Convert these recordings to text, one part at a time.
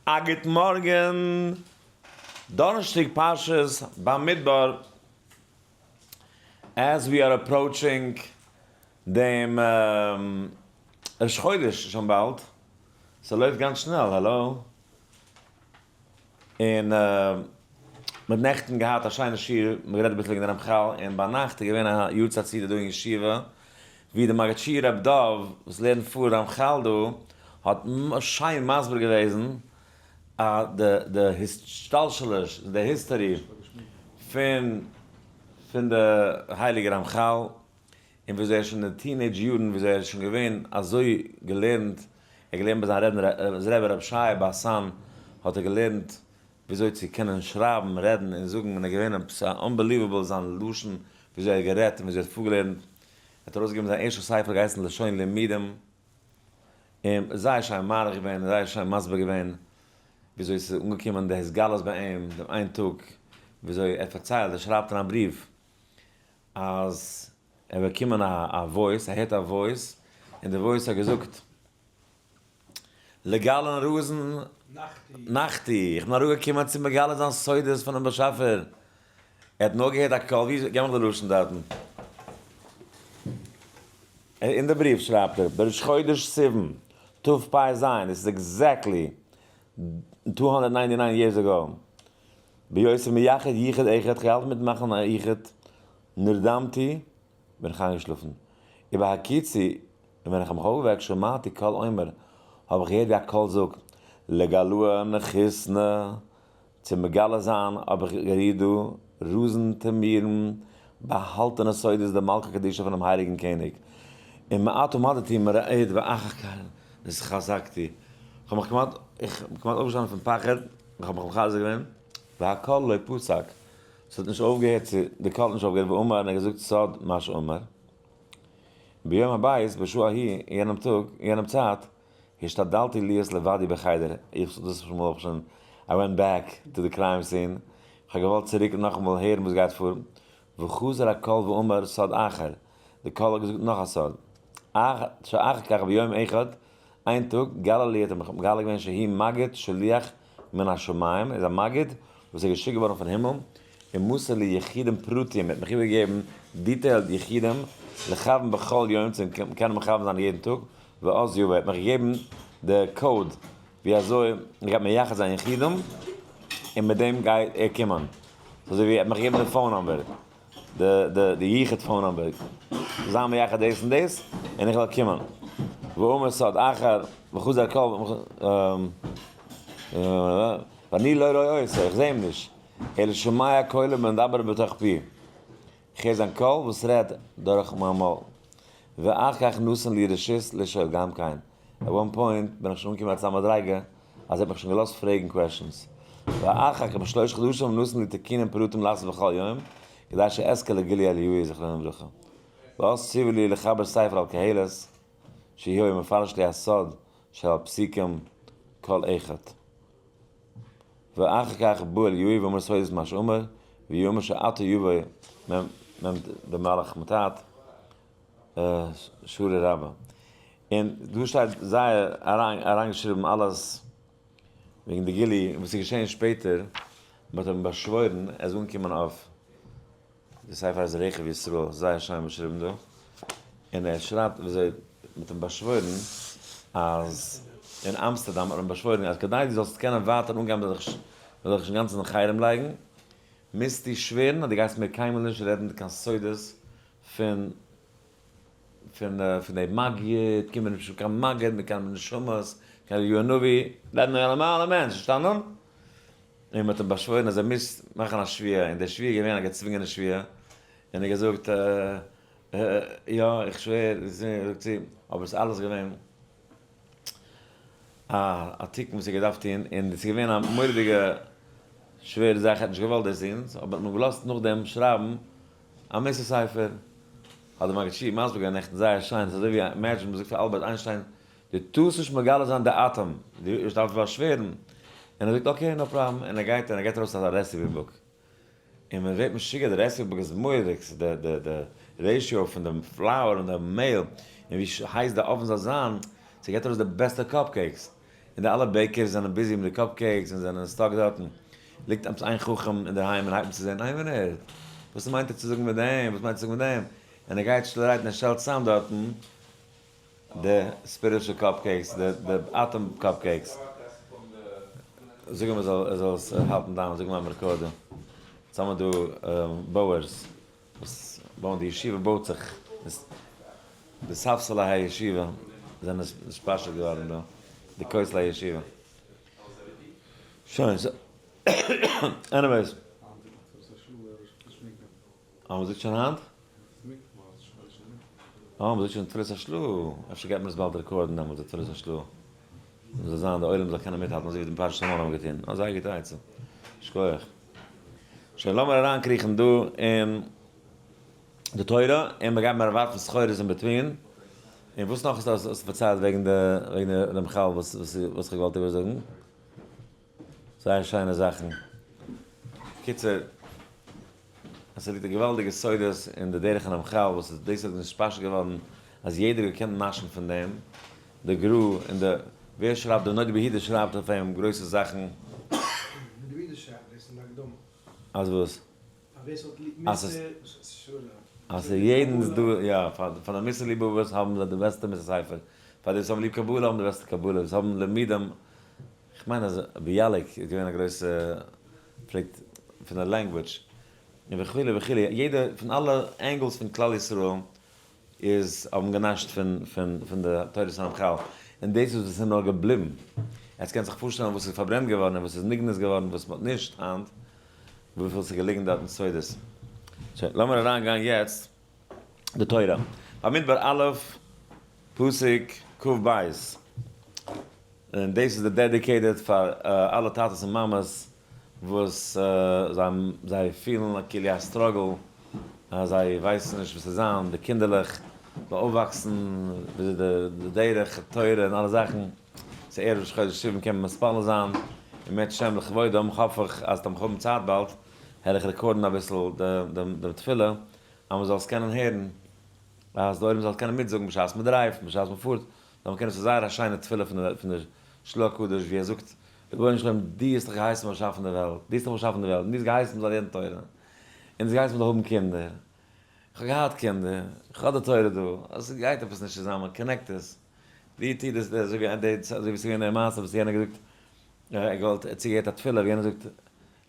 א גוט מארגן, דאנערשטאג פרשת במדבר, as we are approaching דעם ראש חודש שוין באלד, ס'לויפט גאנץ שנעל, האלא? און מ'האט נעכטן געהאט א שיינע שיעור, מ'האט גערעדט אביסל וועגן די רמחל, און ביינאכט איז געווען א יארצייט סעודה דא אין ישיבה, ווי די מגיד שיעור רב דוב וואס לערנט פאר רמחל דא, האט שיין מסביר געוועזן די די השתלשלות, די history פון פון די הייליגע רמחל, און וויאזוי ער איז שוין אין די teenage יארן וויאזוי ער איז שוין געווען אזוי געלערנט, ער האט געלערנט ביי זיין רעבן רבי ר' שייע באסאן האט ער געלערנט וויאזוי צו קענען שרייבן, רעדן און זאגן און ער איז געווען עפעס א unbelievable זיין לשון וויאזוי ער האט גערעדט און וויאזוי ער האט פארגעלערנט, ער האט ארויסגעגעבן זיין ערשטע ספר געהייסן לשון לימודים און זייער שיין מאריך געווען און זייער שיין מסביר געווען וויאזוי עס איז אנגעקומען די התגלות ביי אים דעם איין טאג וויאזוי ער פארציילט ער שרייבט אין א בריוו אז ער האט באקומען א voice, ער הערט א voice, און די voice האט געזאגט, לגלן רזין נחתי, איך בין אראפגעקומען צו מגלה זיין סודות פונעם באשעפער, ער האט נאר געהערט א קול, ווי, געב מיך די לשון דארטן. אין די בריוו שרייבט ער, בראש חודש סיוון, תפ"ז, דאס איז exactly 299 years ago, בהיותי מייחד ייחוד אחד, כ'האלט מיט מאכן א ייחוד, נרדמתי, בין איך איינגעשלאפן. ובהקיצי, און ווען איך האב מיך אויפגעוועקט שמעתי קול אומר, האב איך געהערט ווי א קול זאגט, לגלאה נחותנא, צו מגלה זיין האב איך גערירט דא, רזין טמירין, באהאלטענע סודות דמלכא קדישא פונעם הייליגן קעניג. און מעט עמדתי מרעיד ואחר כך נתחזקתי, כ'האב מיך כמעט, איך בין כמעט אויפגעשטאנען פון פחד, איך האב מיך מחזק געווען, והקול לא פסק, ס'האט נישט אויפגעהערט צו, די קול האט נישט אויפגעהערט, ואמר, און ער האט געזאגט סוד מה שאמר. ביום הבית, בשעה ההיא, אין יענעם טאג, אין יענעם צייט, השתדלתי להיות לבדי בחדר, איך, דאס מאל האב איך שוין, I went back to the crime scene, איך האב געוואלט צוריק נאכאמאל הערן וואס גייט פאר, וחזר הקול ואמר סוד אחר, די קול האט געזאגט נאך א סוד, שאחר כך ביום אחד, איין טאג, גלה לי האט ער מיך מגלה געווען שהוא מגיד שליח מן השמים, ער איז א מגיד וואס איז געשיקט געווארן פון הימל, ומסר לי יחודים פרטיים, ער האט מיך איבערגעגעבן detailed יחודים, לכוון בכל יום, צו קענען מכוון זיין יעדן טאג, ואז יבא, ער האט מיך געגעבן די code ווי אזוי ער גייט מייחד זיין יחודים, און מיט דעם גייט ער קומען, אזוי ווי ער האט מיך געגעבן די phone number. די די יחוד phone number, זיי מייחד דאס און דאס, און איך וועל קומען. ואמר סוד אחר, וחזר הקול, ואני לא רואה אותו, איך זע אים נישט, אלא שומע קולו מדבר בתוך פי, איך הער זיין קול וואס רעדט דורך מיין מויל. ואחר כך נתן לי רשות לשאול גם כן, at one point בין איך שוין אנגעקומען אצא מדריגה אז ער האט מיך שוין געלאזט פרעגן questions. ואחר כך בשלוש חדשים נתן לי תיקונים פרטים לעשות בכל יום, כדי שאזכה לגילוי אליהו זכרונו לברכה. ואז ציוה לי לחבר ספר על קהלת, שיהי' מפרש לי הסוד של הפסוקים כל אחד. ואחר כך בא אליהו ואמר סודות מה שאמר, ויאמר שעתה יבוא מ ד מלאך מט"ט, שורה רבה. און דא שטייט זייער אריינגעשריבן אלעס וועגן די גילוי וואס איז געשען שפעטער, מען האט אים באשוואוירן ער איז אנגעקומען אויף די ספר אז רכב ישראל, זייער שיין באשריבן דא, און ער שרייבט וויאזוי מען האט אים באשוואוירן אז אין אמסטערדאם האט מען באשוואוירן אז כדי דו זאלסט קענען ווייטער אנגיין מען זאל דיך נישט אינגאנצן אין חרם לייגן, מוזטו שווערן אז דו גייסט מער קיינמאל נישט רעדן קיין סודות פון פון פון די מגיד, קומען נישט קיין מגיד מיט קיין נשמות, קיין אליהו הנביא, רעדן ווי א נארמאלע מענטש, פארשטאנען? און מ'האט אים באשוואוירן אז ער מוז מאכן א שבועה, און די שבועה איז געווען א געצווינגענע שבועה, און ער האט געזאגט יא איך שווער, זאגט זי, אבער עס איז אלעס געווען א תיקון וואס ער האט געדארפט טון, און עס איז געווען א מורא'דיגע שווערע זאך, ער האט נישט געוואלט דאס טון, אבער האט מען געלאזט נאכדעם שרייבן א מוסר ספר, האט די מגיד שיעור מסביר געווען נעכטן זייער שיין, ס'איז אזוי ווי imagine מ'זאגט פאר אלבערט איינשטיין, דו טארסט נישט מגלה זיין די אטאם, דו דארפסט באשווערן, און ער זאגט okay no problem, און ער גייט און ער געבט ארויס אזא recipe book, און מען ווערט משוגע, די recipe book איז מורא'דיג, ס'איז די די די ratio פון די flour און די מעהל, און ווי הייס די oven זאל זיין, ס'געבט ארויס די בעסטע cupcakes. און די אלע bakers זענען busy מיט די cupcakes און זענען stuck דארטן, ליגט עפעס איין חכם אינדערהיים און הייבט אן צו זען, איין מינוט, וואס מיינט ער צו זאגן מיט דעם, וואס מיינט ער צו זאגן מיט דעם, און ער גייט שטילערהייט און ער שטעלט צוזאם דארטן די spiritual cupcakes, די atom cupcakes. זאג אים ער זאל ער זאל עס האלטן down, זאג אים I'm recording. יעצט האבן מיר דא בויערס וואס בויען די ישיבה בויט זיך, די ספסלי הישיבה זענען נתפשט געווארן דא, די כותלי הישיבה. שוין, anyways. אה, מ'זאגט שוין היינט? אה, מ'זאגט שוין תפילת השל"ה. אפשר גייט מען עס באלד record ן דעמאלטס די תפילת השל"ה. זאל זיין די עולם זאל קענען מיטהאלטן אזוי ווי די פרשת המן האבן געטון. אה, זייער גוטע עצה. שכוח. שוין לאמיר אריינקריכן דא אין די תורה, און מ'גייט מיר ווארפן סחורות אין between. און וואס נאך האסטו פארציילט וועגן די וועגן די רמחל וואס וואס איך האב געוואלט איבערזאגן? זייער שיינע זאכן. קיצור, עס ליגט א געוואלדיגע סודות אין די דרך הרמחל וואס איז דאס איז נתפשט געווארן אז יעדער האט געקענט נאשן פון דעם, די גרא און די, ווער שרייבט די נודע ביהודה שרייבט אויף אים גרויסע זאכן. נודע ביהודה שרייבט דאס אין די הקדמה. אז וואס? אז ווער ס'האט ליב מוסר, אז ס'איז יעדן איז דא, יא, פאר די מוסר ליבהאבערס האבן זיי די בעסטע מוסר ספר, פאר די וואס האבן ליב קבלה האבן די בעסטע קבלה, וואס האבן לימודים, כ'מיין אז ביאליק איז געווען א גרויסע פלעגט פון די language און וכו' וכו', יעדער פון אלע angles פון כלל ישראל איז האבן גענאשט פון פון פון די תורת הרמחל, און דאס איז וואס איז נאר געבליבן, עטס קענט זיך פארשטעלן וואס איז פארברענט געווארן און וואס איז נגנז געווארן וואס מ'האט נישט היינט, וויפיל ס'איז געליגן דארטן סודות. שוין, לאמיר אריין גיין יעצט די תורה. במדבר א', פסוק כ"ב. און דאס איז די dedicated פאר אלע טאטעס און מאמעס וואס זיי פילן כאילו א struggle אז זיי ווייסן נישט וואס צו זיין, די קינדערלעך זאלן אויפוואקסן וויאזוי די דרך התורה און אלע זאכן, ס'איז ערב ראש חודש סיוון קען מען מתפלל זיין אם ירצה השם לכבודם, האף איך אז טאמער כ'האב צייט באלד העל איך record ן אביסל דעם תפילה אז מ'זאל עס קענען הערן, אז די עולם זאל קענען מיטזאגן בשעת מ'drive ט, בשעת מ'פארט. זאל מען קענען ס'איז זייער א שיינע תפילה פון די של"ה הקדוש ווי ער זאגט, רבונו של עולם דו האסט דאך געהייסן באשאפן די וועלט, דו האסט דאך באשאפן די וועלט, און דו האסט געהייסן מ'זאל לערנען תורה, און דו האסט געהייסן מ'זאל האבן קינדער, איך האב געהאט קינדער, איך האב די תורה דא, עס גייט עפעס נישט צוזאמען, connect עס, ווי טוט דאס אזוי ווי אזוי ווי ס'איז געווען די מעשה וואס יענער האט געזאגט, ער האט געוואלט, ער האט צוגעהערט א תפילה ווי יענער זאגט,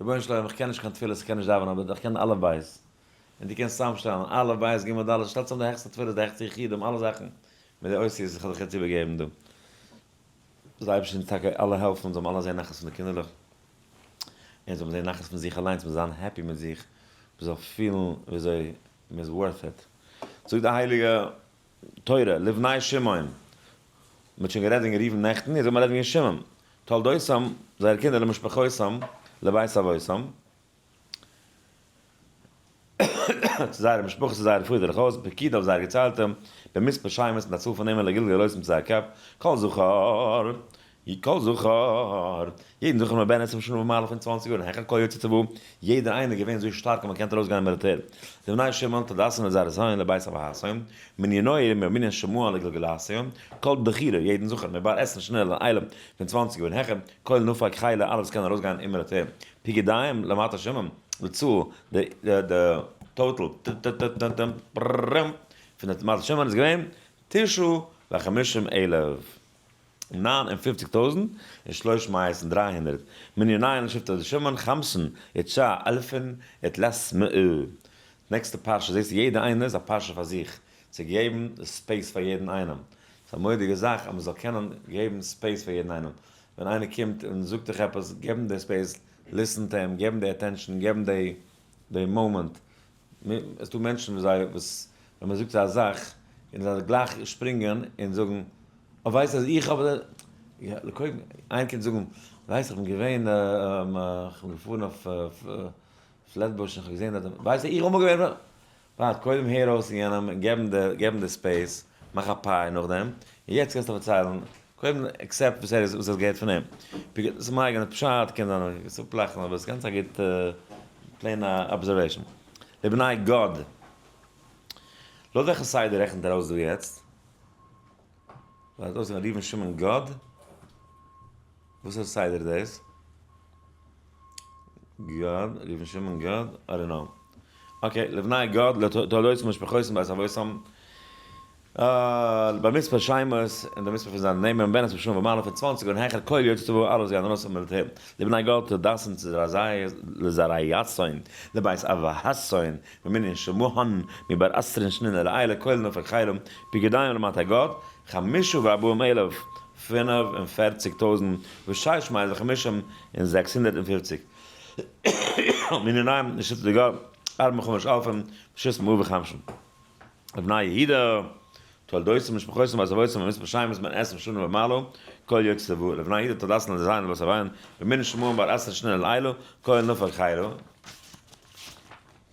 רבונו של עולם איך קען נישט קיין תפילות, איך קען נישט דאווענען, אבער איך קען אלף בית, און דו קענסט צוזאמשטעלן אלף בית גימל דלת, שטעל צוזאם די העכסטע תפילות, די העכסטע יחודים, אלע זאכן, מיט די אותיות וואס איך האב דיך יעצט איבערגעגעבן דא. זאל די אייבערשטער אונז טאקע אלע העלפן, זאל מען אלע זען נחת פון די קינדערלעך, און זאל מען זען נחת פון זיך אליינס, מען זאל זיין happy מיט זיך, מען זאל פילן וויאזוי מען איז worth it. זאגט די הייליגע תורה, לבני שמעון, מען האט שוין גערעדט וועגן ראובן נעכטן, יעצט גייט מען רעדן וועגן שמעון, תולדותם, זייערע קינדער למשפחותם, לבית אבותם, צו זייערע משפחות צו זייערע פאדערלעך הויז, פקידה אויף זייערע געציילטע, במספר שמות מיט א צאל פון נעמען לגלגל אותם צו זייער קעפ, כל זכר, כל זכר, יעדן זכר מבן עשרים שנה ומעלה פון צוואנציג יאר און העכער כל יוצא צבא, יעדער איינער געווען אזוי שטארק אז מען קען ארויסגיין אין מיליטער. לבני שמעון תולדותיהם לזרעותיהם לבית אבותיהם, מנינוהם ממנין שמוע לגלגולותיהם, כל דכירה, יעדן זכר מבר עשרים שנה לעילה פון צוואנציג יאר און העכער, כל נפק חילא אלע וואס קענען ארויסגיין אין מיליטער. פקודיהם למטה שמעון, די צאל, די total, פון די מטה שמעון איז געווען תשעה וחמישים אלף, 59,300 און 300, מניניהם לשבטו שמעון חמשין ותשעה אלפין ותלת מאה. נעקסטע פרשה זעסטו יעדע איינער איז א פרשה פאר זיך, צו געבן די space פאר יעדן איינעם. ס'איז א מורא'דיגע זאך אז מ'זאל קענען געבן space פאר יעדן איינעם. ווען איינער קומט און זאגט דיך עפעס, געב אים די space, listen to אים, געב אים די attention, געב אים די די מאמענט. עס איז דא מענטשן וואס זיי וואס ווען מען זאגט זיי א זאך און זיי גלייך שפרינגען און זאגן, אה ווייסט אז איך האב יא, קודם איינער קומט זאגן, ווייסט איך בין געווען איך בין געפארן אויף פלעטבוש און איך האב געזען דארט, ווייסט איך האב אמאל געווען ווארט, קודם הער אויס יענעם און געב אים די, געב אים די space, מאך א פיי נאכדעם, און יעצט קענסטו פארציילן, קודם accept וואס ער איז, וואס ער האט געהערט פון אים. דאס איז מיין אייגענע פשט, קען זיין איך גיי עס אפלאכן, אבער עס איז גאנץ א גוטע plain observation. לבני גד. לויט וועלכע סדר רעכנט ער אויס דא יעצט? ווייזט אויס ראובן שמעון גד. וואס איז סדר דאס? גד, ראובן שמעון גד, I don't know. Okay, לבני גד, לתולדות משפחותם בית אבותם, במספר שמות, און די מספר פון זיינע נעמען, בן עשרים שנה ומעלה פון 20 און העכער, כל יוצאי צבא, אלע וואס גייען ארויס אין מיליטער, לבני גד, תולדתן לזרעיתן, לבית אבהתן, במנין שמהן, מבר עשרין שנין ולעילא, כל נפק חילם, פקודיהם למטה גד, 45,000, 45,000, ושש מאות וחמישים, און 650. מנינים, שבטי גד, ארבע וחמש אלפים, ושש מאות וחמשים. לבני יהודה, תולדותם משפחותם בית אבותם במספר שמות בן עשרים שנה ומעלה, כל יוצאי צבא, לבני יהודה תולדתן לזרעיתן לבית אבותיהם, במנין שמהן בר עשרה שנין ולעילא, כל נפק חילו.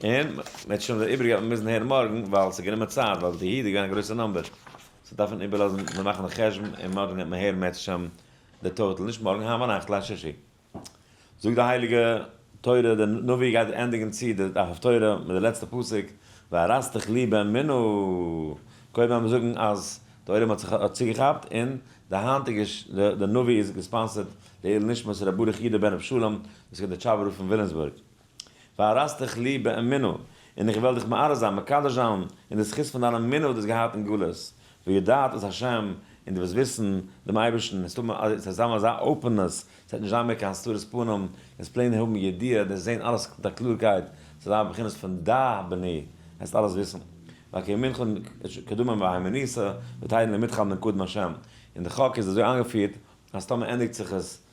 און מ'וועט שוין די איבריגע מוזן הערן מארגן, ווייל ס'איז גענומען צייט, ווייל די יהודה איז געווען א גרויסע number. So דארף מען איבערלאזן, מיר מאכן די חשבון, און מארגן וועט מען הערן מערצעשעם די total, נישט מארגן, היינט ביינאכט, ליל שישי. זאגט די הייליגע תורה, דער נביא גייט ענדיגן צו די הפטורה מיט די לעצטע פסוק, וארשתיך לי באמונה. קודם וועלן מיר זאגן אז די עולם האט זיך צוגעכאפט, און די היינטיגע די נביא איז גע sponsored לעילוי נשמת ר' ברוך יודא בן ר' שלום, דאס איז געווען דער טשאבער רב פון וויליאמסבורג. וארשתיך לי באמונה, און איך וועל דיך מארס זיין, מקדש זיין, אין די זכות פון דיין אמונה וואס דו האסט געהאט אין גלות, וידעת את השם, און דו וועסט וויסן דעם אייבערשטן, עס וועט זיין אזא openness, עס וועט נישט זיין מער קיין הסתרת פנים, עס plain האבן ידיעה, דאס זען אלעס מיט א קלארקייט, עס וועט זיין בחינת פון דע בני, וועסט אלעס וויסן. והכי ימינך קדומים והימניתא, ותדען למיתך מן קדם השם. און די חק איז אזוי איינגעפירט, אז טאמער ענדיגט זיך עס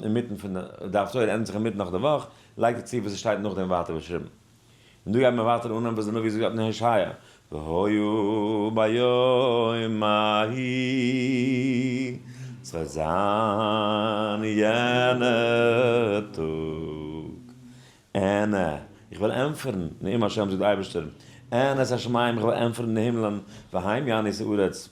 אינמיטן פון די הפטורה ענדיגט זיך אינמיטן נאך די וואך, לייגט ער צו וואס עס שטייט נאכדעם ווייטער באשריבן. און דא גייט מען ווייטער אנהייבן וואס דער נביא זאגט אין הושע, והיה ביום ההוא, ס'וועט זיין יענע טאג, אענה, איך וועל ענטפערן, נאום השם זאגט דער אייבערשטער, אענה את השמים, איך וועל ענטפערן די הימלען, והם יענו את הארץ,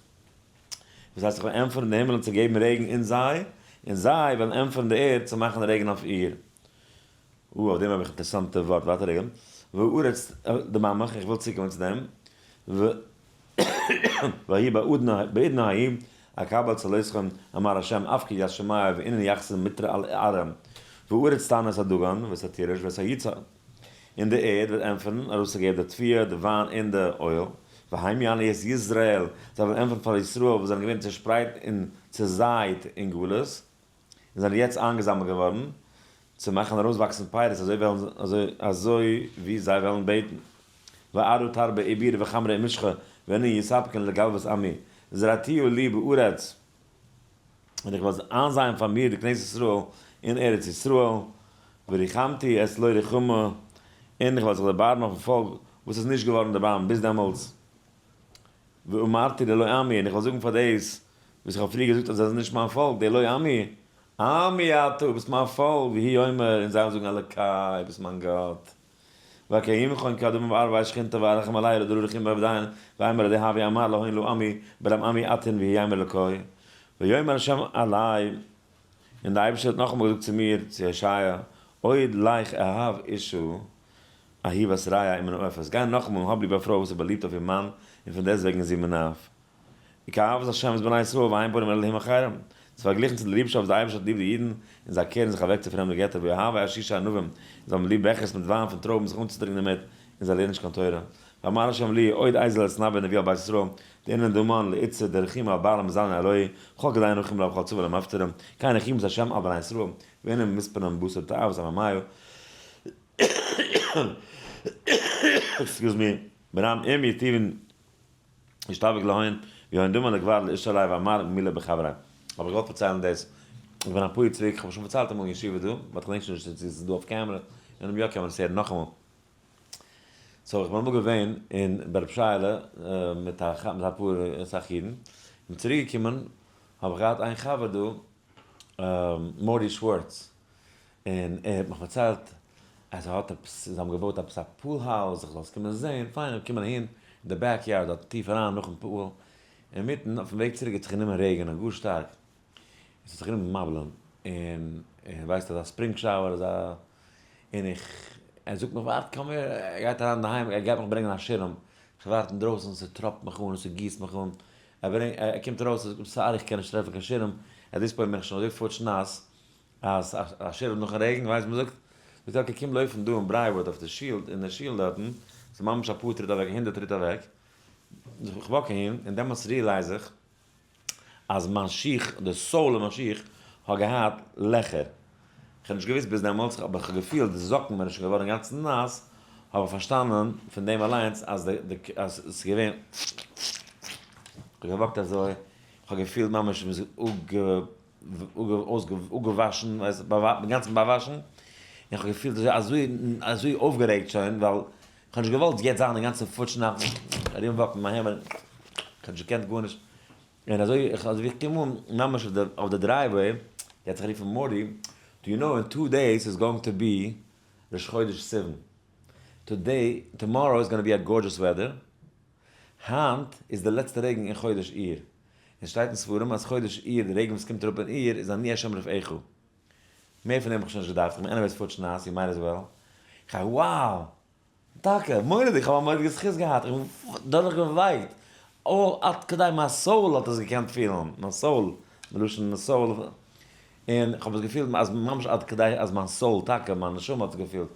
וואס הייסט איך וועל ענטפערן די הימלען צו געבן רעגן אין זיי, און זיי וועלן ענטפערן די ערד צו מאכן רעגן אויף איר. או, אויף דעם האב איך אינטערעסאנטע ווארט, ווארט א רגע. והארץ דממך, איך וויל צוקומען צו דעם. ויהי בעידנא ההיא, אקבל צלותכם, אמר השם, אפקיד ית שמיא ואינן יחסן מטרא על ארם. והארץ תענה את הדגן ואת התירוש ואת היצהר. און די ערד וועט ענטפערן, ארויסצוגעבן די תבואה, די וויין און די oil. והם יענו את יזרעאל, זיי וועלן ענטפערן פאר ישראל וואס זענען געווען צעשפרייט און צעזייט אין גלות, און זענען יעצט איינגעזאמלט געווארן, צו מאכן ארויסוואקסן פירות אזוי וועלן אזוי ווי זיי וועלן בעטן. וארו תרבה עיביר וחמרא ומשחה, ואינן יספקן לגלוות עמי, זרעתיו לי בארץ, און איך וועל איינזייען פאר מיר די כנסת ישראל אין ארץ ישראל, וריחמתי את לא רחמה, און איך וועל זיך דערבארעמען אויפן פאלק וואס איז נישט געווארן דערבארעמט ביז דעמאלטס, ואמרתי ללא עמי, און איך וועל זאגן פאר דאס וואס איך האב פריער געזאגט אז זיי זענען נישט מיין פאלק, די לא עמי, עמי אתה, ביסט מיין פאלק, והוא יאמר, און זיי וועלן זאגן אלקי, ביסט מיין גאט. ואקיימכון כאדמה וארבע שכינתא וארחם עלי לדרורכים ועבדיין, ואמר אדהבי אמר להון לא עמי, ברם עמי אתן והוא יאמר אלקי. ויאמר השם עלי, און דער אייבערשטער האט נאכאמאל געזאגט צו מיר, צו ישעיה, עוד לך אהב אישה, אהיבת רעיא ומנאפת, גיי נאכאמאל און האב ליב א פרוי וואס איז באליבט אויף איר מאן, און פון דעסטוועגן איז זי מנאף. וכאהבת השם את בני ישראל והם פונים אל אלהים אחרים, ס'איז פארגליכן צו די ליבשאפט וואס דער אייבערשטער האט ליב די אידן, און זיי קערן זיך אוועק צו פרעמדע געטער, ואוהבי אשישי ענבים, און זיי האבן ליב בעכערס מיט וויין פון טרויבן זיך אנצוטרינקען דערמיט, און זיי לערנען נישט קיין תורה. ואמר השם לי, עוד איזל אתנבא נביא על בית ישראל, דאינון דמן לאיתתא דרחימא על בעלם מזלין אלוהי, וכל כדאין רחים לה וכל צבא למפטרם, כן רחימות השם על בני ישראל, ואינם מספרם בשר תאוות עממיו. Excuse me, ברם אם יטיבן ישתבק להון, ויהון דמן לגבר לאיש עלי ואמר מילה בחברי. האב איך געוואלט פארציילן דאס, איך בין אפאר יאר צוריק, איך האב שוין פארציילט אמאל אין ישיבה דא, but כ'דענק שוין נישט צו עס איז דא אויף camera, און אויב יא קען מען עס הערן נאכאמאל. So איך בין אמאל געווען אין ביי רב שייעלע מיט א מיט אפאר אסאך אידן, כ'בין צוריק געקומען האב איך געהאט איין חבר דא מארטי שווארץ, און ער האט מיך פארציילט אז ער האט עפעס, זיי האבן געבויט עפעס א pool house, איך זאל עס קומען זעהן, פיין איך קום אהין, אין די back yard דארט טיף אריין נאכן pool, אינמיטן אויפן וועג צוריק האט זיך גענומען רעגענען גאר שטארק, עס האט זיך גענומען מבל'ן, און און ווייסט אזא spring shower אזא, און איך, ער זאגט מיך ווארט come here, ער גייט אריין אינדערהיים ער גייט מיך ברענגען א שירעם, איך ווארט אינדרויסן ס'טראפט מיך אן ס'גיסט מיך אן, ער ברענגט ער קומט ארויס ער זאגט מיר sorry איך קען נישט טרעפן קיין שירעם, at this point בין איך שוין אזוי פארטש נאס. אז א שירעם נאכן רעגן, ווייסט ווי מ'זאגט? מ'זאגט okay קום לויפן דא אין Briarwood אויף די שול, אין די שול דארטן, ס'איז ממש אפאר טריט אוועק, 100 טריט אוועק, איך walk אהין, און דעמאלטס realize איך אז מיין שיך, די sole אין מיין שיך, האט געהאט לעכער. איך האב נישט געוואוסט ביז דעמאלטס, אבער איך האב געפילט די זאקן זענען שוין געווארן אינגאנצן נאס, האב איך פארשטאנען פון דעם אליינס אז די די אז עס איז געווען, איך האב גע walk ט אזוי, איך האב געפילט ממש ווי עס איז אפגעוואשן, אינגאנצן באוואשן, און איך האב געפילט אזוי אזוי אזוי אויפגערעגט שוין, ווייל איך האב נישט געוואלט יעצט זיין אינגאנצן פוטש נאך ארום walk ן מיין העמד, איך האב נישט געקענט גארנישט, און אזוי איך אזוי ווי איך קום אן ממש אויף די אויף די driveway, געט זיך א רוף פון מארטי, do you know in two days is going to be ראש חודש סיוון, today, tomorrow is gonna be a gorgeous weather, היינט איז די לעצטע רעגן אין חודש אייר, און ס'שטייט אין ספרים אז חודש אייר די רעגן וואס קומט אראפ אין אייר איז אני השם רופאיך. מער פון דעם האב איך שוין נישט געדארפט, איך בין anyways פוטש נאס, you might as well. איך גיי wow! טאקע! מורא'דיג! איך האב א מורא'דיגע זכות געהאט, איך בין דורך געווייקט, all עד כדי מיין soul האט עס געקענט פילן, מיין soul, מלשון soul, און איך האב עס געפילט אז ממש עד כדי אז מיין soul, טאקע מיין נשמה האט עס געפילט.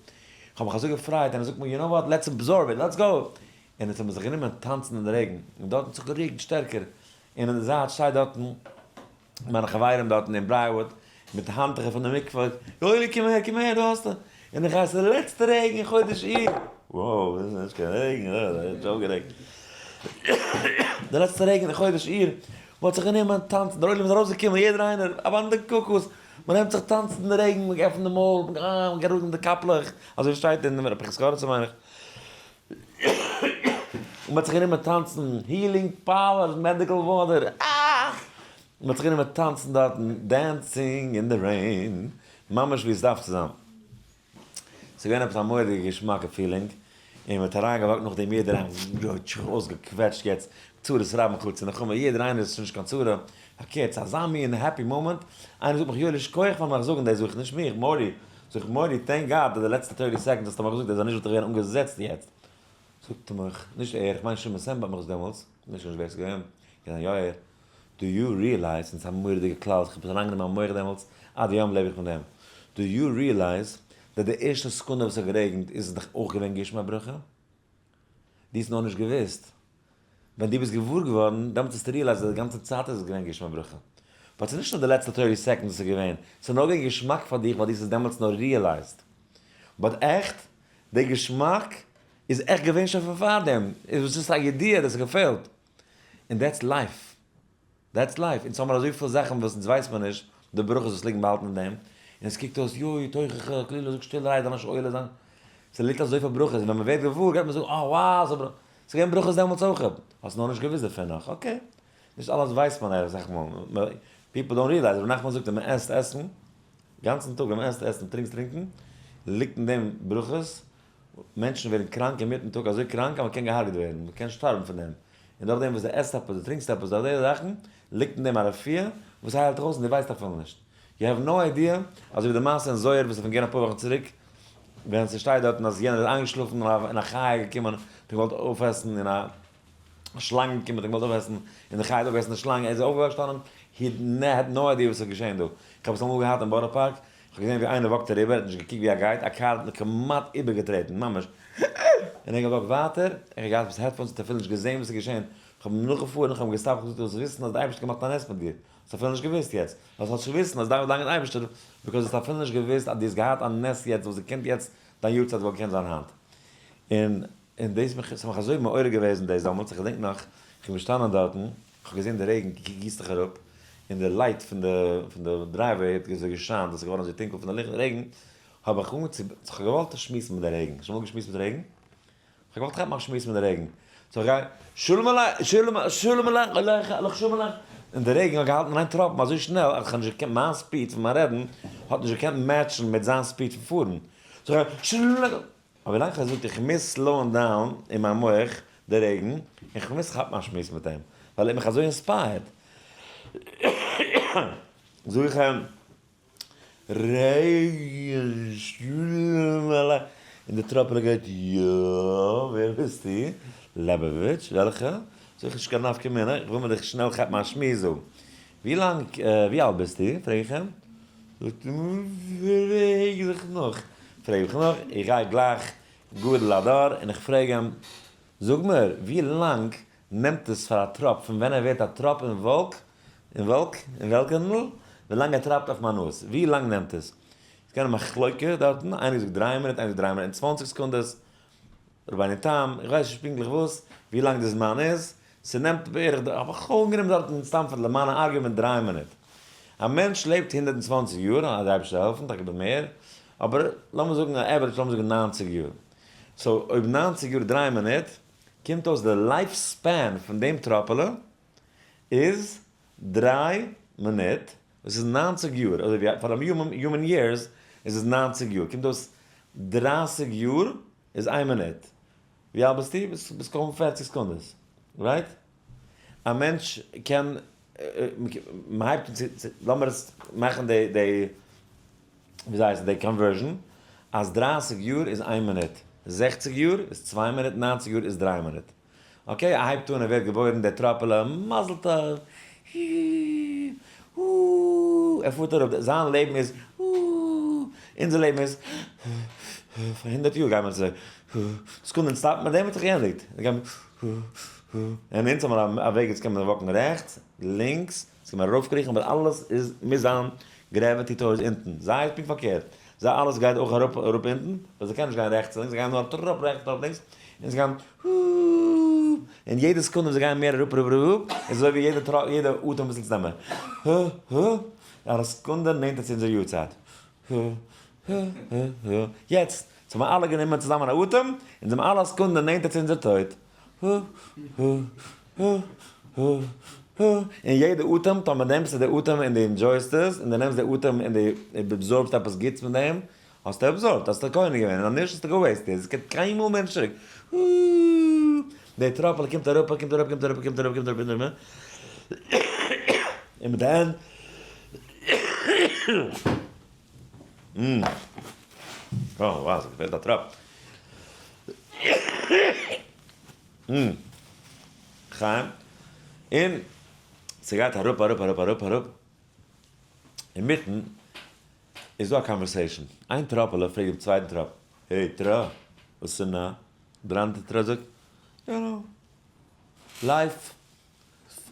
איך האב מיך אזוי געפרייט, און ער זאגט מיר, you know what, let's absorb it, let's go! און אונז האבן זיך גענומען טאנצן אין די רעגן, און דארטן האט זיך גערעגנט שטערקער, און אין די זייט שטייט דארטן מיינע חברים דארטן אין Briarwood מיט האנטוכער פון די מקווה, יואלי קום אהער קום אהער דא האסטו, און איך גיי ס'איז די לעצטע רעגן אין חודש אייר, wow דאס איז נישט קיין רעגן, אה נישט אויפגערעגט, די לעצטע רעגן אין חודש אייר, מ'האט זיך גענומען טאנצן, דער עולם איז ארויסגעקומען יעדער איינער, א באנדע קוקוס, מ'נעמט זיך טאנצן אין די רעגן, מ'געפנט די מויל, מ'געט אראפ די קאפלעך, אזוי שטייט אין פנחס קאריצער מיין איך. און מ'האט זיך גענומען טאנצן, healing powers, medical water, אה! מ'האט זיך גענומען טאנצן דארטן, dancing in the rain, ממש ווי עס דארף צו זיין. ס'איז געווען עפעס א מורא'דיגע געשמאקע feeling, און מ'האט אריינגע walk ט נאכדעם יעדער איינער אויסגעקוועטשט יעצט, צרות רבים חצי נחמה, יעדער איינער איז שוין נישט קיין צרה, פארקערט ס'איז אזא מין happy moment, איינער זאגט מיך יואלי שכוח פאר מיך זאגן דאס, זאג איך נישט מיך, מארי, זאג איך מארי thank God אז די לעצטע thirty seconds האסטו מיך געזאגט דאס אז נישט וואלט איך געווען אנגעזעצט יעצט, זאגט ער מיך, נישט ער, איך מיין שמעון סעמבא האט מיך געזאגט דעמאלטס, נישט נישט ווער ס'איז געווען, קען זיין יא ער, do you realize, און ס'איז א מורא'דיגע כלל וואס איך האב עס אריינגענומען אין מיין מח דעמאלטס, עד היום לעב איך מיט דעם, do you realize that די ערשטע סעקונדע וואס ס'האט גערעגנט איז עס דאך אויך געווען גשמי ברכה? דו האסט נאר נישט געוואוסט. ווען דו ביסט געוואר געווארן, דעמאלטס האסטו realized אז די גאנצע צייט איז עס געווען גשמי ברכה. but ס'איז נישט נאר די לעצטע thirty seconds וואס איז געווען, ס'איז נאר געווען געשמאק פאר דיך ווייל דו האסט עס דעמאלטס נאר realized. but עכט, די געשמאק איז עכט געווען שוין פון פארדעם, it was just א ידיעה דאס האט געפעלט. און that's life. That's life. אונז האמיר אזויפיל זאכן וואס אונז ווייסט מיר נישט, די ברכות וואס ליגן באהאלטן אין דעם, און עס קוקט אויס יוי, תוכחה, כלילה, זאג שטילערהייט, זאל נישט עולה זיין. ס'ליגט אזויפיל ברכות, און ווען מ'ווערט געוואר גייט מען זאגן אה wow, ס'איז געווען ברכות דעמאלטס אויך, האסט נאר נישט געוואוסט דערפון נאך, okay. נישט אלעס ווייסט מען אסאך מאל, people don't realize, ר' נחמן זאגט ווען מ'עסט עסן, גאנצן טאג ווען מ'עסט עסן, טרינקסט טרינקן, ליגט אין דעם ברכות, מענטשן ווערן קראנק אינמיטן טאג, אזוי קראנק אז מ'קען געהארגעט ווערן, מ'קען שטארבן פון דעם, און דורך דעם וואס דו עסט עפעס, דו טרינקסט עפעס, דורך די זאכן, ליגט אין דעם א רפואה וואס היילט דיך אויס און דו ווייסט אפילו נישט. You have no idea, אזוי ווי די מעשה אין זוהר וואס איז פון געווען אפאר וואכן צוריק, ווען ס'שטייט דארטן אז יענער איז איינגעשלאפן און א חיה איז געקומען האט אים געוואלט אויפעסן און א שלאנג געקומען האט אים געוואלט אויפעסן און די חיה האט אויפגעעסן די שלאנג, ער איז אויפגעשטאנען, he had no idea וואס איז געשען דא. איך האב עס אמאל געהאט אין בארא פארק, איך האב געזען ווי איינער walk ט אריבער, ער האט נישט געקוקט ווי ער גייט, א קאר האט אים כמעט איבערגעטרעטן, ממש, און ער גע walk ט ווייטער, ער האט געהאט עפעס headphones, האט אפילו נישט געזען וואס איז געשען, איך האב אים נאכגעפארן, איך האב אים גע stop ט, געזאגט דו זאלסט וויסן אז די אייבערשטער האט געמאכט א נס מיט דיר, האסט אפילו נישט געוואוסט יעצט, ווייל זאלסט שוין וויסן אז דאנק דאנקען אייבערשטער, because האסט אפילו נישט געוואוסט אז דו האסט געהאט א נס יעצט וואס געקענט יעצט דיין יארצייט וואלט געקענט זיין היינט. און און דאס מיך ס'האט מיך אזוי מעורר געוועזן דאס דאמאלטס, איך געדענק נאך, איך בין געשטאנען דארטן, איך האב געזען די רעגן גיסט זיך אראפ, און די light פון די פון די driveway האט אזוי געשיינט, עס איז געווארן אזוי טונקל פון די רעגן, האב איך אנגעהויבן צו, איך האב געוואלט שמועסן מיט די רעגן, שוין אמאל געשמועסט מיט רעגן? איך האב געוואלט כאפן א שמועס מיט די רעגן, so איך גיי, שלום עליך, שלום שלום עליך, עליך עליך שלום עליך, און די רעגן האט געהאלטן אין איין טראפן אזוי שנעל אז איך האב נישט געקענט, מיין speed פון מיין רעדן האט נישט געקענט match ן מיט זיין speed פון פארן, so איך גיי, שלום עליך. אבער ווילאנג כ'האב געזאגט איך מוז slow ן down אין מיין מח די רעגן, און כ'מוז כאפן א שמועס מיט אים, ווייל ער האט מיך אזוי inspired, זאג איך אים, רעגן שלום עליך, און די טראפעלע גייט, יא, ווער ביסטו? לעבאוויטש, וועלכע? זאג איך, נישט קיין נפקא מינה, איך וויל מיט דיך שנעל כאפן א שמועס, זאג, ווי לאנג, ווי אלט ביסטו? פרעג איך אים. זאגט ער, פרעג זיך נאך, פרעג איך נאך, איך גיי גלייך גדול הדור און איך פרעג אים, זאג מיר, ווי לאנג נעמט עס פאר א טראפ פון ווען ער ווערט א טראפ אין וואלק, אין וואלק, אין וועלקענדל, ווי לאנג ער טראפט אויף מיין נאז, ווי לאנג נעמט עס? איז געווען א מחלוקה דארטן, איינער זאגט 3 מינוט, איינער זאגט 3 מינוט און 20 סעקונדעס, רבינו תם, איך ווייס נישט פונקטליך וואס, ווי לאנג די זמן איז, ס'נעמט בערך, האב איך אנגענומען דארטן סתם פאר למען ה argument 3 מינוט. א מענטש לעבט 120 יאר, אז דער אייבערשטער זאל העלפן, טאקע מער, אבער לאמיר זאגן א average, לאמיר זאגן 90 יאר. so אויב 90 יאר 3 מינוט, קומט אויס די life span פון דעם טראפעלע איז 3 מינוט, וואס איז 90 יאר, אזוי ווי פאר א human years איז עס 90 יאר, קומט אויס 30 יאר איז 1 מינוט. ווי אלט ביסטו? ביסט קוים 40 סעקונדעס, right? א מענטש קען, מען הייבט אן צו, לאמיר עס מאכן די, ווי הייסט די conversion, אז 30 יאר איז 1 מינוט, 60 יאר איז 2 מינוט, 90 יאר איז 3 מינוט. okay, ער הייבט אן, ער ווערט געבוירן, דער טראפעלע, מזל טוב, ער פארט אראפ, זיין לעבן איז, אונזער לעבן איז, פאר 100 יאר גייען מיר אזוי, סעקונדען stop, מיט דעם האט זיך געענדיגט. און אונז האבן מיר א וועג, יעצט קען מען walk ן רעכטס, לינקס, יעצט קען מען ארויפקריכן, אבער אלעס איז, מוז זיין gravity towards אונטן. זיי איז פונקט פארקערט. זיי אלעס גייט אויך אראפ, אראפ אונטן, ווייל זיי קענען נישט גיין רעכטס און לינקס, זיי גייען נאר אראפ רעכטס, אראפ לינקס, און זיי גייען, און יעדע סעקונדע וואס זיי גייען מער אראפ, אראפ, אראפ, איז אזוי ווי יעדע טראפ, יעדע אטעם וואס אונז נעמען. א סעקונדע נענטער צו אונזער יארצייט. יעצט, האבן מיר אלע גענומען צוזאמען א אטעם, און זענען אלע א סעקונדע נענטער צו אונזער טויט. און יעדע אטעם, טאמער נעמסטו די אטעם און דו enjoy סט עס, און דו נעמסט די אטעם און דו absorb סט עפעס גוטס פון דעם, האסטו absorbed, האסטו קונה געווען, און אז נישט האסטו גע waste ט, עס קומט קיינמאל מער נישט צוריק. די טראפעלע קומט אראפ, קומט אראפ, קומט אראפ, קומט אראפ, קומט אראפ, קומט אראפ, און מיט די end, oh wow, ס'געפעלט א טראפ. חיים, און ס'גייט אראפ, אראפ, אראפ, אראפ, אראפ. אינמיטן איז דא א conversation. איין טראפעלע פרעגט דעם צווייטן טראפ, hey טרא, וואס איז נא? דער אנדערע טרא זאגט, you know, life,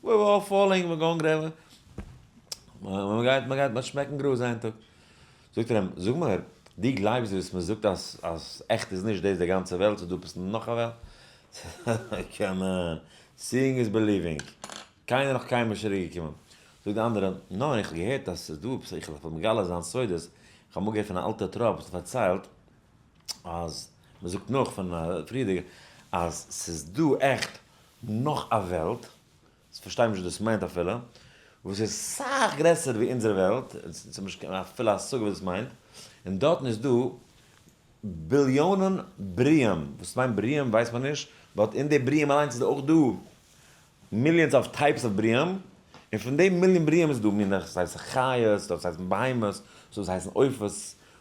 we're all falling, we're going גרעווע. מ'גייט, מ'גייט, מ'וועט שמעקן גראז איין טאג. זאגט ער אים, זאג מיר, דו גלייבסט וואס מען זאגט אז עכט איז נישט דאס די גאנצע וועלט, ס'איז דא עפעס נאך א וועלט? come on, seeing is believing. קיינער נאך קיינמאל נישט צוריקגעקומען. זאגט די אנדערע, ניין, איך האב געהערט אז ס'איז דא עפעס, איך וועל מגלה זיין סודות, איך האב אמאל געהערט פון א אלטע טראפ וואס האט פארציילט אז מען זאגט נאך פון א פריערדיגע אז ס'איז דא עכט נאך א וועלט, אונז פארשטייען נישט וואס דאס מיינט אפילו, וואס איז סאך גרעסער ווי אונזער וועלט, אונז האבן נישט אפילו א השגה וואס דאס מיינט, און דארטן איז דא ביליאנען בריאים, וואס מיינט בריאים ווייסט מען נישט, but אין די בריאים אליינס איז אויך דא millions of types of בריאים, און פון די מיליאן בריאים איז דא מינים וואס הייסן חיות, דא וואס הייסן בהמות, דא וואס הייסן עופות,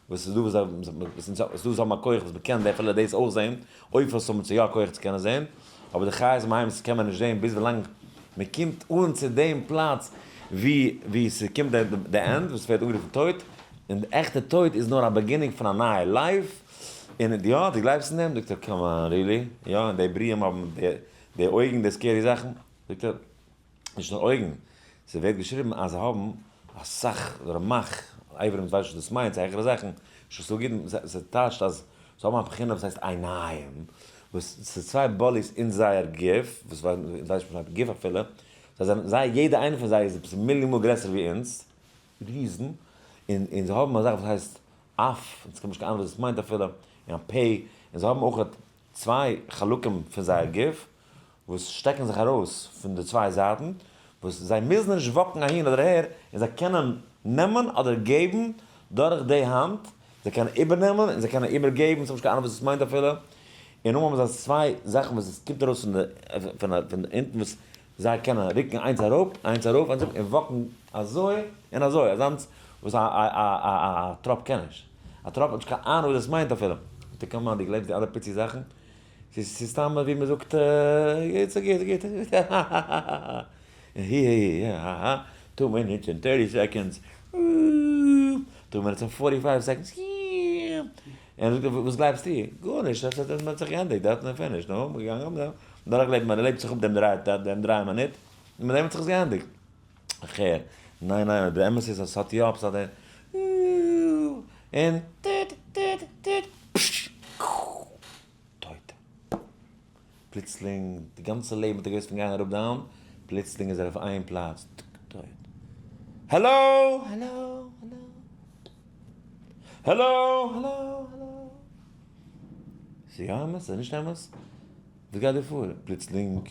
וואס איז דא וואס וואס איז דא וואס האבן א כח וואס מ'קען אפילו דאס אויך זען, עופות האבן צו יא א כח צו קענען זען, אבער די חיות און בהמות קען מען נישט זען ביז ווילאנג מ'קומט אן צו דעם פלאץ ווי ס'קומט די end וואס ווערט אנגערופן טויט, און די עכטע טויט איז נאר א beginning פון א נייע life, און יא, דו גלייבסט אין דעם? זאגט ער, come on, really? יא, און די בריאים האבן די אויגן, די scary זאכן? זאגט ער, נישט נאר אויגן, ס'ווערט געשריבן אז זיי האבן אסאך רמ"ח אברים, איך ווייס נישט וואס דאס מיינט, ס'איז העכערע זאכן, ס'טייטשט אז זיי האבן א בחינה וואס הייסט עיניים, וואס ס'איז צוויי באליס אין זייער גוף, וואס ווייס נישט וואס מיינט גוף אפילו, זיי זענען, זיי, יעדע איינע פון זיי איז עפעס מיליאן מאל גרעסער ווי אונז, ריזן, און זיי האבן א זאך וואס הייסט אף, אונז קען נישט קיין אנונג וואס דאס מיינט אפילו, און א פה, און זיי האבן אויך צוויי חלקים פון זייער גוף וואס שטעקן זיך ארויס פון די צוויי זייטן, וואס זיי מוזן נישט walk ן אהין אדער אהער, און זיי קענען נעמען אדער געבן דורך די האנט, זיי קענען איבערנעמען און זיי קענען איבערגעבן, ס'האט נישט קיין אנונג וואס עס מיינט אפילו, און נאכדעם האבן זיי צוויי זאכן וואס עס קומט ארויס פון די פון אונטן וואס זיי קענען רוקן איינס אראפ, איינס ארויף, איינס אראפ, און walk ן אזוי און אזוי, אזאנס וואס א טראפ קען נישט. א טראפ האט נישט קיין אהנונג וואס דאס מיינט אפילו. זאגט ער, come on, דו גלייבסט די אלע פיצי זאכן? ס'איז סתם ווי מ'זאגט, גוט, ס'גוט, ס'גוט, האהאהא, היהיהי, האהא, 2 minutes and 30 seconds, Two minutes and forty five seconds, און ער זאגט וואס גלייבסטו? גארנישט, עס האט זיך געענדיגט, דארט און finish, נו, מ'איז געגאנגען, דורכגעלעבט, מען לעבט זיך אפ דעם דריי דעם דריי מינוט, און מיט דעם האט זיך עס געענדיגט. איך הער, ניין ניין, די אמת איז אז ס'האט יא עפעס א די און טוט טוט טוט פשש טויט. פלוצלינג, די גאנצע לעבן האט ער געוואוסט פון גיין אראפ down, פלוצלינג איז ער אויף איין פלאץ, טויט. Hello! Hello! Hello! Hello! Hello! Hello! ס'איז יא אמת? ס'איז נישט אמת? וואס גייט דא פאר? פלוצלינג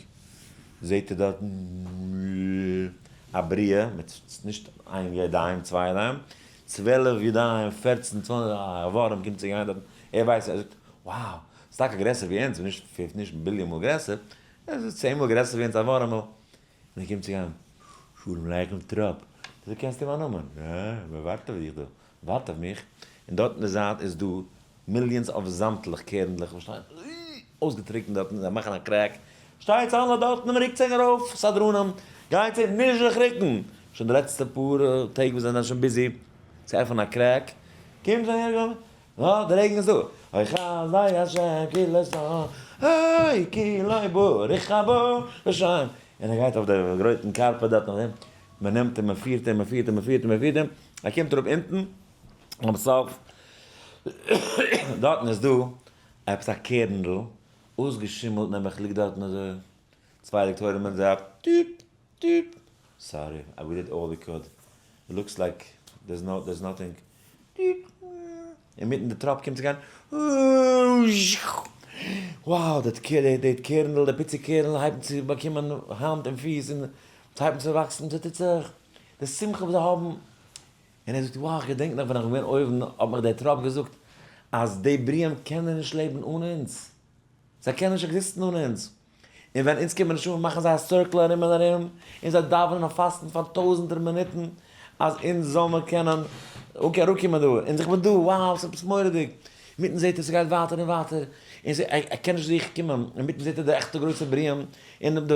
זעהט ער דארטן א בריאה מיט נישט איין ידיים צוויי ידיים, 12 ידיים, 14, 20, א ווארעם קומט צו גיין דארטן, ער ווייסט, ער זאגט, wow, ס'איז טאקע גרעסער ווי אונז, נישט פינף, נישט ביליאן מאל גרעסער, עס איז 10 מאל גרעסער ווי אונז א ווארעמל. און ער קומט צו גיין, שלום עליכם טראפ, וויאזוי קענסטו מיין נאמען? אה, מען ווארט אויף דיך דא, ווארט אויף מיך, און דארט אין די זייט איז דא millions אוו זאמטלעך, קערנדלעך וואס שטייען אויסגעטריקנט דארטן, זיי מאכן א crack, שטייטס אלע דארטן און רוקטס זיך ארויף, סדרנים, גייטס און נישט זיך רוקן, שוין די לעצטע פאר טעג וואס זיי זענען שוין busy צו עפענען א crack, קומט אהער, יא, די רעגן איז דא. אוי חסדי השם כי לא סר, אוי כי לא ברוך הבא בשם. און ער גייט אויף די רויטן carpet דארט נאך דעם, מען נעמט אים, מען פירט אים, מען פירט אים, מען פירט אים, מען פירט אים, ער קומט אראפ אונטן, ביים סוף, דארטן איז דא עפעס א קערנדל, אויסגעשימלט נעבעך ליגט דארטן אזוי, צוויי דאקטוירים און זיי, טיפ, טיפ, sorry, we did all we could, it looks like there's no, there's nothing, טיפ, אינמיטן די טראפ קומט צו גיין, wow, די קערנדל, די פיצי קערנדל הייבט צו באקומען האנט און פיס און ס'הייבט צו וואקסן, ס'טוט זיך, די שמחה וואס זיי האבן, און ער זאגט, wow, איך געדענק נאך ווען איך בין געווען אויבן האט מיך דער טראפ געזאגט אז די בריאים קענען נישט לעבן אן אונז, זיי קענען נישט עקזיסטן אן אונז. און ווען אונז קומען נישט אן מאכן זיי א circle ארום און ארום, און זיי דאווענען און פאסטן פאר טויזענטער מינוטן אז אונז זאל מען קענען okay אראפקומען דא, און איך בין דא, wow ס'איז עפעס מורא'דיג, אינמיטן זעט ער ס'גייט ווייטער און ווייטער, און ער קען נישט זיך קומען, אינמיטן זעט ער די עכטע גרויסע בריאים, און די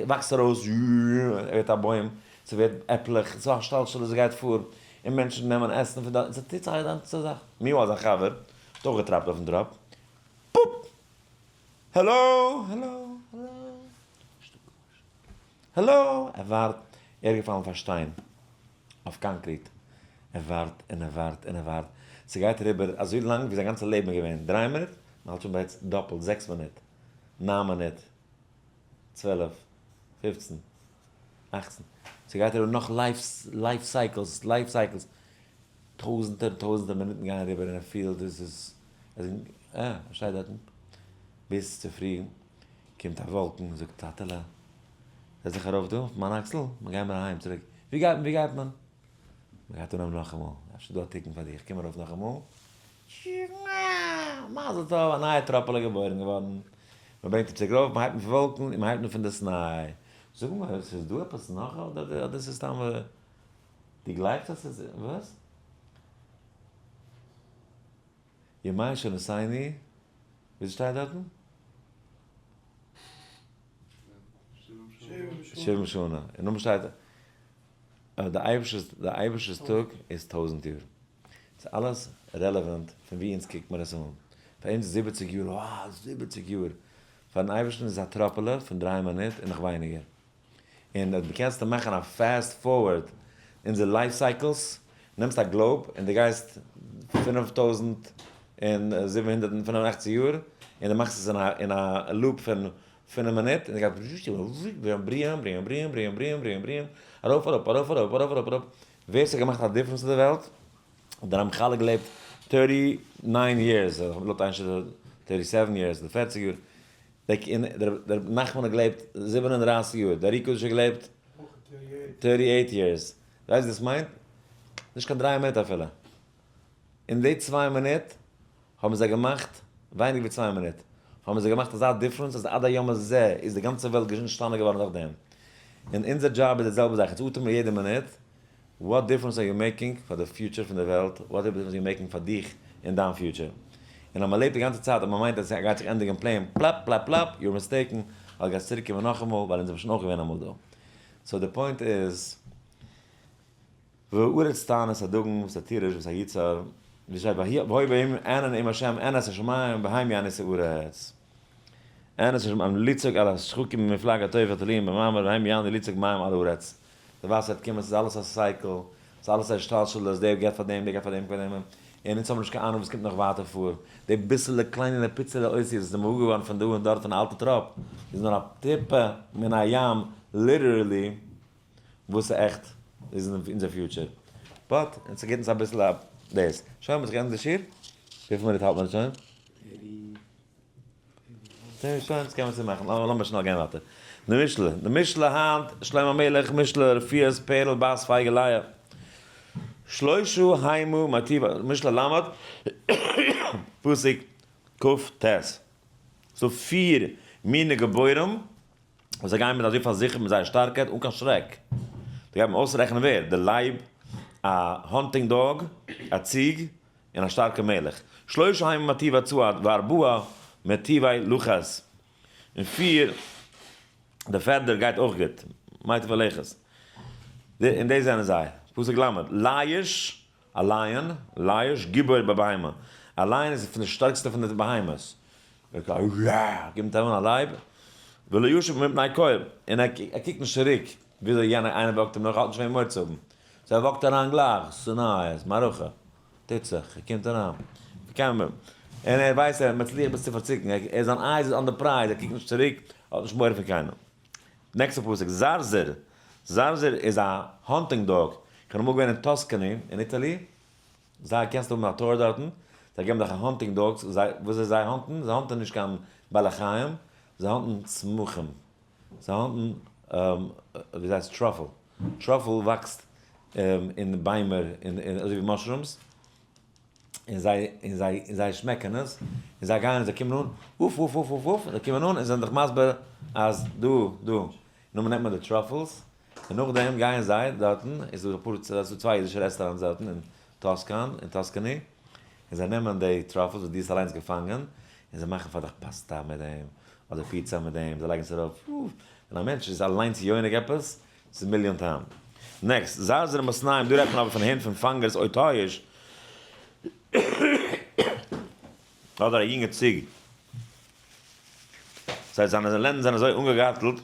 וואקסט ארויס, ער ווערט א בוים, ס'ווערט עפלעך, ס'איז א השתלשלות וואס גייט פאר, און מענטשן נעמען עסן פון דארט, און ס'טוט זיך א גאנצע זאך. מיהו אז א חבר האט אויך געטראפט אויפן טראפ, פאפ! Hello! Hello! Hello! נישטא גארנישט. העלא! ער ווארט, ער איז געפאלן אויף א שטיין, אויף concrete. ער ווארט און ער ווארט און ער ווארט. ס'גייט אריבער אזוי לאנג ווי זיין גאנצע לעבן איז געווען. דריי מינוט? מ'האלט שוין ביי יעצט דאפלט, זעקס מינוט. ניין מינוט. 12. 15. 18. ס'גייט אריבער נאך life cycles, life cycles. טויזענטער און טויזענטער מינוטן גייען אריבער און ער פילט עס איז, אה, ער שטייט דארטן. ביז צופרי קומט א וואלקן און זאגט, טאטעלע, זעץ זיך ארויף דא אויף מיין אקסל, מיר גייען מיר אהיים צוריק. ווי גייט מען, ווי גייט מען? מען גייט אנהייבן נאכאמאל, אפשר איז דא א תיקון פאר דיך, קום ארויף נאכאמאל. מזל טוב, א נייע טראפעלע געבוירן געווארן. מען ברענגט אים צוריק ארויף, מען הייבט אים פון וואלקן און מען הייבט אים פון דאס ניי. זאג מיר, ס'איז דא עפעס נאך אדער דאס איז סתם, דו גלייבסט אז ס'איז, וואס? ימי שנתיני, וויאזוי שטייט דארטן? שבעים שנה. און נאכדעם שטייט אז די אייבערשטער'ס די אייבערשטער'ס טאג איז טויזנט יאר. ס'איז אלעס relevant פון ווי אונז קוקט מיר עס אן. פאר אונז איז זיבעציג יאר, wow זיבעציג יאר! פארן אייבערשטן איז עס א טראפעלע פון דריי מינוט און נאך ווייניגער. און אויב דו קענסט מאכן א fast forward אונזער life cycles, נעמסט א globe און דו גייסט 5785 יאר און דו מאכסט עס אין א loop פון פינף מינוט און עס גייט בריעם בריעם בריעם בריעם בריעם בריעם בריעם ארויף אראפ ארויף אראפ ארויף אראפ אראפ, ווער ס'האט געמאכט א difference אין די וועלט, דער רמח"ל האט געלעבט thirty nine years, לויט איין שיטה thirty seven years, אדער פערציג יאר, דער ר' נחמן האט געלעבט 37 יאר, דער אר"י הקדוש האט געלעבט thirty eight years, ווייסט וואס דאס מיינט? נישט קיין דריי מינוט אפילו. אין די צוויי מינוט האבן זיי געמאכט, ווייניגער ווי צוויי מינוט, האבן זיי געמאכט אזא difference אז עד היום הזה איז די גאנצע וועלט נשתנה געווארן דורך דעם. און אונזער דזשאב איז די זעלבע זאך, אונז אטעמען יעדע מינוט, what difference are you making פאר די future פון די וועלט, what difference are you making פאר דיך און דיין future. און אז מען לעבט די גאנצע צייט און מען מיינט אז עס גייט זיך ענדיגן פלעין פלאפ פלאפ פלאפ, you're mistaken, ווייל גייסט צוריק קומען נאכאמאל, ווייל אונז זעמיר שוין אויך געווען אמאל דא. So די point איז. והארץ תען את הדגן ואת התירוש ואת היצהר, ווי שטייט והיה בימים אענן עם השם אענה את השמים והם יענו את הארץ. אענה את השמים לצעוק על השחקים ממפלג הטוב התלויים במאמר והם יענו לצעוק מים על הארץ. די וואסער וועט קומען, ס'איז אלעס א cycle, ס'איז אלעס א השתלשלות, דער געבט פאר דעם, דער געבט פאר דעם, פאר דעם, און אונז האבן נישט קיין אהנונג וואס קומט נאך ווייטער פאר. די ביסעלע קליינע פיצעלע אותיות וואס זענען מבואר געווארן פון דא און דארט פון א אלטע טראפ, איז נאר א טיפה מן הים, literally. וואס עכט איז אונזער future. But און ס'גיבט אונז אביסל א דאס. שוין מ'האט זיך געענדיגט די שיעור? וויפיל מינוט האלט מען שוין? שוין, יעצט קען מען צומאכן. לאמיר שנעל גיין ווייטער. די משלי. די משלי היינט, שלמה המלך, משלי רפואת פערל בת פייגא לאה. שלושה המה מטיבי, משלי ל', פסוק כ"ט. ס'דא פיר מיני גיבורים וואס זיי גייען מיט אזוי פארזיכערט מיט זייער שטארקייט אן קיין שרעק. זיי גייט מען אויסרעכענען ווער, די לייב, א hunting dog, א ציג, און א שטארקע מלך. שלושה המה מטיבי צעד וארבעה מטיבי לכת. און פיר, די פערדער גייט אויך גוט, מיטיבי לכת. און דאס זענען זיי. פסוק ל', ליש, א lion, ליש, גיבור בבהמה. א lion איז פון די שטארקסטע פון די בהמות. קומט אן א לייב, ולא ישוב מפני כל, און ער קוקט נישט צוריק וויאזוי יענער איינער walk ט אים נאך, ער האט נישט וועם מורא צו האבן. So ער walk ט אריין גלייך, ס'נייעס, מערכה, טוט זיך, ער קומט אריין. און ער ווייסט ער איז מצליח ביז צו פארציקן, ער זיין eyes איז on the prize, ער קוקט נישט צוריק, ער האט נישט מורא פון קיינעם. נעקסטע פסוק, זרזיר, זרזיר איז א hunting dog, איך בין אמאל געווען אין Tuscany אין Italy, זיי קענסט האבן א tour דארטן, זיי געבן דיך א hunting dogs, זיי, וואס איז זיי hunt ן? זיי hunt ן נישט קיין בעלי חיים, זיי hunt ן צמחים, זיי hunt ן ווי הייסט truffle, truffle וואקסט אין ביימער און אזוי ווי mushrooms, און זיי און זיי און זיי שמעקן עס, און זיי גייען און זיי קומען אן, וואף וואף וואף וואף וואף, זיי קומען אן און זענען דיך מסביר אז דא דא, נאכדעם נעמט מען די truffles, און נאכדעם גייען זיי דארטן, איז דא אפאר, ס'איז דא צוויי אידישע רעסטאראנטס דארטן אין Tuscan, אין Tuscany, און זיי נעמען די truffles וואס דו האסט אליינס געפאנגען, און זיי מאכן פאר דיך פאסטא מיט דעם, אדער פיצא מיט דעם, זיי לייגן עס ארויף, וואו, ווען א מענטש איז אליינס יונק עפעס, ס'איז מיליאן טעם. Next, זרזיר מתנאים, דא רעדט מען אבער פון הינט פון פאנגערס או תיש, אדער א יונגע ציג. זיי זיינע לענדן זענען אזוי אנגעגארטלט,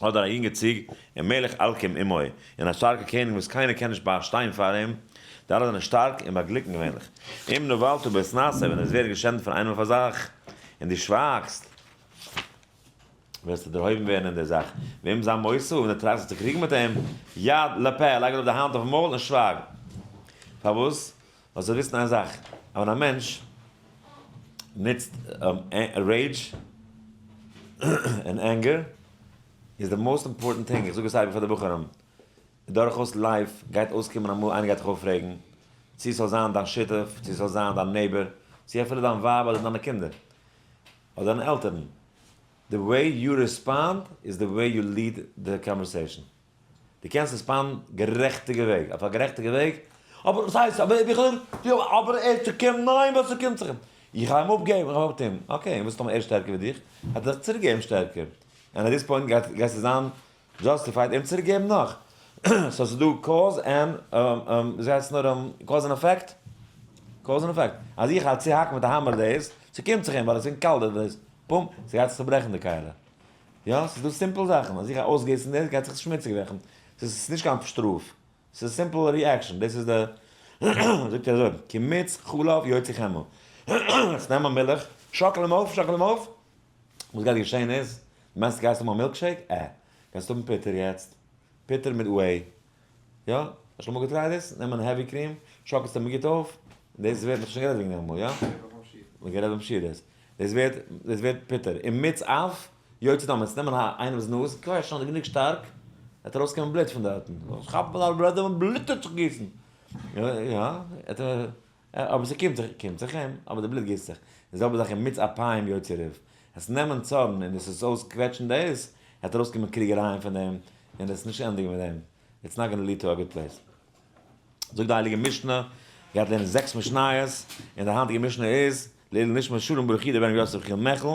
אדער א יונגע ציג, און מלך אלקים עמו, און א שטארקע קעניג וואס קיינער קען נישט ביישטיין פאר אים, די אלע זענען שטארק און באגליקן געווענליך. אם נבלת בהתנשא, ווען עס ווערט געשענדט פון איינעם אויף א זאך, און דו שווייגסט, וועסטו דערהויבן ווערן אין דער זאך. ואם זמתה, און דו טראכסט זיך צו קריגן מיט אים, יד לפה, לייג ארויף די האנט אויפן מויל און שווייג. פארוואס? ווייל זאלסט וויסן איין זאך, אז ווען א מענטש נוצט rage און anger, איז די most important thing, איך זאג עס אייביג פאר די בחורים, דורכאויס life גייט אויסקומען אמאל איינער גייט דיך אויפרעגן, צו ס'זאל זיין דיין שותף, צו ס'זאל זיין דיין neighbor, צו אפילו דיין ווייב אדער דיינע קינדער, אדער דיינע עלטערן, the way you respond איז the way you lead the conversation. דו קענסט respond ן גערעכטיגע וועג, אויף א גערעכטיגע וועג, אבער וואס הייסט, אבער איך האב יא, אבער ער צו קומט, ניין וואס ס'קומט זיך אים, איך גיי אים אפגעבן, איך גיי אפטון, okay, און וואס טאמער ער איז שטערקער ווי דיך, וועט ער דיך צוריק געבן שטערקער, און at this point גייט גייסטו זיין justified אים צוריק געבן נאך, so ס'איז דא cause and, וויאזוי הייסט עס נאר, cause and effect, cause and effect, אז איך גיי צוהאקן מיט א האמער דאס, ס'קומט זיך אים ווייל עס איז קאלט דאס, בום, ס'גייט זיך צוברעכן די כלי. יא, ס'איז דא simple זאכן, אז איך גיי אויסגיסן דאס גייט זיך עס שמוציג ווערן, ס'איז נישט קיין שטראף, ס'איז simple reaction, דאס איז די, זאגט ער אזוי, כי מיץ חלב יוציא חמאה, יעצט נעם א מילך, שאקל אים אויף, שאקל אים אויף, וואס גייט געשען איז, דו מיינסט גייסט האבן א milkshake? אה, גייסט האבן פוטער יעצט, פוטער מיט whey, יא, האסט שוין אמאל געטרייט דאס? נעמען heavy cream, שאקלסט אים גוט אויף, דאס ווערט, מ'האט שוין גערעדט וועגן דעם אמאל, יא? מ'האט גערעדט ביים שיעור דאס. דאס ווערט, דאס ווערט פוטער. און מיץ אף, יוציא דם, יעצט נעמען א איינעמ'ס נאז, קוועטש נאר גענוג שטארק, וועט ארויסקומען בלוט פון דארטן. כאפט מען א בלוט און בלוט טוט זיך גיסן. יא, יא, אבער ס'קומט זיך, קומט זיך אים, אבער די בלוט גיסט זיך. די זעלבע זאך אין מיץ אפיים יוציא ריב. עס נעמען צארן און עס איז אויסקוועטשן דאס, וועט ארויסקומען קריגערייען פון דעם, און עס נישט ענדיגן מיט דעם. It's not gonna lead to a good place. זאגט די הייליגע משנה, גייט לערנען זעקס משניות, און די היינטיגע משנה איז, לעילוי נשמת שלום ברוך יודא בן יוסף חיל מעכל,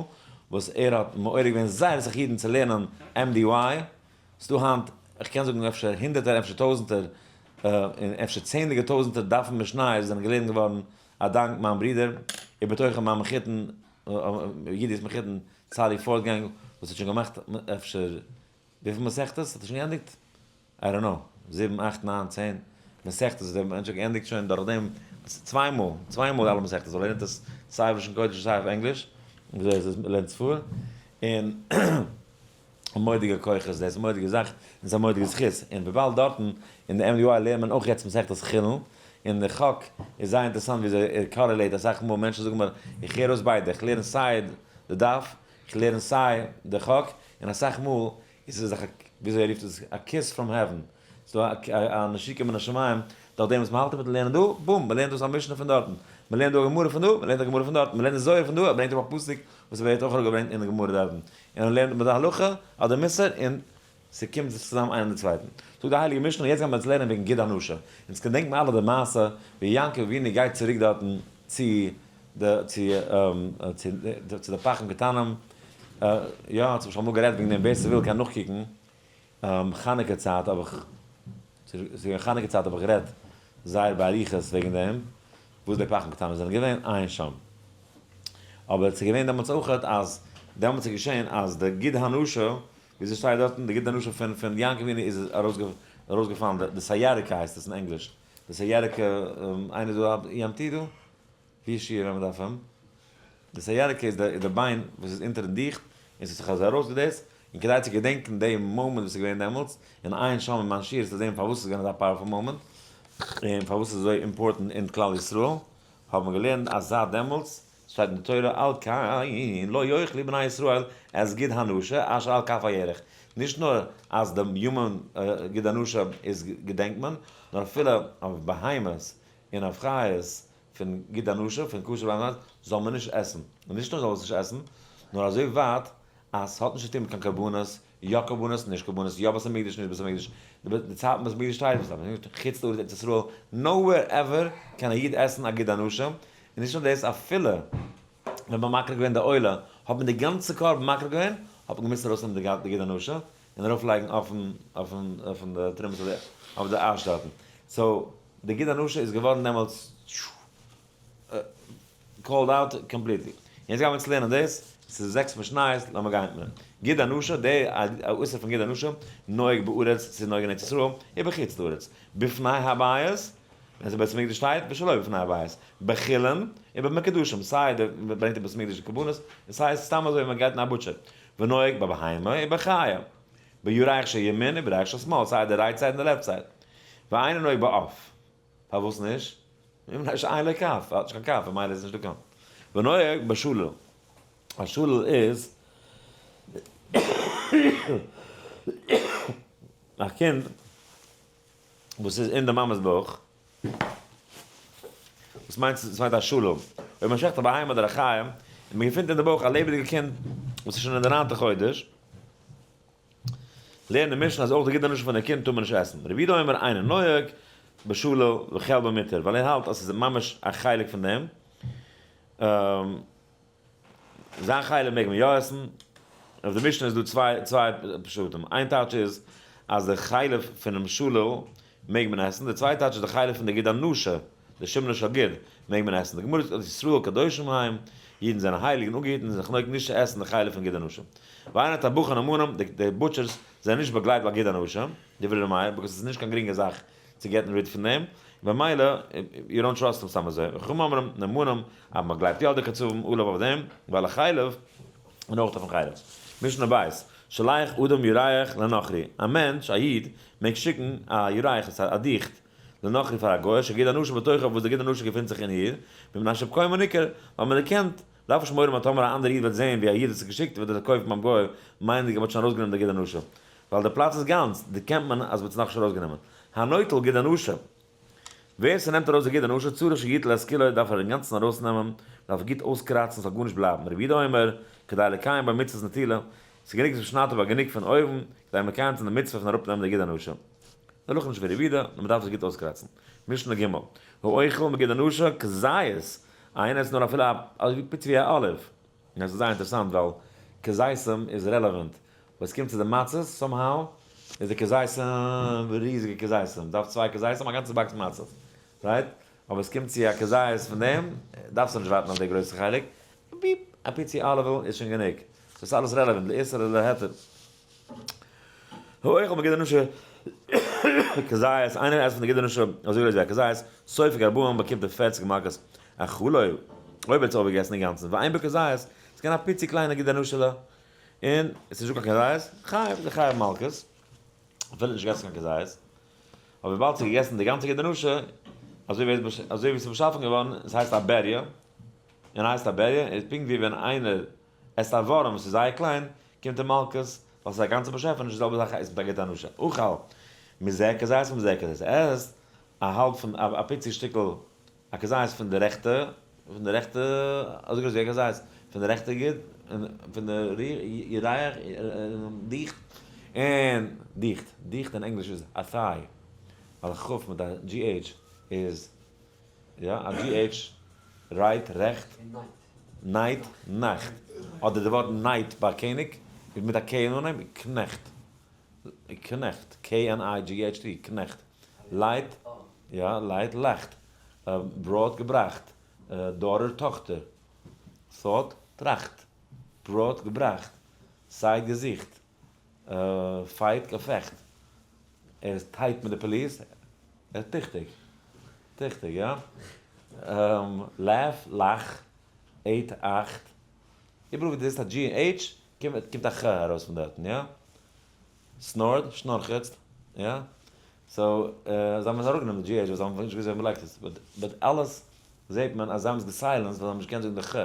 וואס ער האט מעורר געווען זייער אסאך אידן צו לערנען MDY, ס'דא היינט, איך קען זאגן אפשר הונדערטער אפשר טויזנטער. און אפשר צענדליגע טויזנטער דפים משניות זענען געלערנט געווארן א דאנק מיין ברודער, ובתוכם מיין מחותן, אידי'ס מחותן, צאלי פארטגאנג, וואס האט שוין געמאכט אפשר וויפיל מסכתות האט ער שוין געענדיגט? I don't know, זיבן, אכט, ניין, 10 מסכתות האט דער מענטש געענדיגט שוין דורך דעם צוויי מאל, צוויי מאל אלע מסכתות, ווייל ער לערנט עס סיי אויף לשון קודש און סיי אויף ענגליש, וויאזוי ער לערנט עס פאר, און א מורא'דיגע כח איז דאס, א מורא'דיגע זאך, און ס'איז א מורא'דיגע זכות, און וויבאלד דארטן אין די MDY לערנט מען אויך יעצט מסכת חולין, און די חק איז זייער אינטערעסאנט וויאזוי ער correlate, אסאך מאל מענטשן זאגן מיר, איך הער אויס ביידע, איך לערן סיי די דף, איך לערן סיי די חק, און אסאך מאל איז עס א, וויאזוי ער רופט עס, א kiss from heaven, ס'איז דא א נשיקה מן השמים, דורך דעם וואס מ'האלט אינמיטן לערנען דא, בום, מ'לערנט דאס א משנה פון דארטן, מ'לערנט דא א גמרא פון דא, מ'לערנט א גמרא פון דארטן, מ'לערנט די זוהר פון דא, ער ברענגט אראפ א פסוק וואס ווערט אויך אראפגעברענגט אין די גמרא דארטן, און מ'לערנט מיט די הלכה אדער מוסר, און ס'קומט זיך צוזאם איינער מיט צווייטן. זאגט די הייליגע משנה, יעצט גיימיר אונז לערנען וועגן גיד הנשה. אונז געדענקט מיר אלע די מעשה ווי יעקב אבינו גייט צוריק דארטן צו די צו צו די פחים קטנים, יא, האט זיך שוין אמאל גערעדט וועגן דעם, ווער ס'וויל קען נאכקוקן, חנוכה צייט האב איך, ס'איז געווען חנוכה צייט האב איך גערעדט זייער באריכות וועגן דעם, וואס די פחים קטנים זענען געווען, עיין שם. אבער ס'איז געווען דעמאלטס אויכעט אז דעמאלטס איז געשען אז די גיד הנשה, וויאזוי שטייט דארטן, די גיד הנשה פון פון יעקב אבינו איז ארויסגעפאלן, די sciatica הייסט עס אין ענגליש, די sciatica, איינער דא א EMT דא? ווי איז שיעור ווען מ'דארף אים? די sciatica איז די ביין וואס איז אונטערן דיכט, און ס'האט זיך אזוי ארויסגעדעסט, און כדי צו געדענקן די מאמענט וואס איז געווען דעמאלטס, און עיין שם אין מיין שיעור צו זען פארוואס ס'איז געווען אזא powerful מאמענט, און פארוואס ס'איז אזוי important אין כלל ישראל, האבן מיר געלערנט אז זייט דעמאלטס שטייט אין די תורה על כן לא יאכלו בני ישראל את גיד הנשה אשר על כף הירך, נישט נאר אז די יומען גיד הנשה איז געדענקט מען, נאר אפילו אויף בהמות און אויף חיות פון גיד הנשה, פון כשר בהמות, זאל מען נישט עסן. און נישט נאר זאל מען עס נישט עסן, נאר אזוי ווייט אז ס'האט נישט צו טון מיט קיין קרבנות, יא קרבנות, נישט קרבנות, יא בית המקדש, נישט בית המקדש, די צייטן בית המקדש שטייט, בית המקדש, חוץ לארץ ארץ ישראל, nowhere ever קען א איד עסן א גיד הנשה, און נישט נאר דאס, אפילו ווען מ'האט מקריב געווען די עולה, האט מען די גאנצע קרבן מקריב געווען, האט מען געמוזט ארויסנעמען די גיד הנשה, און ארויפלייגן אויפן אויפן אויפן די תרומת אויף די אש דארטן. so, די גיד הנשה איז געווארן דעמאלטס called out completely. יעצט גיימיר אונז לערנען דאס, ס'איז זעקס משניות, לאמיר גיין מיט גיד הנשה, די איסור פון גיד הנשה, נוהג בארץ, ס'איז נוהג אין ארץ ישראל, ובחוץ לארץ, בפני הבית, ווען ס'איז בית המקדש שטייט, ושלא בפני הבית, בחולין, ובמקודשים, סיי די מ'ברענגט אין בית המקדש די קרבנות, און סיי סתם אזוי ווען מ'גייט אין א butcher, ונוהג בבהמה ובחיה, בירך של ימין ובירך של שמאל, סיי די right side און די left side. ואינו נוהג בעוף. פארוואס נישט? מפני שאין לו כף, ער האט נישט קיין כף, ממילא איז נישטא קיין. ונוהג בשלל. א שלל איז א קינד וואס איז אין די מאמע'ס בויך. וואס מיינט עס מיינט א שלל? אויב מען שעכט א בהמה אדער א חיה, און מען געפינט אין די בויך א לעבעדיגע קינד וואס איז שוין אין די ניינטע חודש, לערנט די משנה אז אויך די גיד הנשה פון די קינד טאר מען נישט עסן. רבי יהודה אומר אינו נוהג בשלל וחלבו מותר, ווייל ער האלט אז ס'איז ממש א חלק פון דעם. זיין חלב מעג מען יא עסן. אויף די משנה איז דא צוויי פשטים. איין טייטש איז אז די חלב פונעם שלל מעג מען עסן, די צווייטע טייטש איז די חלב פון די גיד הנשה, די שמנה של גיד, מעג מען עסן. די גמרא זאגט אז ישראל קדושים הם, אידן זענען הייליג און אפגעהיטן און זיך נוהג נישט צו עסן די חלב פון גיד הנשה. ואין הטבחים נאמנים, די butchers זענען נישט באגלייבט ביי גיד הנשה, דברי ר' מאיר, because עס איז נישט קיין גרינגע זאך צו get ן rid פון דעם, במילא you don't trust אים סתם אזוי. וחכמים אומרים נאמנים אז מען גלייבט יא די קצבים עליו אויף דעם, ועל החלב, און אויך אויפן חלב. משנה בית, שולח אדם ירך לנכרי, א מענטש, א איד, מעג שיקן א ירך, דאס הייסט א דיכט, לנכרי פאר א גוי, שגיד הנשה בתוכה וואס די גיד הנשה געפינט זיך אין איר, מפני שבקומה ניכר, ווייל מען דערקענט, דארף נישט מורא האבן אז טאמער א אנדערע איד וועט זען ווי א איד האט עס געשיקט וועט ער עס קויפן ביים גוי, מיינענדיג אז מען האט שוין ארויסגענומען די גיד הנשה. ווייל די פלאץ איז גאנץ, דערקענט מען אז מען האט עס נאכנישט ארויסגענומען. הנוטל גיד הנשה. ווער ס'נעמט ארויס די גיד הנשה צריך שיטול את כולו דארף ער אינגאנצן ארויסנעמען, דארף גוט אויסקראצן ס'זאל גארנישט בלייבן, רבי יהודה אומר, כדי לקיים בה מצוות נטילה, ס'איז גענוג אז מ'שניידט אבער גענוג פון אויבן, כדי מקיים צו זיין די מצוה פון אראפנעמען די גיד הנשה. די הלכה נישט ווי רבי יהודה, נאר מ'דארף עס גוט אויסקראצן. משנה ג', האוכל מגיד הנשה כזית, איינער עסט נאר אפילו א אזוי פיצי ווי א olive, און עס איז זייער אינטערעסאנט ווייל כזיתים איז relevant, ווען עס קומט צו די מצות, somehow. איז די כזיתים ריזיגע כזיתים, דארף צוויי כזיתים א גאנצע box מצות, right? אבער עס קומט צו א כזית פון דעם, דארפסטו נישט ווארטן אויף די גרויסע חלק, ביפ, א פיצי olive oil איז שוין גענוג. ס'איז אלעס relevant, לאיסור ולהיתר. האוכל מגיד הנשה כזית, איינער עסט פון די גיד הנשה אזוי גרויס ווי א כזית, סופג ארבעים באקומט ער 40 מכות, אכלו, אויב ער האט עס אויפגעגעסן אינגאנצן, ואין בו כזית, ס'איז געווען א פיצי קליינע גיד הנשה'לע, און עס איז נישטא קיין כזית, חייב, איז ער חייב מלקות, אפילו נישט געגעסן קיין כזית, אבער וויבאלד ס'איז געגעסן די גאנצע גיד הנשה, אזוי ווי עס איז באשאפן געווארן, עס הייסט א בריה, און הייסט א בריה, איז פונקט ווי ווען איינער עסט א ווארעם וואס איז זייער קליין, קומט אים מלקות, ווייל ס'איז א גאנצע באשעפעניש, די זעלבע זאך איז מיט א גיד הנשה. אכל מזה כזית ומזה כזית, עסט א האלב פון א פיצי שטיקל א כזית פון די רעכטע, פון די רעכטע, אזוי גרויס ווי א כזית, פון די רעכטע גיד, און פון די ירח, דיכט, און דיכט, דיכט אין ענגליש איז א thigh, ווייל א כ' מיט א GH איז, יא, א GH, right, רעכט, night, נאכט, אדער די ווארט knight ביי קעניג, איז מיט א K אין אנהייב, קנעכט, קנעכט, K-N-I-G-H-T, קנעכט, light, יא, light, לעכט, brought, געבראכט, daughter, טאכטער, thought, טראכט, brought, געבראכט, sight, געזיכט, fight, געפעכט, ער איז tight מיט די police, ער איז טיכטיג, טיכטיג, יא, laugh, לאך, eight, אכט, איבעראל ווי דו זעסט א G און H, קומט א ח ארויס פון דארטן, יא? snort, שנארכעצט, יא? so, זיי האבן עס אראפגענומען די GH ווייל זיי האבן נישט געוואוסט ווי מ'לייגט עס, but אלעס זעט מען אז זיי האבן עס גע silence ט ווייל זיי האבן נישט געקענט זאגן די ח,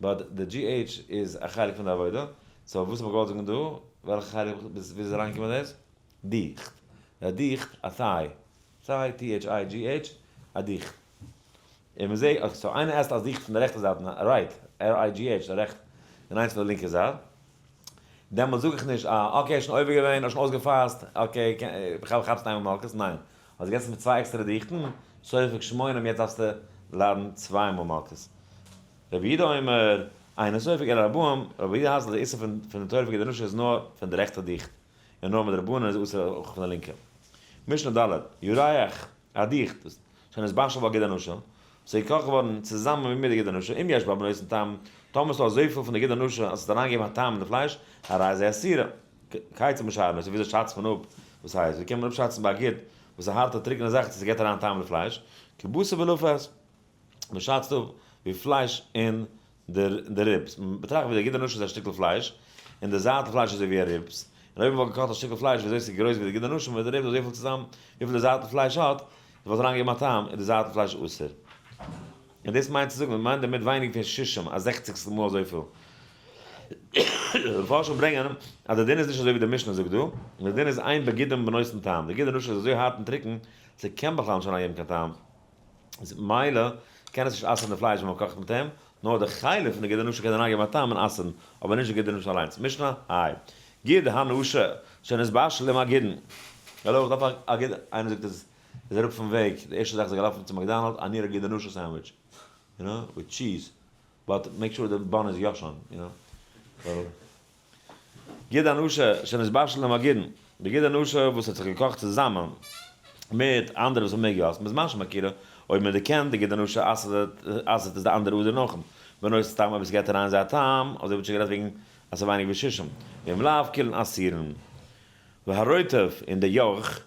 but די GH איז א חלק פון די עבודה, so וואס האב איך געוואלט זאגן דא? וועלכע חלק ווי איז אריינגעקומען דאס? דיכט. א דיכט, א thigh. Thigh, T-H-I-G-H, א דיכט. און מען זעט, okay, so איינער עסט א דיכט פון די רעכטע זייט, right, R-I-G-H, די רעכט, און איינס פון די לינקע זייט. דעמאלטס זאג איך נישט, אה, okay, שוין עובר געווען, האסט שוין אויסגעפאסט, okay, כאפסט איינמאל מלקות, ניין. האסט געגעסן מיט צוויי עקסטערע דיכטן, סופג שמונים, יעצט דארפסטו ליידן צוויי מאל מלקות. רבי יהודה אומר, אינו סופג אלא ארבעים, רבי יהודה האלט אז די איסור פון די תורה פון גיד הנשה איז נאר פון די רעכטע דיכט, און נאר מדרבנן איז אסור אויך פון די לינקע. משנה ד', ירח, א דיכט, וואס שנתבשל בהגיד הנשה, וואס איז געקאכט געווארן צוזאמען מיט די גיד הנשה, אם יש בה בנותן טעם, טאמער ס'דא אזויפיל פון די גיד הנשה אז ס'האט אריינגעגעבן א טעם אין די פלייש, הרי זה אסורה. כיצד משערין אותו, וויאזוי שאצט מען אפ, וואס הייסט, ווי קען מען אפשאצן ביי א גיד, וואס איז א הארטע טרוקענע זאך צו ס'געט אריין טעם אין די פלייש, כבשר בלפת. מען שאצט אפ ווי פלייש אין די ribs, מען באטראכט ווי די גיד הנשה איז א שטיקל פלייש, און די זייטל פלייש איז אזוי ווי א ribs, און אויב מען וואלט געקאכט א שטיקל פלייש ווי אזוי ס'איז גרויס ווי די גיד הנשה מיט די ribs אזויפיל צוזאם וויפיל די זייטל פלייש האט, וואלט אריינגעגעבן א טעם, איז די זייטל פלייש אסור. און דאס מיינט צו זאגן, מען מיינט דערמיט ווייניגער פון שישים, א זעכציגסטל מאל אזויפיל. די מפרשים ברענגען אז די דין איז נישט אזוי ווי די משנה זאגט דא, די דין איז אין בגידין בנותן טעם, די גיד הנשה איז אזוי הארט און טרוקן, ס'קען בכלל נישט אריינגעבן קיין טעם. איז מילא קען עס נישט אסר'ן די פלייש ווען מען קאכט מיט אים, נאר די חלב פון די גיד הנשה קען אריינגעבן א טעם און אסר'ן, אבער נישט די גיד הנשה אליינס. משנה ה. גיד הנשה שנתבשל עם הגידין. האלא, איך דארף א גיד, איינער זאגט עס איז אראפ פון וועג, די ערשטע זאך איז ער געלאפן צו McDonald's, I need a גיד הנשה sandwich, you know, with cheese, but make sure the bun איז ישן, you know. גיד הנשה שנתבשל עם הגידין, די גיד הנשה וואס האט זיך געקאכט צוזאמען מיט אנדערע וואס האבן מער געהאסט, בזמן שמכירה, אויב מען דערקענט די גיד הנשה אסר'ט עס די אנדערע אדער נאכן בנותן טעם אויב עס געט אריין זייער טעם, אזוי ווי שוין גערעדט וועגן אז ס'איז ווייניגער ווי שישים, ואם לאו כולן אסורין. והרוטב און די יויך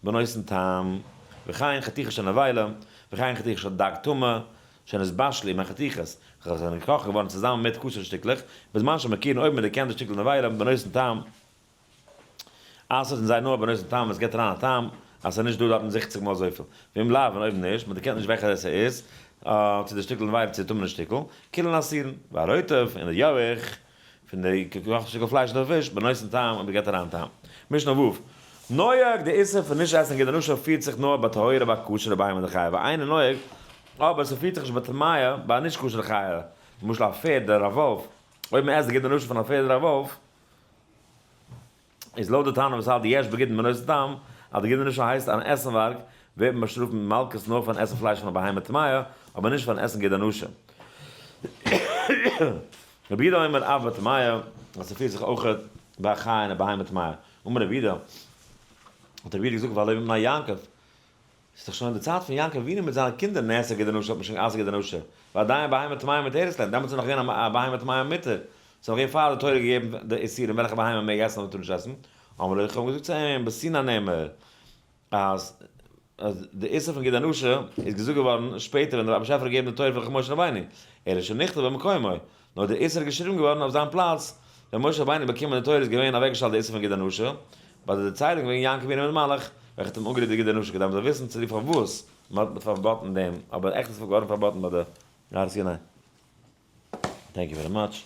בנותן טעם, וכן חתיכה של נבילה, וכן חתיכה של דג טמא, שנתבשלו עם החתיכות, וועלכע זענען געקאכט געווארן צוזאמען מיט כשר'ע שטיקלעך, בזמן שמכירין אויב מען דערקענט די שטיקל נבילה בנותן טעם, אסר'ט אין זיי נאר בנותן טעם ווען עס געבט אריין א טעם, אז ס'איז נישט דא דארטן זעכציג מאל אזויפיל, ואם לאו און אויב נישט, מען דערקענט נישט וועלכע עס איז, צו די שטיקל נבילה צו די טמא'נע שטיקל, כולן אסורין, והרוטב און די יויך. פון די געקאכטע שטיקל פלייש אדער פיש, בנותן טעם אויב געט אריין טעם. משנה ו'. נוהג, די איסור פון נישט עסן גיד הנשה פירט זיך נאר ביי טהורה ביי כשר'ע בהמה אדער חיה, ואינו נוהג, אבער ס'פירט זיך נישט ביי טמאה ביי א נישט כשר'ע חיה, למשל א פערד אדער א וואלף, אויב מ'עסט די גיד הנשה פון א פערד אדער א וואלף, איז לויט די תנא וואס האלט יש בגידין בנותן טעם, אז די גיד הנשה הייסט אן עסנווארג, ווערט מען באשטראפט מיט מלקות נאר פארן עסן פלייש פון א בהמה טמאה, אבער נישט פארן עסן גיד הנשה. רבי יהודה אומר אף בטמאה, אז ס'פירט זיך אויך ביי א חיה און א בהמה טמאה. אמר רבי יהודה. האט רבי יהודה געזאגט והלא בימי יעקב, ס'איז דאך שוין אין די צייט פון יעקב אבינו מיט זיינע קינדער נאסר גיד הנשה האט מען שוין גע'אסר'ט גיד הנשה, ועדיין בהמה טמאה מותרת להם, דעמאלטס איז נאך געווען א בהמה טמאה מותר, ס'איז נאך געווען פאר די תורה געגעבן די איסורים וועלכע בהמה מען מעג עסן און מען טאר נישט עסן, אמרו לו, איך האב געזאגט צו אים, בסיני נאמר אז די איסור פון גיד הנשה איז געזאגט געווארן שפעטער ווען דער באשעפער האט געגעבן די תורה פאר משה רבינו, אלא שנכתב במקומו, נאר די איסור איז געשריבן געווארן אויף זיין פלאץ, ווען משה רבינו האט באקומען די תורה איז געווען אוועקגעשטעלט די איסור פון גיד הנשה, ביי די דערציילונג וועגן יעקב אבינו מיט מלאך, וועלכע האט אים אנגערירט די גיד הנשה כדי מען זאל וויסן צוליב פארוואס מען האט פארבאטן דעם, אבער עכט איז עס געווארן פארבאטן ביי די הר סיני. Thank you very much.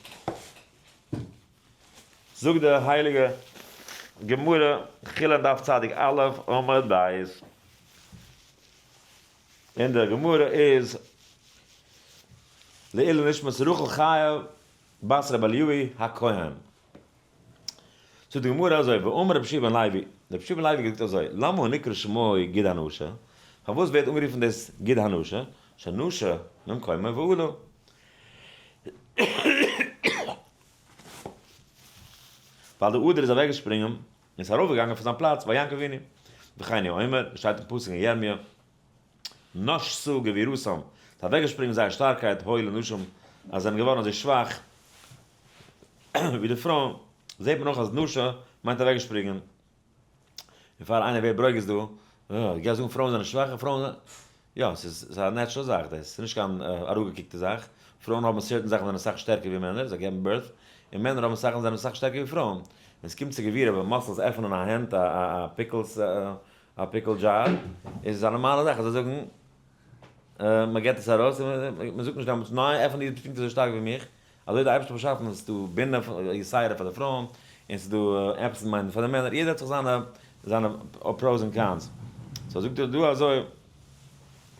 זאגט די הייליגע גמרא, חולין דף צדיק א' עמוד ב'. אין די גמרא איז לעילוי נשמת רחל חיה בת רבי אליהו הכהן. זאגט די גמרא אזוי, ואמר רבי יהושע בן לוי, רבי יהושע בן לוי האט געזאגט אזוי, למה נקרא שמו גיד הנשה, פארוואס ווערט אנגערופן דאס גיד הנשה, שנשה ממקומו ועלה. ווייל די אדער איז אוועקגעשפרינגען און איז ארויפגעגאנגען פון זיין פלאץ ביי יעקב אבינו. וכן הוא אומר, עס שטייט אין פסוק אין ירמיה, נשסו גבורתם, ס'איז אוועקגעשפרינגען זייער שטארקייט, הוי לנשים, אז זיי זענען געווארן אזוי שוואך ווי די פרויען, זעט מען אויך אז נשה מיינט אוועקגעשפרינגען. און פאר איינער ווערט ברוגז דא, אה, גייסט זאגן פרויען זענען שוואכע, פרויען זענען, יא, ס'איז א natural זאך דאס, ס'איז נישט קיין אראפגעקוקטע זאך, פרויען האבן certain זאכן זענען אסאך שטערקער ווי מענער, זיי געבן birth, און מענער האבן זאכן זענען אסאך שטערקער ווי פרויען. ווען ס'קומט צו גבורה ווען muscles עפענען א הענט א א pickles א pickle jar איז עס א נארמאלע זאך אז זיי זאגן מען געט עס ארויס און מען זאגט נישט דעמאלטס ניין עפען דיר פונקט אזוי שטארק ווי מיך, אזוי האט די אייבערשטער באשאפן עס איז דא בינה יתירה פאר די פרויען און ס'איז דא absent mind פאר די מענער, יעדער האט זיך זיינע זיינע pros און cons, so זאגט ער דא אזוי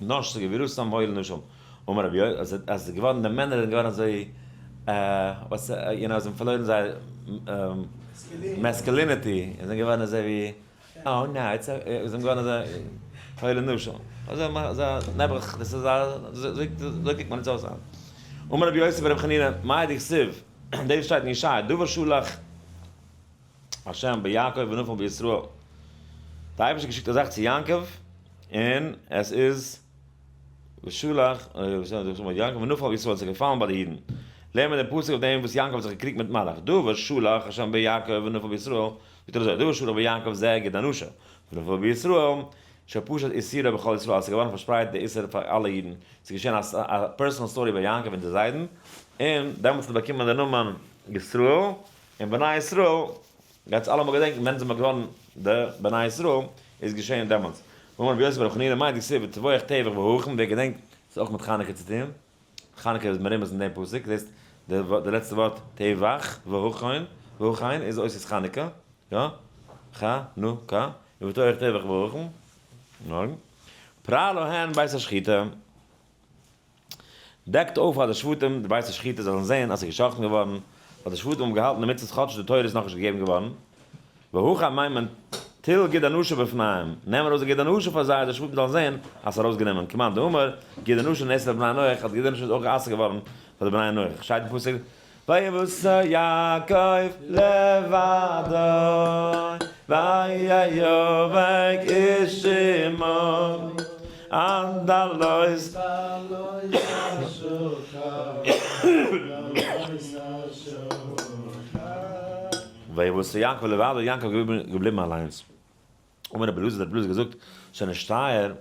נשתה גבורתם הוי לנשים, אמר רבי יוסי אז עס איז געווארן די מענער זענען געווארן אזוי וואס יו נאו זיי האבן פארלוירן זייער masculinity און זענען געווארן אזוי ווי אה ניין, איטס א, זיי זענען געווארן אזוי הוילע נשים. אזוי אזא נעבעך, דאס איז א, אזוי קוקט מען אונז אויס היינט. אמר רבי יוסי ברבי חנינא, מאי דכתיב, דאס שטייט אין ישעיה, דבר שלח השם ביעקב ונפל בישראל. דער אייבערשטער האט געשיקט א זאך צו יעקב, און עס איז ושלח יעקב ונפל בישראל, עס איז געפאלן ביי די אידן. לערנט מען דעם פסוק אויף דעם וואס יעקב האט זיך געקריגט מיט מלאך, דבר שלח השם ביעקב ונפל בישראל, זאגט ער אזוי, דבר שלח ביעקב זה גיד הנשה, ונפל בישראל, שפשט איסורה בכל ישראל, עס איז געווארן פארשפרייט די איסור פאר אלע אידן, עס איז געשען א personal story ביי יעקב און די זיידן, און דעמאלטס האט ער באקומען די נאמען ישראל, און בני ישראל, גייטס אלעמאל געדענקן ווען זענען מיר געווארן די בני ישראל, איז געשען דעמאלטס. ואמר רבי יוסי ברבי חנינא מאי דכתיב וטבוח טבח והכן, ווער געדענקט, ס'איז אויך מיט חנוכה צו טון. חנוכה איז מרומז אין דעם פסוק, זעסט די לעצטע ווארט טבח והכן, והכן איז אותיות חנוכה, יא? ח נ ק, ובטוח טבח והכן, מארגן. פרע להן בית השחיטה, דעקט אויף פאר די שבטים די בית השחיטה זיי זאלן זען אז ס'איז געשאכטן געווארן, ווייל די שבטים האבן געהאלטן די מצוות כאטש די תורה איז נאכנישט געגעבן געווארן, והכא מיינט מען טול גיד הנשה בפניהם, נעם ארויס די גיד הנשה פאר זיי אז די שבטים זאלן זען אז ס'איז ארויסגענומען, כמאן דאמר גיד הנשה נאסר לבני נח, אז די גיד הנשה איז אויך גע'אסר'ט געווארן פאר די בני נח, שטייט אין פסוק ויבשר יעקב לבדו ויאבק איש עמו עד עלות. ויבשר יעקב לבדו, יעקב איז געבליבן אליינס. אמר רבי אלעזר, האט רבי אלעזר געזאגט, שנשתייר,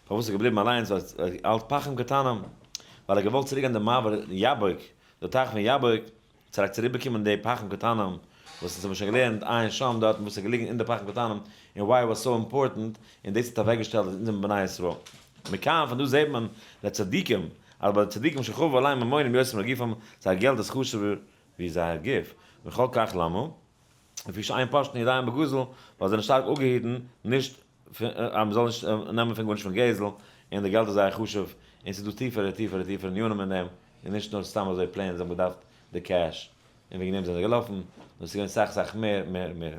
פארוואס איז געבליבן אליינס, ווייל אלס פחים קטנים, ווייל ער האט געוואלט צוריק גיין די מעבר יבוק, די טייך פון יבוק, צוריק צוריקבאקומען די פחים קטנים, וואס אונז האבן שוין געלערנט עיין שם דארטן וואס איז געליגן אין די פחים קטנים, און why was so important, און דאס האט אוועקגעשטעלט אז אונז זענען בני ישראל. מכאן, פון דא זעט מען, לצדיקים, אז ביי די צדיקים שחובה עליהם ממונם יותר מגופם, זייער געלט איז חשוב'ער ווי זייער גוף, וכל כך למה? לפי שאין פושטין ידיהם בגזל, ווייל זיי זענען שטארק אפגעהיטן נישט אז מען זאל נישט נעמען פון גארנישט פון גזל, און די געלט איז זייער חשוב, און ס'איז דא טיפערע טיפערע טיפערע ענינים אין דעם, און נישט נאר סתם אזוי plain זיי האבן געדארפט די cash, און וועגן דעם זענען זיי געלאפן, נאר ס'איז געווען סאך סאך מער מער מער.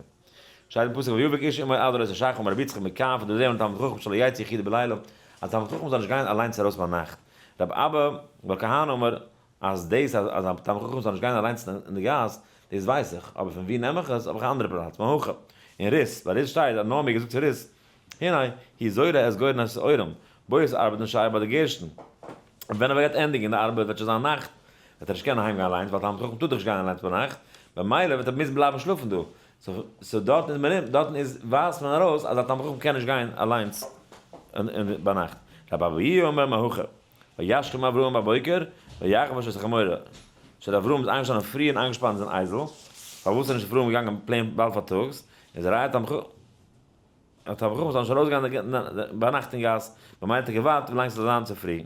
שטייט אין פסוק ויאבק איש עמו עד עלות השחר אמר רבי יצחק מכאן פון דא זעהן מיר תלמיד חכם שלא יצא יחידי בלילה, אז תלמיד חכם זאל נישט גיין אליינס ארויס ביינאכט. רב אבא בר כהנא אמר אז דאס אז א תלמיד חכם זאל נישט גיין אליינס אין די גאס, דאס ווייס איך, אבער פון ווי נעם איך עס, האב איך א אנדערע פלאץ, מהכא. אין רות, ביי רות שטייט אז נעמי האט געזאגט צו רות, הנה, הוא זורע את גורן השעורים, בועז ארבעט אין שייער ביי די גערשטן, און ווען ער וועט ענדיגן די ארבעט וועט שוין זיין נאכט, וועט ער נישט קענען אהיים גיין אליינס, ווייל תלמיד חכם טאר דאך נישט גיין אליינס ביינאכט, במילא וועט ער מוזן בלייבן שלאפן דא. so דארטן איז מען, דארטן איז ווייזט מען ארויס אז א תלמיד חכם קען נישט גיין אליינס ביינאכט. רבי אבהו אומר מהכא, וישכם אברהם בבוקר, ויחבוש את חמורו. שטייט אברהם איז איינגעשטאנען פרי און איינגעשפאנט זיין אייזל, פארוואס איז נישט אברהם געגאנגען plain באלד פארטאגס, איז ראיה תלמיד חכם, א תלמיד חכם זאל נישט ארויסגיין ביינאכט אין גאס, ממילא האט ער געווארט ווילאנג ס'זאל זיין צופרי.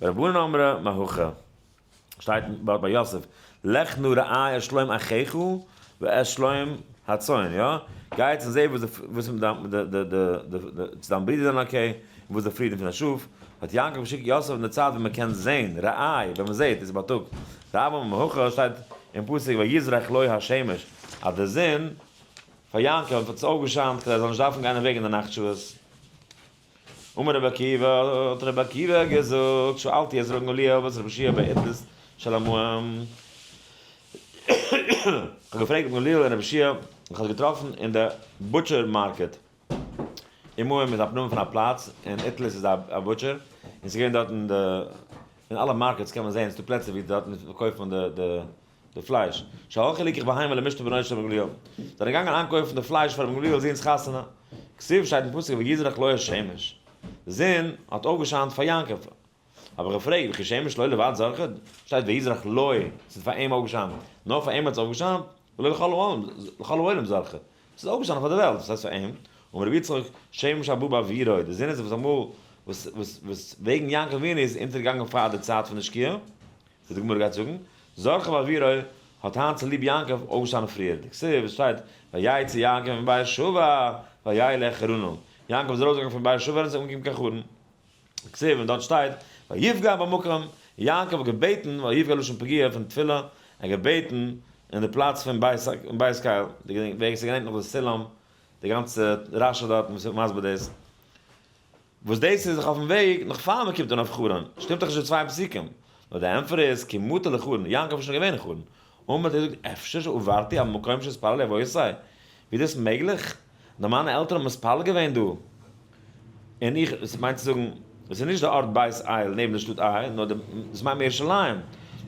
ורבנן אמרי מהכא, שטייט ביי יוסף, לך נא ראה את שלום אחיך ואת שלום הצאן, יא? גיי יעצט און זע וואס וואס מיט דיין די די די די צו דיין ברידער זענען okay, און וואס די פרידן פון די שאף. האט יעקב געשיקט יוסף אין די צייט ווען מען קען זען, ראה, ווען מען זעט, איז בייטאג. רבה אמר מהכא, שטייט אין פסוק ויזרח לו השמש, אז די זון פאר יעקב האט עס אויפגעשיינט כדי ער זאל נישט דארפן גיין אין וועג אין די נאכט שעות. אמר רבי עקיבא, האט רבי עקיבא געזאגט, שאלתי את ר' גמליאל ואת רבי יהושע באיתנות של עמהם. איך האב געפרעגט רבי גמליאל און רבי יהושע, איך האב געטראפן אין די butcher market. עמהם איז א נאמען פון א פלאץ, און איתנות איז א butcher, און ס'איז געווען דארט אין די, אין אלע markets קען מען זען, ס'איז דא פלעצער ווי דארטן קויפט מען די די פלייש, שהלכו ליקח בהמה למשתה בנו של רבי גמליאל, זיי זענען געגאנגען איינקויפן די פלייש פאר רבי גמליאל'ס זוהן'ס חתונה, כתיב שטייט אין פסוק ויזרח לו השמש, די זון האט אויפגעשיינט פאר יעקב, האב איך געפרעגט וכי שמש לו לבד זרחה, שטייט ויזרח לו, ס'איז פאר אים אויפגעשיינט, נאר פאר אים האט עס אויפגעשיינט, ולא לכל העולם, לכל העולם זרחה, ס'איז אויפגעשיינט פאר די וועלט, וואס הייסט פאר אים? אמר רבי יצחק, שמש הבא בעבורו, די זון איז וואס אמאל, וואס וואס וואס וועגן יעקב אבינו איז אונטערגעגאנגען פאר די צייט פון די שקיעה, ווי די גמרא גייט זאגן, זרחה בעבורו האט היינט צוליב יעקב אויפגעשטאנען פריער, דכתיב, עס שטייט, ויצא יעקב מבאר שבע וילך חרנה, יעקב איז ארויסגעגאנגען פון באר שבע און איז אנגעקומען קיין חרן, דכתיב, און דארט שטייט, ויפגע במקום, יעקב האט געבעטן, ויפגע לשון פגיעה פון תפילה, ער האט געבעטן אין די פלאץ פון בית קל, ווער עס געדענקט נאך די סולם, די גאנצע רשי דארטן וואס איז מסביר דאס. וואס דאס איז דאך אויפן וועג נאך פאר מען קומט אן אויף חרן, שטימט דאך נישט די צוויי פסוקים, נאר די ענטפער איז כי מטא לחרן, יעקב איז שוין געווען אין חרן, אמר האט ער געזאגט אפשר שעברתי על מקום שהתפללו אבותי, ווי איז דאס מעגליך, נאר מיינע עלטערן האבן מתפלל געווען דא, און איך, דאס מיינט צו זאגן, דאס איז נישט די ארט בית אל נעבן די שטאט איי, נאר דאס מיינט מען ירושלים,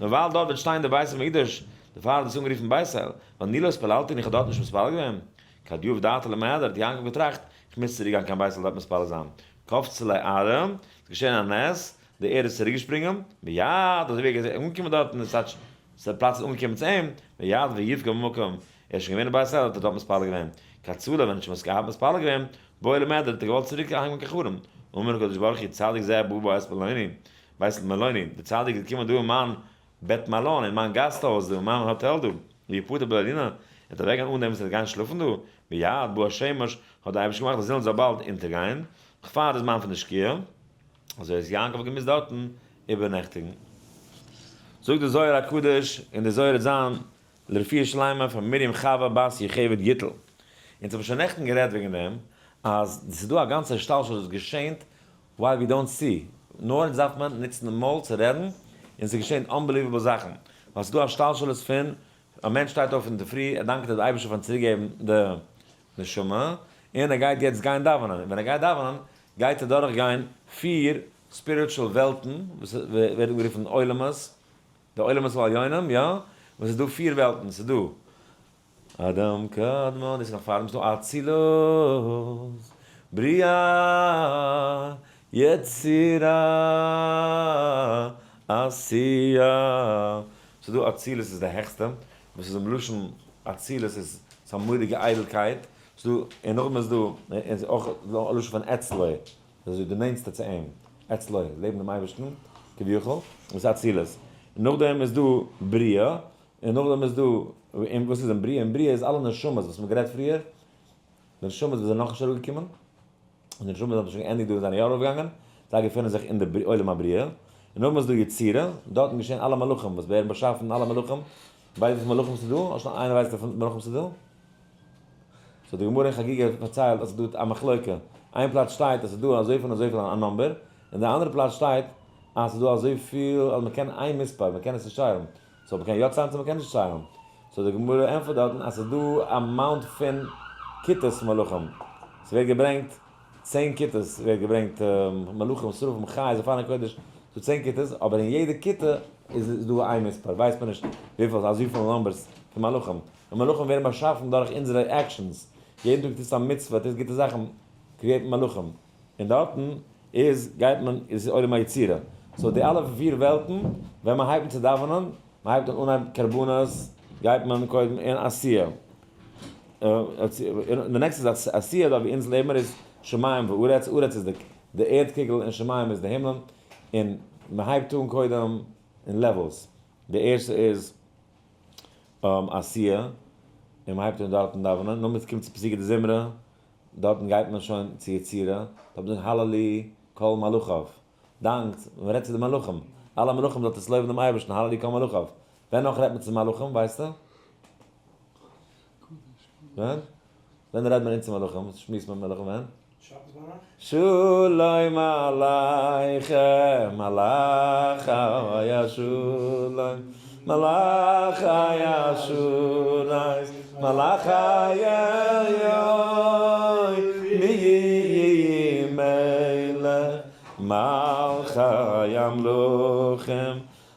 נאר ווייל דארט וועט שטיין די בית המקדש, דערפאר האט דאס אנגערופן בית אל, ואני לא התפללתי און איך האב דארט נישט מתפלל געווען, כד יהב דעתיה למהדר האט יעקב געטראכט, איך מוז צוריק גיין קיין בית אל דארט מתפלל זיין. קפצה ליה ארעא, ס'איז געשען א נס, די ערד איז צוריק געשפרינגען, מיד, אזוי ווי ער איז אנגעקומען דארטן, איז טייטש, ס'איז פלאץ איז אנגעקומען צו אים, מיד ויפגע במקום, ער איז שוין געווען אין בית אל האט ער דארט מתפלל געווען. כי צלי, ווען ער האט שוין געהאט מתפלל געווען, בעי למהדר האט ער געוואלט צוריק אהיים קיין חרן, אמר הקדוש ברוך הוא צדיק זה בא בית מלוני, בית מלוני, דער צדיק איז געקומען דא אין מיין בית מלון, אין מיין גאסט הויז דא, אין מיין האטעל דא, ויפטר בלא לינה, ער וועט אוועקגיין אן דעם וואס ער וועט גיין שלאפן דא, מיד בא השמש, האט דער אייבערשטער געמאכט די זון זאל באלד אונטערגיין, נאך פאר די זמן פון די שקיעה, אזוי איז יעקב געמוזט דארטן איבערנעכטיגן. זאגט דער זוהר הקדוש, און דער זוהר וועט זיין לרפואה שלימה פאר מרים חוה בת יוכבד גיטל. אונז האבן שוין נעכטן גערעדט וועגן דעם, אז ס'איז דא א גאנצע השתלשלות וואס געשענט while we don't see, נאר אונז דארף מען נוצן די מויל צו רעדן, און ס'געשענט unbelievable זאכן, ווייל ס'דא השתלשלות פון א מענטש שטייט אויף אינדערפרי, ער דאנקט די אייבערשטער פארן צוריקגעבן די נשמה, און ער גייט יעצט גיין דאווענען, און ווען ער גייט דאווענען גייט ער דורך גיין פיר spiritual וועלטן, וואס ווערט אנגערופן עולמות, די עולמות העליונים, יא, וואס איז דא פיר וועלטן, ס'איז דא אדם קדמון, דאס איז נאך פארדעם, ס'איז דא אצילות, בריאה, יצירה, עשייה, ס'איז דא אצילות איז די העכסטע, וואס איז מלשון אצילות איז ס'איז א מורא'דיגע איידלקייט, ס'איז דא, און נאכדעם איז דא, איז אויך א לשון פון אצלו, דאס איז די נענטסטע צו אים, אצלו, לעבן דעם אייבערשטן, כביכול, דאס איז אצילות, און נאכדעם איז דא בריאה, און נאכדעם איז דא, און וואס איז אין בריאה? אין בריאה איז אלע נשמות וואס מ'האט גערעדט פריער, די נשמות וואס זענען נאכנישט אראפגעקומען, און די נשמות וואס האבן שוין געענדיגט דא און זענען יא ארויפגעגאנגען, זיי געפינען זיך אין די עולם הבריאה. און נאכדעם איז דא יצירה, דארטן געשען אלע מלאכים וואס ווערן באשאפן, אלע מלאכים, ווייסט וויפיל מלאכים ס'איז דא? אדער איינער ווייסט וויפיל מלאכים ס'איז דא? so די גמרא אין חגיגה פארציילט אז ס'איז דא א מחלוקה, איין פלאץ שטייט אז ס'איז דא אזויפיל און אזויפיל א number, און די אנדערע פלאץ שטייט אז ס'איז דא אזויפיל אז מ'קען איין מספר, מ'קען עס נישט ציילן. so מ'קען יא ציילן צו מ'קען נישט ציילן. so די גמרא ענטפערט דארטן אז ס'איז דא amount פון. כיתות מלאכים, ס'ווערט געברענגט 10 כיתות, ווערט געברענגט מלאכים, שרפים, חיות, אופני קודש, ס'דא 10 כיתות, אבער אין יעדע כיתה איז דא איין מספר, ווייסט מען נישט וויפיל, אזויפיל numbers פון מלאכים. און מלאכים ווערן באשאפן דורך אונזערע actions, יעדן טאג טוסטו א מצוה, טוסט גוטע זאכן, create מען מלאכים. און דארטן איז, גייט מען, איז עולם היצירה. so די אלע פיר וועלטן, ווען מען הייבט אן צו דאווענען, מען הייבט אן אנהייבן קרבנות, גייט מען קודם אין עשיה. די next איז עשיה, דארט ווי אונז לעבן איז שמים וארץ, ארץ איז די ערד קוגל און שמים איז די הימלען, און מען הייבט אן קודם אין levels. די ערשטע איז עשיה, און מען הייבט אן דארטן דאווענען, נאכדעם קומט צו פסוקי דזמרה, דארטן גייט מען שוין צו יצירה, דארט זאגט הללו כל מלאכיו, דאנקט, מען רעדט צו די מלאכים, אלע מלאכים זאלט עס לויבן דעם אייבערשטן, הללו כל מלאכיו. ווען נאך רעדט מען צו מלאכים, ווייסטו? ווען? ווען רעדט מען צו מלאכים? שמועסט מען מיט מלאכים ווען? שבת ביינאכט? שלום עליכם, מלאכי השלום, מלאכי השלום, מלאכי עליון, מי מלך, מלכי המלכים,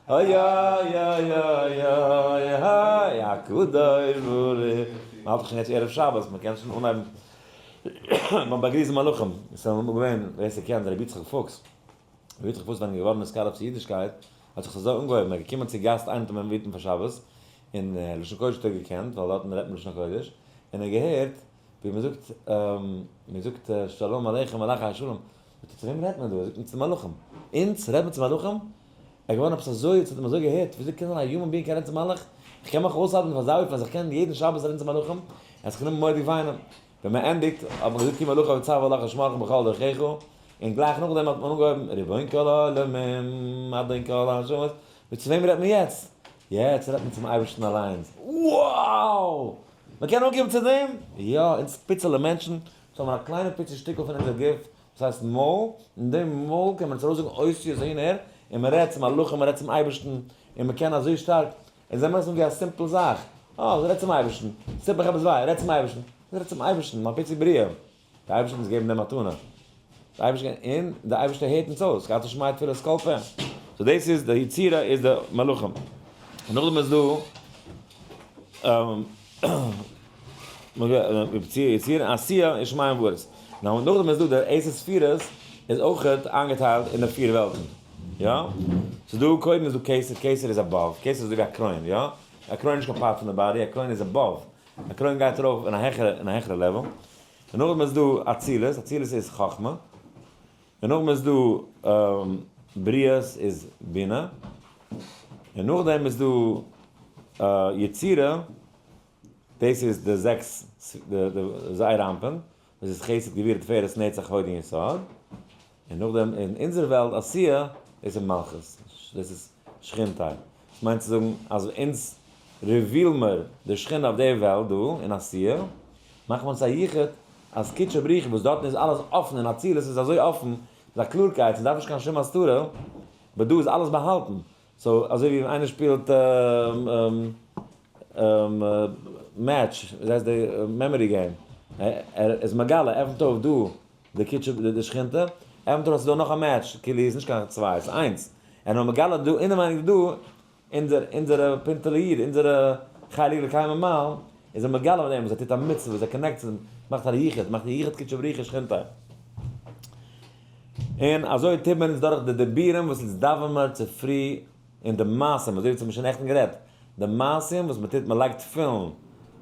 אוי אוי אוי אוי אוי אוי, הקדוש ברוך הוא. מען האלט דאך שוין יעצט ערב שבת, מען קען שוין אנהייבן מען באגריסט מלאכים, עס איז אמאל געווען, ווער ס'קען, רבי יצחק פוקס, רבי יצחק פוקס ווען ער איז געווארן נתקרב צו אידישקייט, האט זיך עס אזוי אנגעהויבן, ער איז געקומען צו גאסט איינעם האט אים invite ן פאר שבת, און לשון קודש האט ער געקענט, ווייל דארטן רעדט מען לשון הקודש, און ער האט געהערט ווי מען זאגט, מען זאגט שלום עליכם מלאכי השלום, זאגט ער צו וועם רעדט מען דא? זאגט מען צו מלאכים, אונז רעדט מען צו מלאכים? ער איז געווארן עפעס אזוי, עס האט אים אזוי געהערט, וויאזוי קען זיין א human being קען רעדן צו מלאך? איך קען מיך אויסהאלטן פאר אזא אופן אז איך קען יעדן שבת רעדן צו מלאכים? ער האט זיך גענומען מורא'דיג וויינען. ווען מען ענדיגט האט מען געזאגט כי מלאכיו יצוה לך לשמרך בכל דרכיך, און גלייך נאכדעם האט מען אנגעהויבן רבון כל העולמים אדון כל הנשמות, מיט צו וועם רעדט מען יעצט? יעצט רעדט מען צום אייבערשטן אליינס, wow! מען קען אנקומען צו דעם? יא, אונז פיצעלע מענטשן, אונז האבן א קליינע פיצי שטיקל פון אונזער גוף וואס הייסט מויל, אין דעם מויל קען מען עס ארויסזאגן אותיות אהין אהער, און מען רעדט צום מלאכים, מען רעדט צום אייבערשטן, און מען קען אזוי שטארק, און זיי מאכן עס ווי א simple זאך, אה, רעד צום אייבערשטן, סיפור איך עפעס וויי, רעד צום אייבערשטן, רעד צום אייבערשטן, מיין פיצי בריאה, דער אייבערשטער האט אונז געגעבן די מתנה, דער אייבערשטער, און דער אייבערשטער הערט אונז אויס, כי אתה שומע תפילת כל פה, so דאס איז די יצירה איז די מלאכים, און נאכדעם איז דא יצירה, עשיה איז שמים וארץ, נאכדעם איז דא די עשר ספירות איז אויכעט איינגעטיילט אין די פיר וועלטן. יא? ס'איז דא, קודם איז דא כתר, כתר איז above, כתר איז אזוי ווי א קרוין, יא? א קרוין איז נישט קיין part פון די body, א קרוין איז above, א קרוין גייט ארויף אין א העכערע, אין א העכערע level. און נאכדעם איז דא אצילות, אצילות איז חכמה. און נאכדעם איז דא בריאות איז בינה. און נאכדעם איז דא יצירה, דאס איז די זעקס, די זעיר אנפין, דאס איז חסד גבורה תפארת נצח הוד און יסוד. און נאכדעם אין אונזער וועלט עשיה, דאס איז מלכות, דאס איז שכינתא. דאס מיינט צו זאגן אז אונז reveal מיר די שכינה אויף די וועלט דא אין עשיה, מאכט מען עס א יחוד אז קודשא בריך הוא וואס דארטן איז אלעס אפן און אצילות איז אזוי אפן, איז א קלארקייט, ס'דארף נישט קיין שום הסתרה, but דא איז אלעס באהאלטן. so אזוי ווי ווען איינער שפילט match, ווי הייסט די memory game, ער איז מגלה, עפנט אויף דא די קיטשע די שכינתא, עפנט אויף אז ס'איז דא נאך א match, כאילו איז נישט קיין צוויי, ס'איז איינס, ער איז נאר מגלה דא אינעווייניג דא, אונזער אונזערע פינטעלע איד, אונזערע חלק אלקי ממעל, איז ער מגלה מיט דעם וואס ער טוט א מצוה, וואס ער connect צו, מאכט א יחוד, מאכט א יחוד קודשא בריך הוא ושכינתיה. און אזוי טוט מען אונז דורך די דיבורים וואס אונז דאווען מיר צופרי און די מעשים, אזוי ווי אונז האבן שוין נעכטן גערעדט, די מעשים וואס מען טוט, מען לייגט תפילין,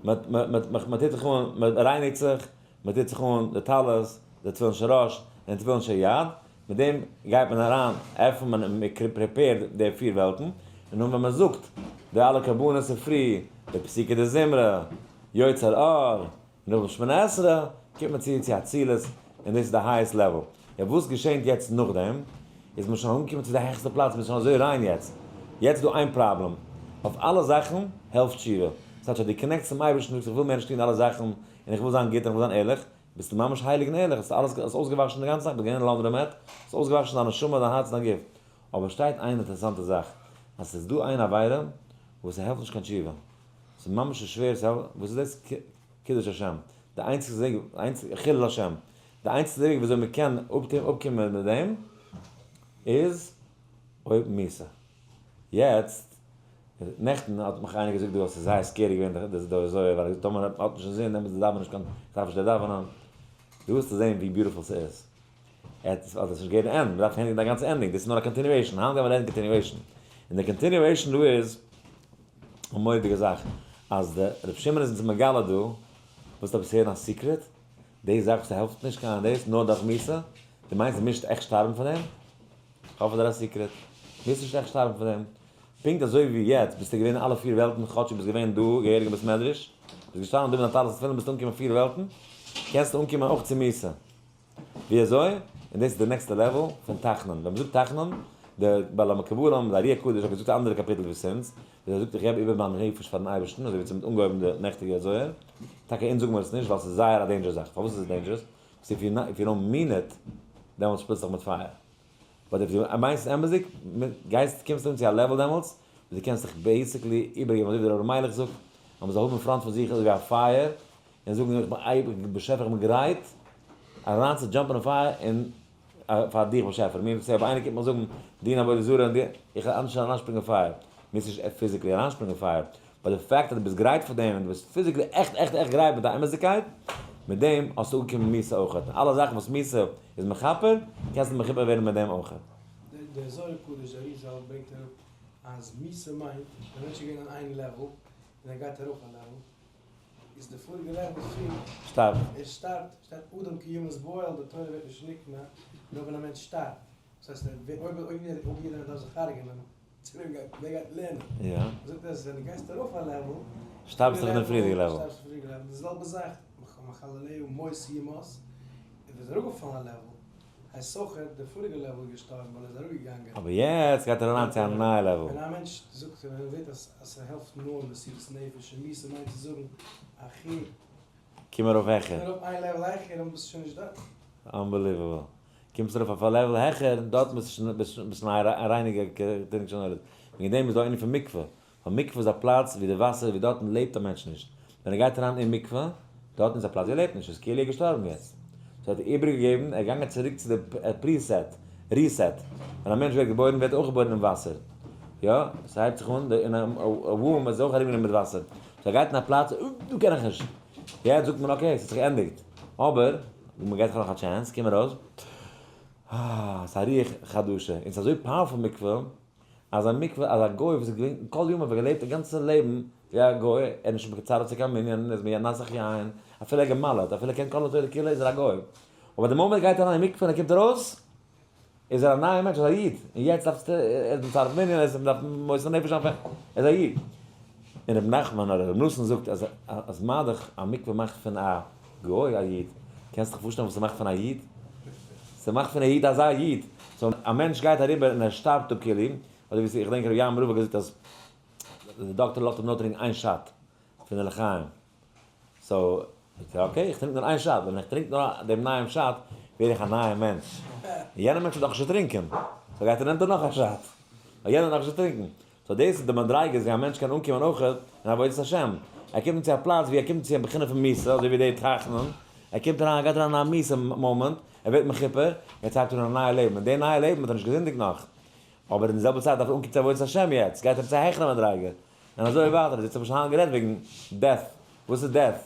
מען טוט זיך אן, מען רייניגט זיך, מען טוט זיך אן די טלית, די תפילין של ראש, און תפילין של יד, מיט דעם גייט מען אריין, עפנט מען און מען prepare ט די פיר וועלטן, און נאך ווען מען זאגט די אלע קרבנות צופרי, די פסוקי דזמרה, יוצר אור, נאכן שמונה עשרה קומט מען צו צו אצילות און דאס איז די highest level. יא וואס געשענט יעצט נאכדעם? איז מען שוין אנגעקומען צו די העכסטע פלאץ, מען איז שוין אזוי ריין יעצט. יעצט איז דא איין פראבלעם, אויף אלע זאכן העלפט תשובה. ס'טייטש אז דו connect סט צום אייבערשטן, זאגסט איך וויל מער נישט טון אלע זאכן, און איך וויל זיין גוט און איך וויל זיין ערליך, ביסטו ממש הייליג און ערליך, האסט אלעס האסט אויסגעוואשן די גאנצע זאך, ביסט געווען אין laundromat, האסט אויסגעוואשן דיין נשמה, דיין הארץ, דיין גוף. אבער שטייט איין אינטערעסאנטע זאך, אז ס'איז דא איין עבירה וואס ס'העלפט נישט קיין תשובה. ס'איז ממש שווער, וואס איז דאס? קידוש השם. די איינציגסטע וועג, איינציגע, חילול השם, די איינציגסטע וועג וויאזוי מען קען אפקומען מיט דעם איז אויב מיתה. יעצט, נעכטן האט מיך איינער געזאגט דא אז ס'איז זייער scary געווען די זוהר, ווייל ער זאגט טאמער האט נישט אינזין דעמאלטס דארף מען נישט קיין, דארף נישט דער דאווענען. דא וועסטו זען ווי beautiful ס'איז. ער האט עס נישט געהערט די end, מ'דארף ענדיגן די גאנצע ending, דאס איז נאר א continuation, היינט גיימיר לערנען continuation. און די continuation דא איז א מורא'דיגע זאך, אז די ר' שמעון איז אונז מגלה דא, ווילסט עפעס הערן א secret? די זאך וואס העלפט נישט קיין דאס נאר דורך מיתה, דו מיינסט דו מוזט עכט שטארבן פאר דעם? כ'האב פאר דיר א secret, מוזט נישט עכט שטארבן פאר דעם, פונקט אזוי ווי יעצט ביסטו געווען אין אלע פיר וועלטן כאטש דו ביסט געווען דא געהעריג אין בית מדרש, ביסט געשטאנען דא מיט דיין טלית ותפילין ביסט אנגעקומען פיר וועלטן, קענסטו אנקומען אויך צו מיתה. ווי אזוי? און דאס איז די next ע level פון תחנון. ווען מ'זאגט תחנון, די בעל המקובלים, די ארי הקדוש האט געזאגט א אנדערע קאפיטל ווי סינס, ווי ער זאגט איך געב איבער מיין נפש פארן אייבערשטן, אזוי ווי אונז האבן אנגעהויבן די נעכטיגע זוהר. טאקע אונז זאגן מיר עס נישט ווייל ס'איז זייער א dangerous זאך. פארוואס איז עס dangerous? because if you don't mean it, דעמאלטס שפילסטו זיך מיט פייער. but if דו מיינסט עס אמת'דיג, גייסט קומסטו אן צו א level דעמאלטס וואס דו קענסט דיך basically איבערגעבן, אזוי ווי דער רבי מיילעך זאגט אז מ'זאל האבן אין front פון זיך אזוי ווי א פייער, און זאגן איך בין אייביג באשעפער איך בין גרייט אריין צו jump ען אין פייער און פאר דיך באשעפער, מיר אויב איינער קומט מיך זאגן דין עבודה זרה און די, איך וועל אנדערש אריינשפרינגען אין פייער, מוזט נישט physically אריינשפרינגען אין פייער, but די fact אז דו ביסט גרייט פאר דעם און דו ביסט physically עכט עכט עכט גרייט מיט א אמת'דיגקייט, מיט דעם האסטו אפגעקומען מיתה אויכעט, און אלע זאכן וואס מיתה איז מכפר, קענסטו מכופר ווערן מיט דעם אויכעט. דער זוהר הקדוש דער אריזל ברענגט אראפ אז מיתה מיינט דער מענטש איז געווען אין איין level און ער גייט ארויף א level, איז די פאריגע level פון שטארבט. ער שטארבט, שטייט אדם כי ימות באהל, די תורה ווערט נישט נקנה נאר ווען א מענטש שטארבט, דאס הייסט אויב אויב יעדער דארף זיך הרג'נען, צו וועם גייט ווער גייט לערנען? יא. זאגט ער אז ווען דו גייסט ארויף א level, שטארבסט זיך אין די פריערדיגע level. שטארבסט אין פריערדיגע level, די זעלבע זאך, מחלליה מות יומת, ער איז אראפגעפאלן א level, הייסט סוחר, די פאריגע level איז געשטארבן ווייל ער איז אראפגעגאנגען. אבער יעצט גייט ער אריין צו א נייע level. ווען א מענטש זאגט ווען ער זעט אז ס'העלפט נאר מסירות נפש און מיתה מיינט צו זאגן אחי. קום ארויף העכער. קום ארויף איין level העכער און ביסט שוין נישט דארט. Unbelievable. קומסט ארויף אויף א level העכער, דארט ביסטו שוין א רייניגער תינוק שנולד. וועגן דעם איז דא ענין פון מקווה. ווייל מקווה איז א פלאץ ווי די וואסער, ווי דארטן לעבט א מענטש נישט. ווען ער גייט אריין אין מקווה, דארטן איז א פלאץ ווי ער לעבט נישט, איז כאילו ער געשטארבן יעצט. so האט ער איבערגעגעבן, ער איז געגאנגען צוריק צו די preset, reset. ווען א מענטש ווערט געבוירן, ווערט ער אויך געבוירן אין וואסער. יא, ס'הייבט זיך אן, אין א womb איז אויך ארומגענומען מיט וואסער. so ער גייט אין א פלאץ, דא קען איך נישט. יעצט זאגט מען okay, ס'האט זיך געענדיגט. אבער, מען געט דיך נאך א chance, קום ארויס. אה, ס'איז א רוח חדשה. און ס'איז אזוי powerful מקווה, אז א מקווה, אז א גוי וואס איז געווען כל ימיו געלעבט א גאנצע לעבן ווי א גוי, ער איז נישט מצטרף צו קיין מנין, ער איז מיד נסך יין, אפילו ער גע'מל'עט, אפילו ער קען כל התורה כולה איז ער א גוי. אבער די מאמענט ער גייט אריין אין מקווה און ער קומט ארויס, איז ער א נייער מענטש, ער איז א איד, און יעצט דארפסטו, ער איז מצטרף מנין, ער איז מ'דארף מוסר נפש זיין פאר, ער איז א איד. און רבי נחמן אדער רבי נתן זאגט אז אז מה דאך א מקווה מאכט פון א גוי א איד, קענסט דיך פארשטעלן וואס ס'מאכט פון א איד? ס'מאכט פון א איד אזא איד! so א מענטש גייט אריבער און ער שטארבט אפ כאילו, אדער ווי איך דענק רבי יאיר מרוב האט געזאגט אז די דאקטער לאזט אים נאר טרינקען איין shot פון די לחיים, so זאגט ער okay איך טרינק נאר איין shot, ווען איך טרינק נאר דעם נייעם shot ווער איך א נייער מענטש, און יענער מענטש האט נאכנישט געטרינקען, so גייט ער נעמט ער נאך א shot, ווייל יענער האט נאכנישט געטרינקען, so דאס איז די מדריגות ווי א מענטש קען אנקומען אויך אין עבודת השם, ער קומט צו א פלאץ ווי ער קומט צו א בחינה פון מיתה, אזוי ווי די תחנון, ער קומט אריין, ער גייט אריין אין א מיתה מאמענט, ער ווערט מכופר, יעצט הייבט ער אן א נייע לעבן, און די נייע לעבן האט ער נישט געזינדיגט נאך, אבער אין די זעלבע צייט דארף ער אנקומען צו עבודת השם יעצט, גייט ער צו א העכערע מדריגה, און אזוי ווייטער, יעצט האב איך שוין היינט גערעדט וועגן death, וואס איז death?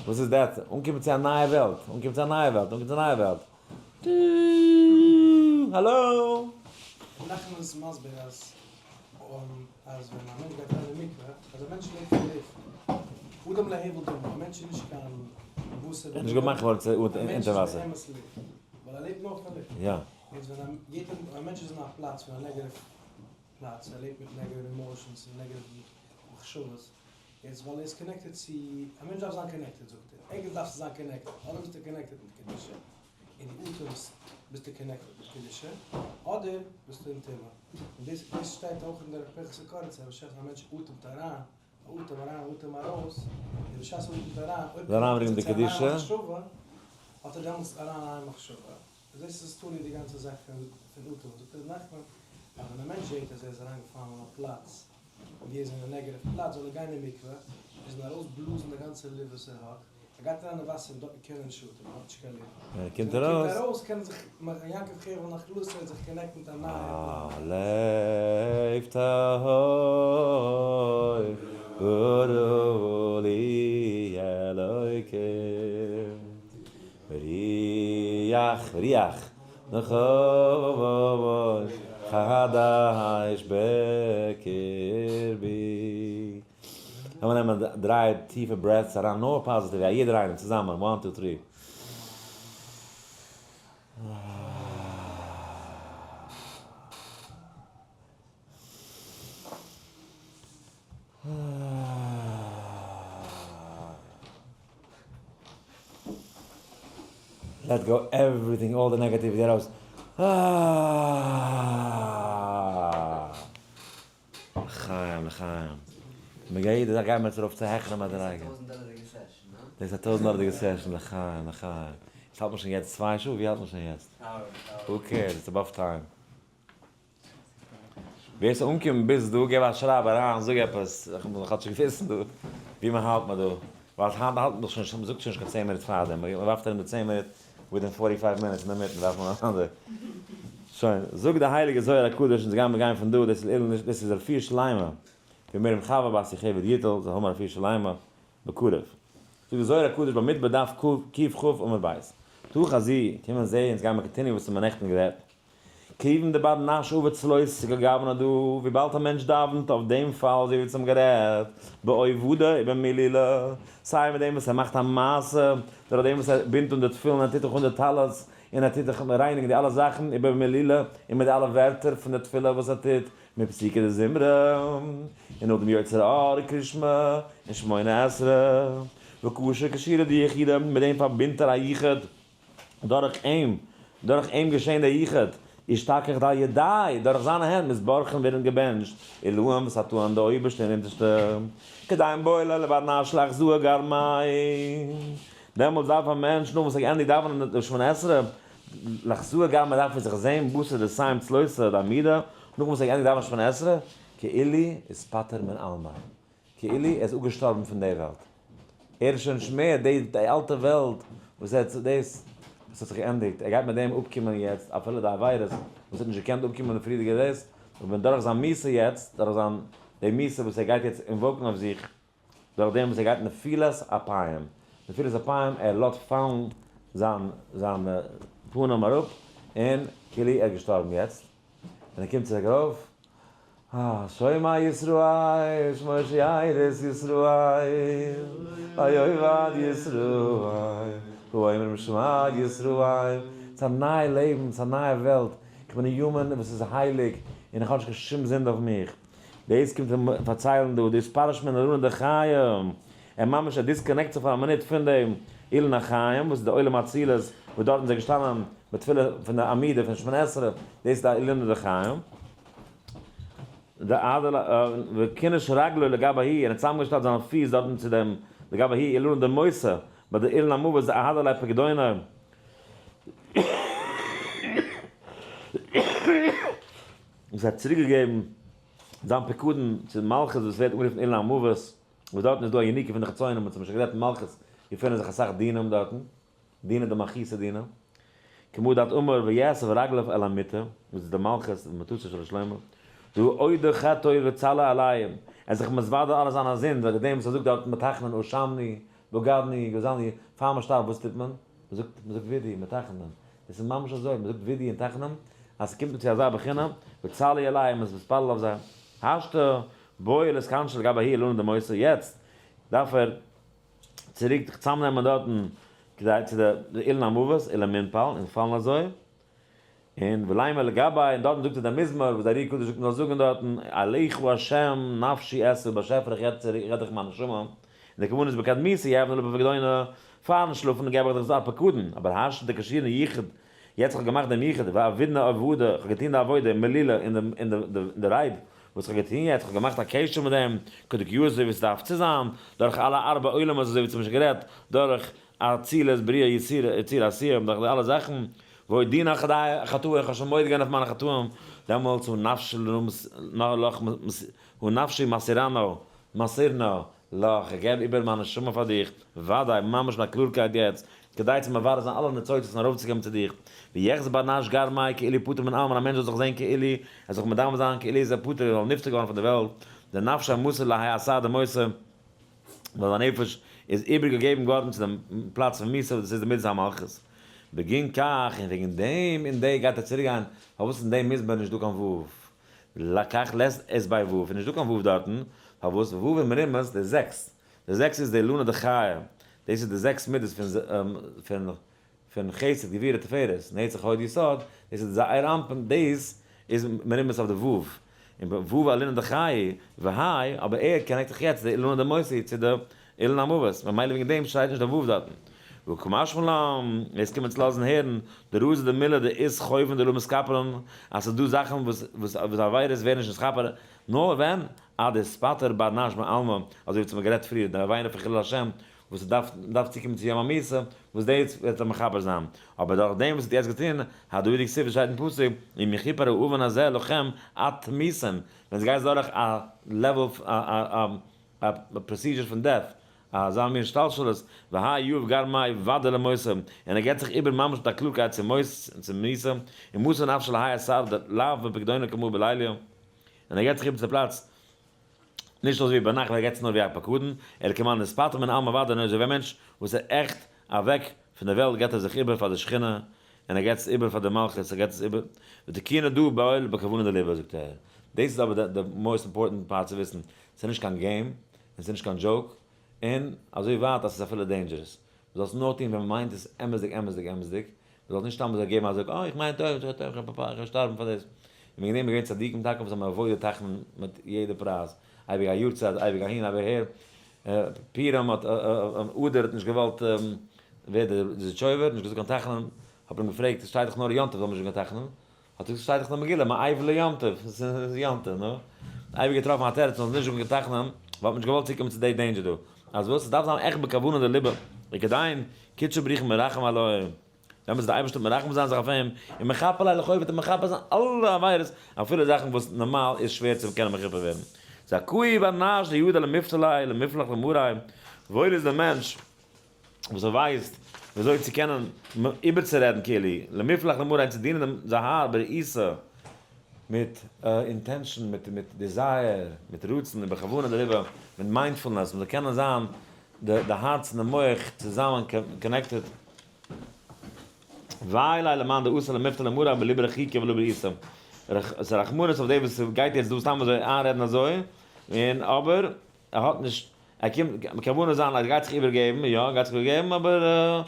וואס איז death? אנקומען צו א נייע וועלט, אנקומען צו א נייע וועלט, אנקומען צו א נייע וועלט. האלא! נחמן איז מסביר אז אז ווען א מענטש גייט אריין אין מקווה, אז א מענטש לעבט פון לופט, אדם להבל דמי, א מענטש איז נישט קיין בשר ער איז נישט געמאכט געווארן צו אונטער וואסער. א מענטש איז באמת לופט, ווייל ער לעבט נאר פון לופט. יא. יעצט ווען א מענטש איז אין א פלאץ פון א negative פלאץ, ער לעבט מיט negative emotions און negative מחשבות, יעצט ווייל ער איז connected צו, א מענטש דארף זיין connected זאגט ער, ערגעץ דארפסטו זיין connected, אדער ביסטו connected מיט קדושה, און דו אטעמסט ביסטו connected מיט קדושה, אדער ביסטו אין טומאה. און דאס דאס שטייט אויך אין דער פנחס קאריצער, בשעת א מענטש אטעמט אריין, א אטעם אריין א אטעם ארויס, און בשעת ער אטעמט אריין, אויב זאל אריינברענגען די קומט ער צו א נייע קדושה. מחשבה, האט ער דעמאלטס אריין א נייע מחשבה. דאס איז תלוי די גאנצע זאך פון פון אטעמען. זאגט ר' נחמן, אז ווען א מענטש זעט אז ער איז אריינגעפאלן אין א פלאץ ווי ער איז אין א negative פלאץ, זאל ער גיין אין מקווה, ער זאל ארויסבלאזן די גאנצע לופט וואס ער האט. ער גייט אריין אין וואסער און דארטן קען ער נישט אטעמען, ער האט נישט קיין לופט. ווען ער קומט ווען ער קומט ארויס. ארויס קען ער זיך, יעקב חרב נחלתו, ער זיך connect ן מיט א נייע פלאץ. לב טהור ברא לי אלוקים רוח רוח נכון חדש בקרבי. לאמיר נעמען דריי טיפע breaths אריין נאר positive, יא יעדער איינעם צוזאמען, one two three. Let go everything all the negativity ארויס. לחיים לחיים. מ'גייט יעדע זאך גייט מען יעצט ארויף צו העכערע מדריגה. דאס איז א טויזנט דאלערדיגע session, לחיים לחיים. יעצט האלט מען שוין יעצט 2 שעה? ווי האלט מען שוין יעצט? Who cares, it's above time. ווער ס'איז אנגעקומען ביז דא, געב א שרייב אריין, זאג עפעס, איך וויל כאטשיג וויסן דא ווי מען האלט מען דא. ווייל היינט האלט מען דאך שוין נישט, מען זאגט שוין נישט קיין 10 מינוט פארדעם, מען ווארפט ארום די 10 מינוט within 45 minutes אינדערמיטן ווארפט מען אן אנדערע. שוין, זאגט די הייליגע זוהר הקדוש, אונז גיימיר גיין פון דא, דאס איז לעילוי נשמת, דאס איז רפואה שלימה, פון מרים חוה בת יוכבד יטל, זאל האבן א רפואה שלימה בקרוב. זאגט די זוהר הקדוש במדבר דף קכ עמוד ב', תא חזי, קום און זע, אונז גיימיר continue וואס מיר נעכטן גערעדט. כיוון דבר נש עביד צלותא כגוונא דא, וויבאלד א מענטש דאווענט אויף דעם פאל אזוי ווי צום גערעדט, בעובדא ובמלולא, סיי מיט דעם וואס ער מאכט א מעשה, דורך דעם וואס ער בינדט אן די תפילין, ער טוט זיך אן די טלית, און ער טוט זיך רייניגן די אלע זאכן, ובמלולא, און מיט די אלע ווערטער פון די תפילה וואס ער טוט, מיט פסוקי דזמרה, און נאכדעם יוצר אור, קרישמע, און שמונה עשרה, וקשר קשירה דיחודא, מיט דעם פארבינדט ער א יחוד. דורך אים, דורך אים געשען דער יחוד, אשתכח דעל ידי, דורך זיינע הענט מתברכין ווערן געבענטשט, עילאין ותתאין די אויבערשטע און אונטערשטע, כדין בעי ליה לבר נש לאחזאה גרמיה, דעמאלטס דארף א מענטש נאך וואס ער געענדיגט דאווענען די שמונה עשרה, לאחזאה גרמיה דארף ער זיך זען בתר דסיים צלותא דעמידה, נאך וואס ער געענדיגט דאווענען שמונה עשרה, כאילו אתפטר מן עלמא, כאילו ער איז אפגעשטארבן פון די וועלט. ער איז שוין נישט מער די די אלטע וועלט וואס ער האט דאס וואס האט זיך געענדיגט, ער גייט מיט דעם אפקומען יעצט אפילו די עבירות וואס ער האט נישט געקענט אפקומען די פריערדיגע דאס, אבער דורך זיין מיתה יעצט, דורך זיין די מיתה וואס ער גייט יעצט invoke ן אויף זיך, דורך דעם וואס ער גייט נפילת אפיים, נפילת אפיים, ער לאזט פאלן זיין זיין פנים אראפ, און כאילו ער איז געשטארבן יעצט, און ער קומט צוריק ארויף, שומע ישראל שומע שארית ישראל ויאבד ישראל האומרים שמע ישראל, ס'איז א נייע לעבן, ס'איז א נייע וועלט, איך בין א human וואס איז הייליג און איך האב נישט קיין שום זינד אויף מיך. דאס קומט אים פארציילן דא, דאס פרש מן אילנא דחיים, ער ממש ער disconnect זיך פאר א מינוט פון דעם אילן החיים וואס איז די עולם האצילות וואס דארטן איז ער געשטאנען בתפילה פון די עמידה פון שמונה עשרה, דאס איז די אילנא דחיים. וכינש רגלו לגבי ההיא, און האט צוזאמגעשטעלט זיינע פיס דארטן צו דעם לגבי ההיא אילנא דמותא, ביי די אילן המוות דאהדר ליה פקדונא. וואס האט צוריקגעגעבן זיין פקדון צו מלכות וואס ווערט אנגערופן אילן המוות, וואס דארטן איז דא א יניקה פון די חיצונים, און צום משל גערעדט מלכות געפינען זיך אסאך דינים דארטן, דינא דמלכותא דינא, כמו דאת אמר ויאסף רגליו אל המיטה, וואס איז די מלכות ומיטתו של שלמה, דהא אודי חטאו וצלה עליהם, ער איז זיך מתוודה אלע זיינע זינד, וועגן דעם וואס ער זאגט דארטן בתחנון אשמנו, בגדנו, גזלנו, פאר מען שטארבט וואס טוט מען? מען זאגט, מען זאגט וידוי, בתחנון, עס איז ממש אזוי, מען זאגט וידוי און תחנון, אז ס'קומט צו אזא בחינה, וצלי עליהם, מען איז מתפלל אויף זיי, השתא בעי לאתכנשא לגבי ההוא אילנא דמותא, יעצט דארף ער צוריק זיך צוזאמנעמען דארטן כדי צו די אילן המוות ולמנפל און פאלן אזוי, און ולימא לגבי, און דארטן זאגט ער דעם מזמור וואס דער אר"י הקדוש זאגט מען זאל זאגן דארטן, אליך ה' נפשי אשא, באשעפער איך רעד צו רעד דיך מיין נשמה, און די כוונה איז בקדמיתא יהבנא לפקדונא, פארן שלאפן געב איך דיך זיין פקדון, אבער השתא דקשירנא יחוד, יעצט איך האב געמאכט דעם יחוד, ועבידנא עבודה, איך האב געטון די עבודה, מלולא, אין די רייד וואס איך האב געטון יעצט, איך האב געמאכט א קשר מיט דעם, כדקיות אזוי ווי עס דארף צו זיין, דורך אלע ארבע עולמות אזוי ווי צום משל גערעדט, דורך אצילות בריאה יצירה יצירה עשייה, דורך די אלע זאכן, ואודינא חטאי, איך האב שוין מודה געווען אויף מיינע חטאים, דעמאלטס הוא נפשי מסרנא, מסרנא. לך, איך געב איבער מיין נשמה פאר דיך, וודאי, ממש מיט א קלארקייט יעצט, כדי צו מברר זיין אלע ניצוצות און ארויפצוקומען צו דיך. ויחז בר נש גרמיה כאילו פטור מן עלמין, א מענטש זאל זיך זען כאילו, ער זאל זיך מדמה זיין כאילו איז ער פטור, ער זאל נפטר געווארן פון די וועלט, דנפשיה מסר להאי אתר דמותא, ווייל זיין נפש איז איבערגעגעבן געווארן צו דעם פלאץ פון מיתה, דאס איז די מידת המלכות. בגין כך, און וועגן דעם און די גייט ער צוריק גיין, פארוואס אין דעם מזמור איז נישט דא קיין ו'? לקח לית אית ביה ו', איז נישט דא קיין ו' דארטן, פארוואס ו' איז מרומז די זעקס, די זעקס איז די אילנא דחיי, דאס איז די זעקס מידות פון פון פון חסד גבורה תפארת נצח הוד יסוד, דאס איז די זעיר אנפין, דאס איז מרומז אויף די ו', און ו' אילנא דחיי והאי, אבער ער connect זיך יעצט די אילנא דמותא צו די אילן המוות, ממילא וועגן דעם שטייט נישט די ו' דארטן. וקמשמע לן, דאס קומט אונז לאזן הערן, דרזא דמילה דאית חובין דלא מתכפרן, אז ס'איז דא זאכן וואס וואס עבירות ווערן נישט נתכפר, נאר ווען עד דאתפטר בר נש מעלמא, אזוי ווי האבן גערעדט פריער, די עבירה פון חילול השם, וואס ס'דארף דארף צוקומען צו יום המיתה, וואס דאס וועט ער מכפר זיין, אבער דורך דעם וואס האט יעצט געטון, הדא הוא דכתיב וואס שטייט אין פסוק, אם יכופר העוון הזה לכם עד תמותון, ווען ס'גייסט דורך א level א procedure פון death, אזא מין השתלשלות, והאי יהיב גרמיה ודאי למותא, און ער געבט זיך איבער ממש מיט א קלארקייט צו מות און צו מיתה, ומסר נפשיה להאי אתר דלאו בפקדונא כמה בליליא, און ער געבט זיך איבער צו די פלאץ, נישט אזוי ווי ביינאכט ווען ער געבט זיך נאר ווי א פקדון, אלא כמאן דאתפטר מן עלמא ודאי אזוי ווי א מענטש וואס איז עכט אוועק פון די וועלט געבט ער זיך איבער פאר די שכינה, און ער געבט עס איבער פאר די מלכות, ער געבט עס איבער, ותיקונא דא בעי בכוונה דליבא זאגט ער, דאס איז אבער די most important part צו וויסן, ס'איז נישט קיין game, און ס'איז נישט קיין joke, און אזוי ווייט אז ס'איז אפילו dangerous, מ'זאל עס נאר טון ווען מ'מיינט עס אמת'דיג אמת'דיג אמת'דיג, מ'זאל נישט סתם אזוי געבן א זאג, אה איך מיין טוב, איך טוב, איך גיי שטארבן פאר דאס. און וועגן דעם איז געווען צדיקים טאקע וואס האבן avoided תחנון מיט יעדע פרייז, אייביג א יארצייט, אייביג אהין אייביג אהער, פורים האט אדר האט נישט געוואלט ווער דער זידיטשויבער, נישט געזאגט קיין תחנון, האט מען אים געפרעגט, עס שטייט דאך נאר יום טוב זאל מען נישט זאגן קיין תחנון, האט ער געזאגט שטייט דאך אין מגילה מעבר ליום טוב, ס'איז יום טוב, נו. אייביג געטראפן א תירוץ מ'זאל נישט זאגן קיין תחנון, ווייל מ'האט נישט געוואלט צוקומען צו די danger דא. אז וואס? ס'דארף זיין עכט בכוונה דליבא, וכדין קודשא בריך הוא מרחם עלוי, דעמאלטס וועט די אייבערשטער מרחם זיין זיך אויף אים, און מכפר ליה לחובא וועט ער מכפר זיין אלע עבירות, אפילו זאכן וואס נארמאל איז שווער צו קענען מכפר ווערן. זכאי בר נש דידע למפטר ליה למפלח למריה, וואויל איז דער מענטש וואס ער ווייסט וויאזוי צו קענען איבערצורעדן כאילו, למפלח למריה צו דינען דעם זהר ברעיסה, מיט intention, מיט מיט desire, מיט רצון און בכוונה דעריבער, מיט mindfulness, מ'זאל קענען זיין די הארץ און די מח צוזאמען connected. וויי ליה למאן דאתי למפטר למריה בליבא רחיקא ולא ברעותא. ס'איז רחמנות אויף דעם וואס גייט יעצט דא סתם אזוי איינרעדן אזוי, און אבער ער האט נישט, ער קומט, כוונה זיין אז ער גייט זיך איבערגעבן, יא ער גייט זיך איבערגעבן, אבער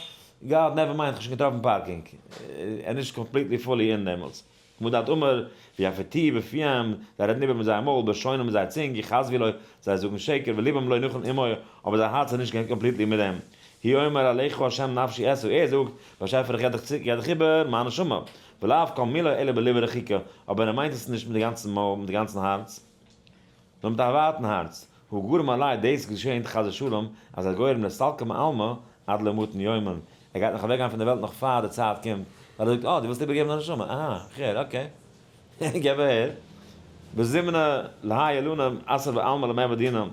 God never mind, כ'האב שוין געטראפן parking, ער איז נישט completely fully in דעמאלטס. כמו דאת אמר, ויפתיהו בפיהם, זיי רעדן איבער מיט זייער מויל, בלשונם מיט זייער צונג, יכזבו לו, זיי זאגן שקר, ולבם לא נכון עמו, אבער זייער הארץ איז נישט completely מיט דעם. הוא אומר אליך ה' נפשי אשא, ער זאגט, באשעפער איך געב דיך צו, געב דיך איבער, מיין נשמה. ולאו כל מילי אלא בליבא רחיקא, אבער ער מיינט עס נישט מיט די גאנצן מויל, מיט די גאנצן הארץ. נאר מיט א ווייטן הארץ, הוא גרם עלי, דאס געשענט חס ושלום, אז ער גורם לסלקא מעלמא עד לא מותן יומין, ער גייט נאך אוועקגיין פון דער וועלט נאך פאר די צייט קומט, ווייל ער זאגט, אה, דו ווילסט איבערגעבן דיין נשמה, אהא, איך הער, okay, געב אהער, בזימנא להאי אילנא אתער בעלמא למעבד דינא,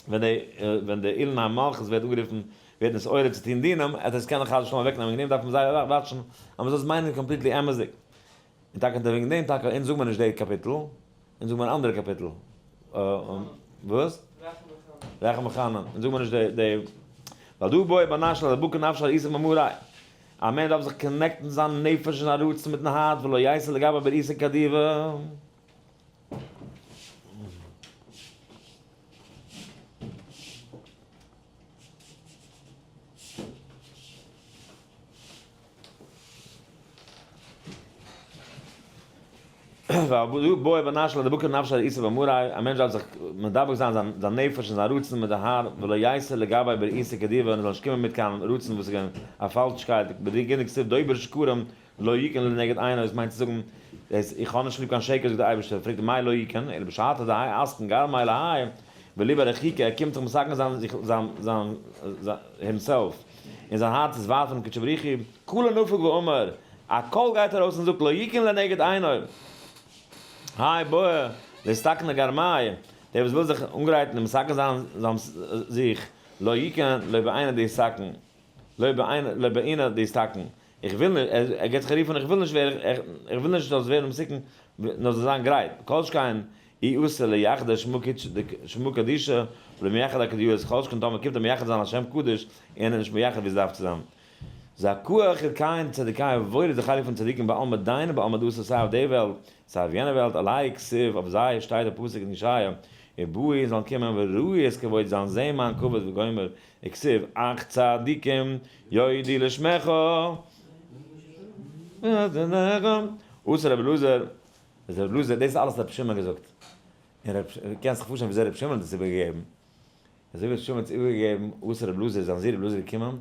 ווען די ווען די אילן המלכות ווערט אנגערופן, ווערט נתעורר צו טון דינים, עט עס קענען חס ושלום אוועקנעמען, וועגן דעם דארף מען זייער watch ן אז מען זאל עס מיינען completely אמת'דיג. און טאקע וועגן דעם טאקע אונז זאגן מיר נישט די קאפיטל, אונז זאגן מיר אן אנדערע קאפיטל. וואס? רחם וחנן. אונז זאגן מיר נישט די די ווייל דא בעי בר נש לאדבוקי נפשיה ארעותא במריה. א מענטש דארף זיך connect ן זיין נפש און זיין רצון מיטן הארץ ולא ייתי לגביה ברעותא כדיבא. והא בעי בר נש לאדבוקי נפשיה ארעותא במריה, א מענטש דארף זיך מדבק זיין זיין נפש און זיין רצון מיט די האר, ולא ייתי לגביה ברעותא כדיבא, און ער זאל נישט קומען מיט קיין רצון וואס איז געווען א פאלשקייט, בדגינא כתיב דובר שקרים לא יכון לנגד עיני, דאס מיינט צו זאגן, דאס איך האב נישט ליב קיין שקר זאגט דער אייבערשטער, פרעגט ער מאי לא יכון, אלא בשעתא דהאי אתקן גרמיה להאי, וליבא רחיקא, ער קומט זיך מתקן זיין זיך זיין זיין himself, און זיין הארץ איז ווייט פונעם קודשא בריך הוא, קלא נפק ואמר, א קול גייט ארויס און זאגט לא יכון לנגד עיני, האי בעי לאתתקנא גרמיה. דער וואס וויל זיך אנגרייטן און מתקן זיין זיין זיך, לא יקן לא בעינא דיתקן, לא בעינא לא בעינא דיתקן, איך וויל נישט, ער געבט זיך א רוף אן איך וויל נישט ווערן, איך וויל נישט זאלסט ווערן מסוכן, נאר זאל זיין גרייט, כל שכן אי אתי לייחדא שמא קדישא ולא מייחד אכדיעות, כל שכן טאמער קומט ער מייחד זיין א שם קדוש און ער איז נישט מייחד ווי עס דארף צו זיין. זכאה חלקיהן צדיקי וואויל איז די חלק פון צדיקים בעלמא דין ובעלמא דאתי סיי אויף די וועלט סיי אויף יענע וועלט עלי כתיב אויף זיי שטייט א פסוק אין ישעיה ובאו זאלן קומען וראו את כבודי זאלן זען מיין כבוד וגומר וכתיב אך צדיקים יודו לשמך אסר רבי אלעזר איז רבי אלעזר דאס איז אלעס רבי שמעון געזאגט און רבי קענסט זיך פארשטעלן וויאזוי רבי שמעון האט דאס איבערגעגעבן אזוי ווי רבי שמעון האט עס איבערגעגעבן אסר רבי אלעזר זיין זון רבי אלעזר געקומען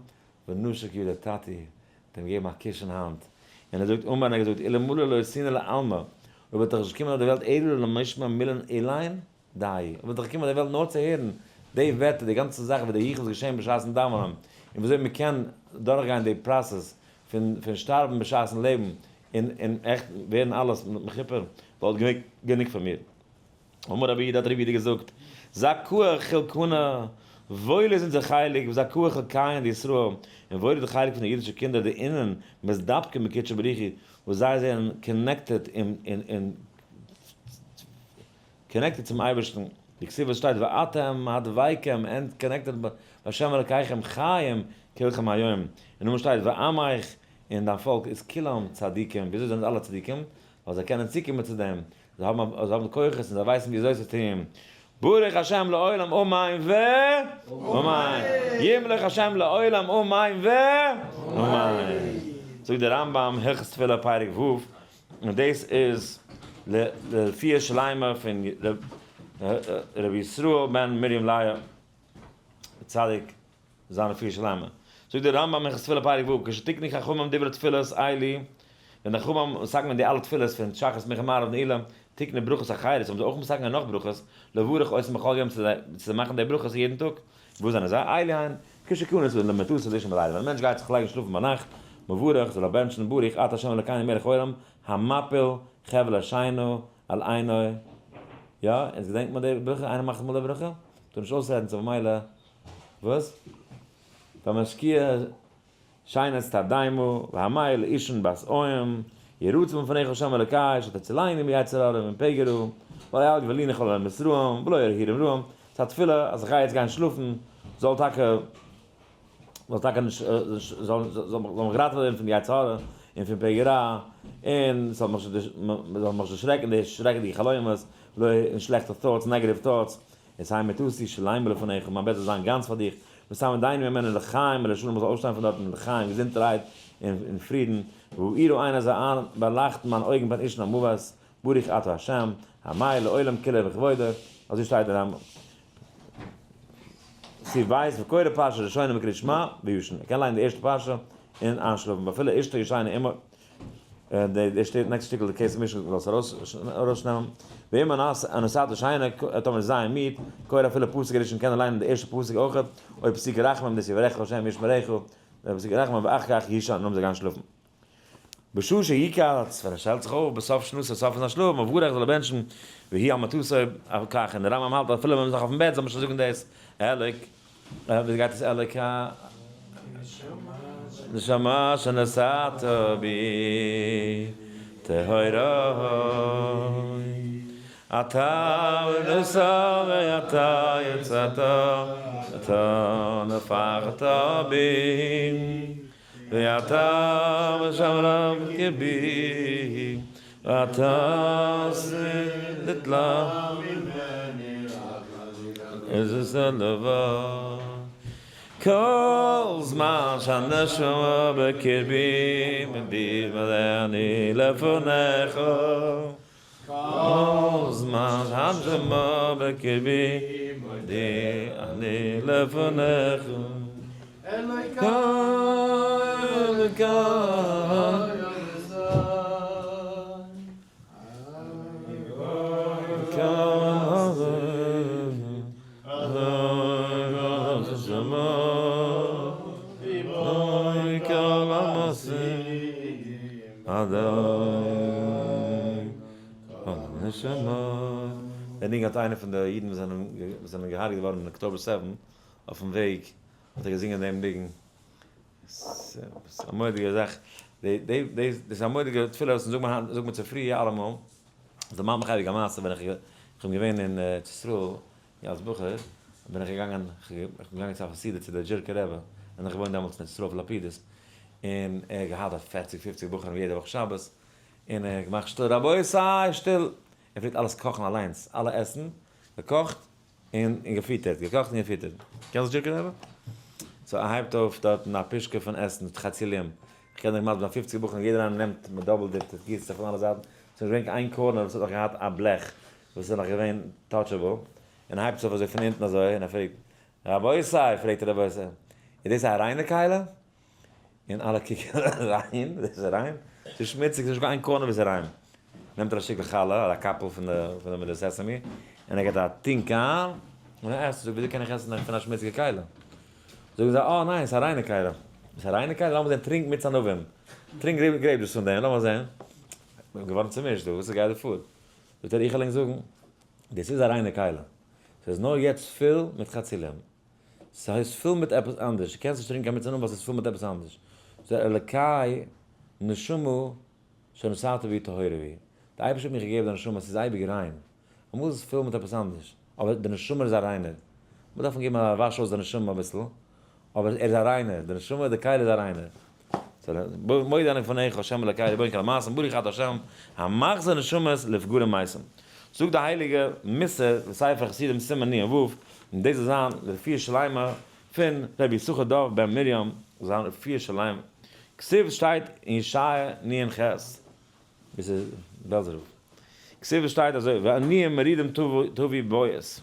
ונשק ידו טאטי האט אים געגעבן א קוש אין האנט, און ער זאגט אמן, ער האט געזאגט אלמלא לא אתינא לעלמא, אויב וואלט איך נישט געקומען אויף די וועלט אלא למשמע מילין אלין, די, אויב וואלט איך געקומען אויף די וועלט נאר צו הערן די ווערטער, די גאנצע זאך ווי די יחוד איז געשען בשעת'ן דאווענען, און וויאזוי מען קען דורכגיין די process פון פון שטארבן בשעת'ן לעבן, און און עכט ווערן אלעס מכופר, וואלט געווען גענוג פאר מיר. אמר רבי יהודה האט רבי יהודה געזאגט, זכאה חולקנא, וואויל איז אונזער חלק, וזכאה חולקיהון דישראל, און וואויל איז די חלק פון די אידישע קינדער דאינון מתדבקין בקודשא בריך הוא, וואס זיי זענען connected און און connected צום אייבערשטן, דכתיב וואס שטייט ואתם הדבקים and connected בהשם אלקיכם חיים כולכם היום, און נאכדעם שטייט ועמך און דיין פאלק איז כולם צדיקים, וויאזוי זענען אלע צדיקים? ווייל זיי קענען צוקומען צו דעם, זיי האבן זיי האבן כוחות און זיי ווייסן ווי אזוי צו טון. ברוך השם לעולם אמן ו אמן. ימלוך השם לעולם אמן ו אמן. זאגט דער רמב ם הלכות תפילה פרק ו', און דאס איז לרפואה שלימה פון רבי ישראל בן מרים לאה צדיק. זיין רפואה שלימה. זאגט דער רמב ם הלכות תפילה פרק ו', כשתיקנו חכמים דברי תפילות אלו, ווען די חכמים האבן מתקן געווען די אלע תפילות פון שחרית מנחה מעריב נעילה, תיקנו ברכות אחרות, האבן זיי אויך מתקן געווען נאך ברכות, לברך אותן בכל יום צו מאכן די ברכות יעדן טאג. וואס זענען זיי? אלו הן, כשכנס אדם למיטתו לישון בלילה, ווען א מענטש גייט זיך לייגן שלאפן ביינאכט, מברך, זאל ער בענטשן, ברוך אתה ה' אלקינו מלך העולם, המפיל חבלי שינה על עינו, יא, אונז געדענקט מען די ברכה? איינער מאכט אמאל די ברכה? טאר נישט אויסרעדן צו ממילא וואס? והמשקיע שינת תרדמה והמאיר לאישון בת עין, יהי רצון מלפניך ה' אלוקי שתצילני מיצר הרע ומפגע רע, ולא יהלג וליני כל אל מצרים ולא ירהירם רעים, ס'איז א תפילה אז איך גיי יעצט גיין שלאפן, זאל טאקע זאל טאקע נישט זאל זאל מיך געראטעוועט ווערן פון די יצר הרע און פון פגע רע, און ס'זאל מיך נישט זאל מיך נישט דערשרעקן די שרעקעדיגע חלומות, און שלעכטע thoughts, negative thoughts, ותהא מיטתי שלימה לפניך, מיין בעט זאל זיין גאנץ פאר דיך, ותעמידני ממנה לחיים ולשלום, איך זאל אויפשטיין פון דארטן לחיים, געזונטערהייט און אין פרידן, והאירו עיני זאל באלייכטן מיינע אויגן פן אישן המוות, ברוך אתה ה', המאיר לעולם כולו בכבודו, אזוי שטייט אין רמב ם. סעיף ב', וקורא פרשה ראשונה מקריאת שמע וישן, ער קען ליינען די ערשטע פרשה און איינשלאפן, ואפילו אשתו ישנה עמו, די שטייט נעקסט שטיקל די כסף משנה זאלסט ארויס ארויסנעמען ואם אנסת שינה טאמער איז זייער מיד קורא אפילו פסוק ראשון קען ער ליינען די ערשטע פסוק אויך אויב פסוק רחמים דאס יברכך השם וישמרך פסוק רחמים ואחר כך יישן און זיי גיין שלאפן בשעה שיקץ ווען ער שטעלט זיך אויף בסוף שנתו סוף פון זיין שלאף מברך זאל ער בענטשן והיא על מטתו כך און דער רמב ם האלט אפילו ווען מען איז נאך אויפן בעט זאל מען שוין זאגן דאס אלק ווי גייט עס אלק נשמה שנתת בי טהורה אתה בראתה ואתה יצרת אתה נפחת בי ואתה משמרה בקרבי ואתה עושה נתלה איז עס א דבר כל זמן שהנשמה בקרבי מודי מלא אני לפניך כל זמן שהנשמה בקרבי מודי אני לפניך אלוקי אלוקי דער ניגון האט איינער פון די אידן וואס זענען וואס זענען געהארגעט געווארן אין October 7 אויפן וועג האט ער געזינגען דעם ניגון. ס'איז א מורא'דיגע זאך. די די די דאס איז א מורא'דיגע תפילה וואס זאגט מען היינט זאגט מען צופרי אלעמאל. עס דערמאנט מיך אייביג א מעשה ווען איך איך בין געווען אין ארץ ישראל אלס בחור בין איך געגאנגען איך בין געגאנגען צו א חסידה צו די דזשירקע רבי און איך וואוין דעמאלטס אין ארץ ישראל אויף לפידות און ער האט געהאט דארט פערציג פופציג בחורים יעדע וואך שבת און ער האט געמאכט שטיל רבותי שטיל ער פלעגט אלעס קאכן אליינס אלע עסן געקאכט און געפיטערט, געקאכט און געפיטערט. קענסט דזשיקען אבער? so ער הייבט אויף דארטן א פושקע פון עסן מיט חצילים, איך קען דיך מסביר זיין, 50 בחורים יעדער איינער נעמט מען double דיפט עס גיסט זיך פון אלע זייטן, ס'איז נישט געווען קיין איין corner וואס האט נאך געהאט א בלעך וואס איז נאך געווען touchable, און ער הייבט עס אויף אזוי פון אונטן אזוי און ער פרעגט, רבותי, פרעגט ער רבותי, איז דאס א ריינע כלי? און אלע קוקן ריין, דאס איז ריין? ס'איז שמוציג, ס'איז נישט קיין איין corner וואו ס'איז ריין. נעמט ער א שטיקל חלה, אדער א קאפל פון די מיט די sesame, און ער געבט א טונק איין, און ער עסט. זאגט, וויאזוי קען איך עסן פון א שמוציגע כלי? זאגן זיי, אה ניין, ס'איז א ריינע כלי. ס'איז א ריינע כלי? לאמיר זען, טרינק מיץ ענבים. טרינק grape juice פון דעם, לאמיר זען. כ'בין געווארן צומישט דא, וואס גייט דא פאר? זאגט ער, איך וועל ענק זאגן, דאס איז א ריינע כלי. ס'איז נאר יעצט פול מיט חצילים. ס'איז פול מיט עפעס אנדערש, דו קענסט נישט טרינקען א מיץ ענבים ווייל ס'איז פול מיט עפעס אנדערש. זאגט ער, אלקי נשמה שנתת בי טהורה היא, די אייבערשטער האט מיך געגעבן די נשמה, ס'איז אייביג ריין. אמאל איז עס פול מיט עפעס אנדערש, אבער די נשמה איז א ריינער. מיר דארפן געבן א וואש אויס די נשמה אביסל, אבער ער איז א ריינער, די נשמה, די כלי איז א ריינער. מודה אני לפניך ה' אלקי ריבון כל המעשים ברוך אתה ה' המחזיר נשמות לפגרים מתים. זאגט די הייליגע מוסר בספר חסידים סימן נ ו, און דאס זאל זיין לרפואה שלימה פון רבי יששכר דוב בן מרים זיין רפואה שלימה. כתיב שטייט אין ישעיה נ ח, דאס איז בעלזער רב, כתיב שטייט אזוי ועניים מרודים תביא בית.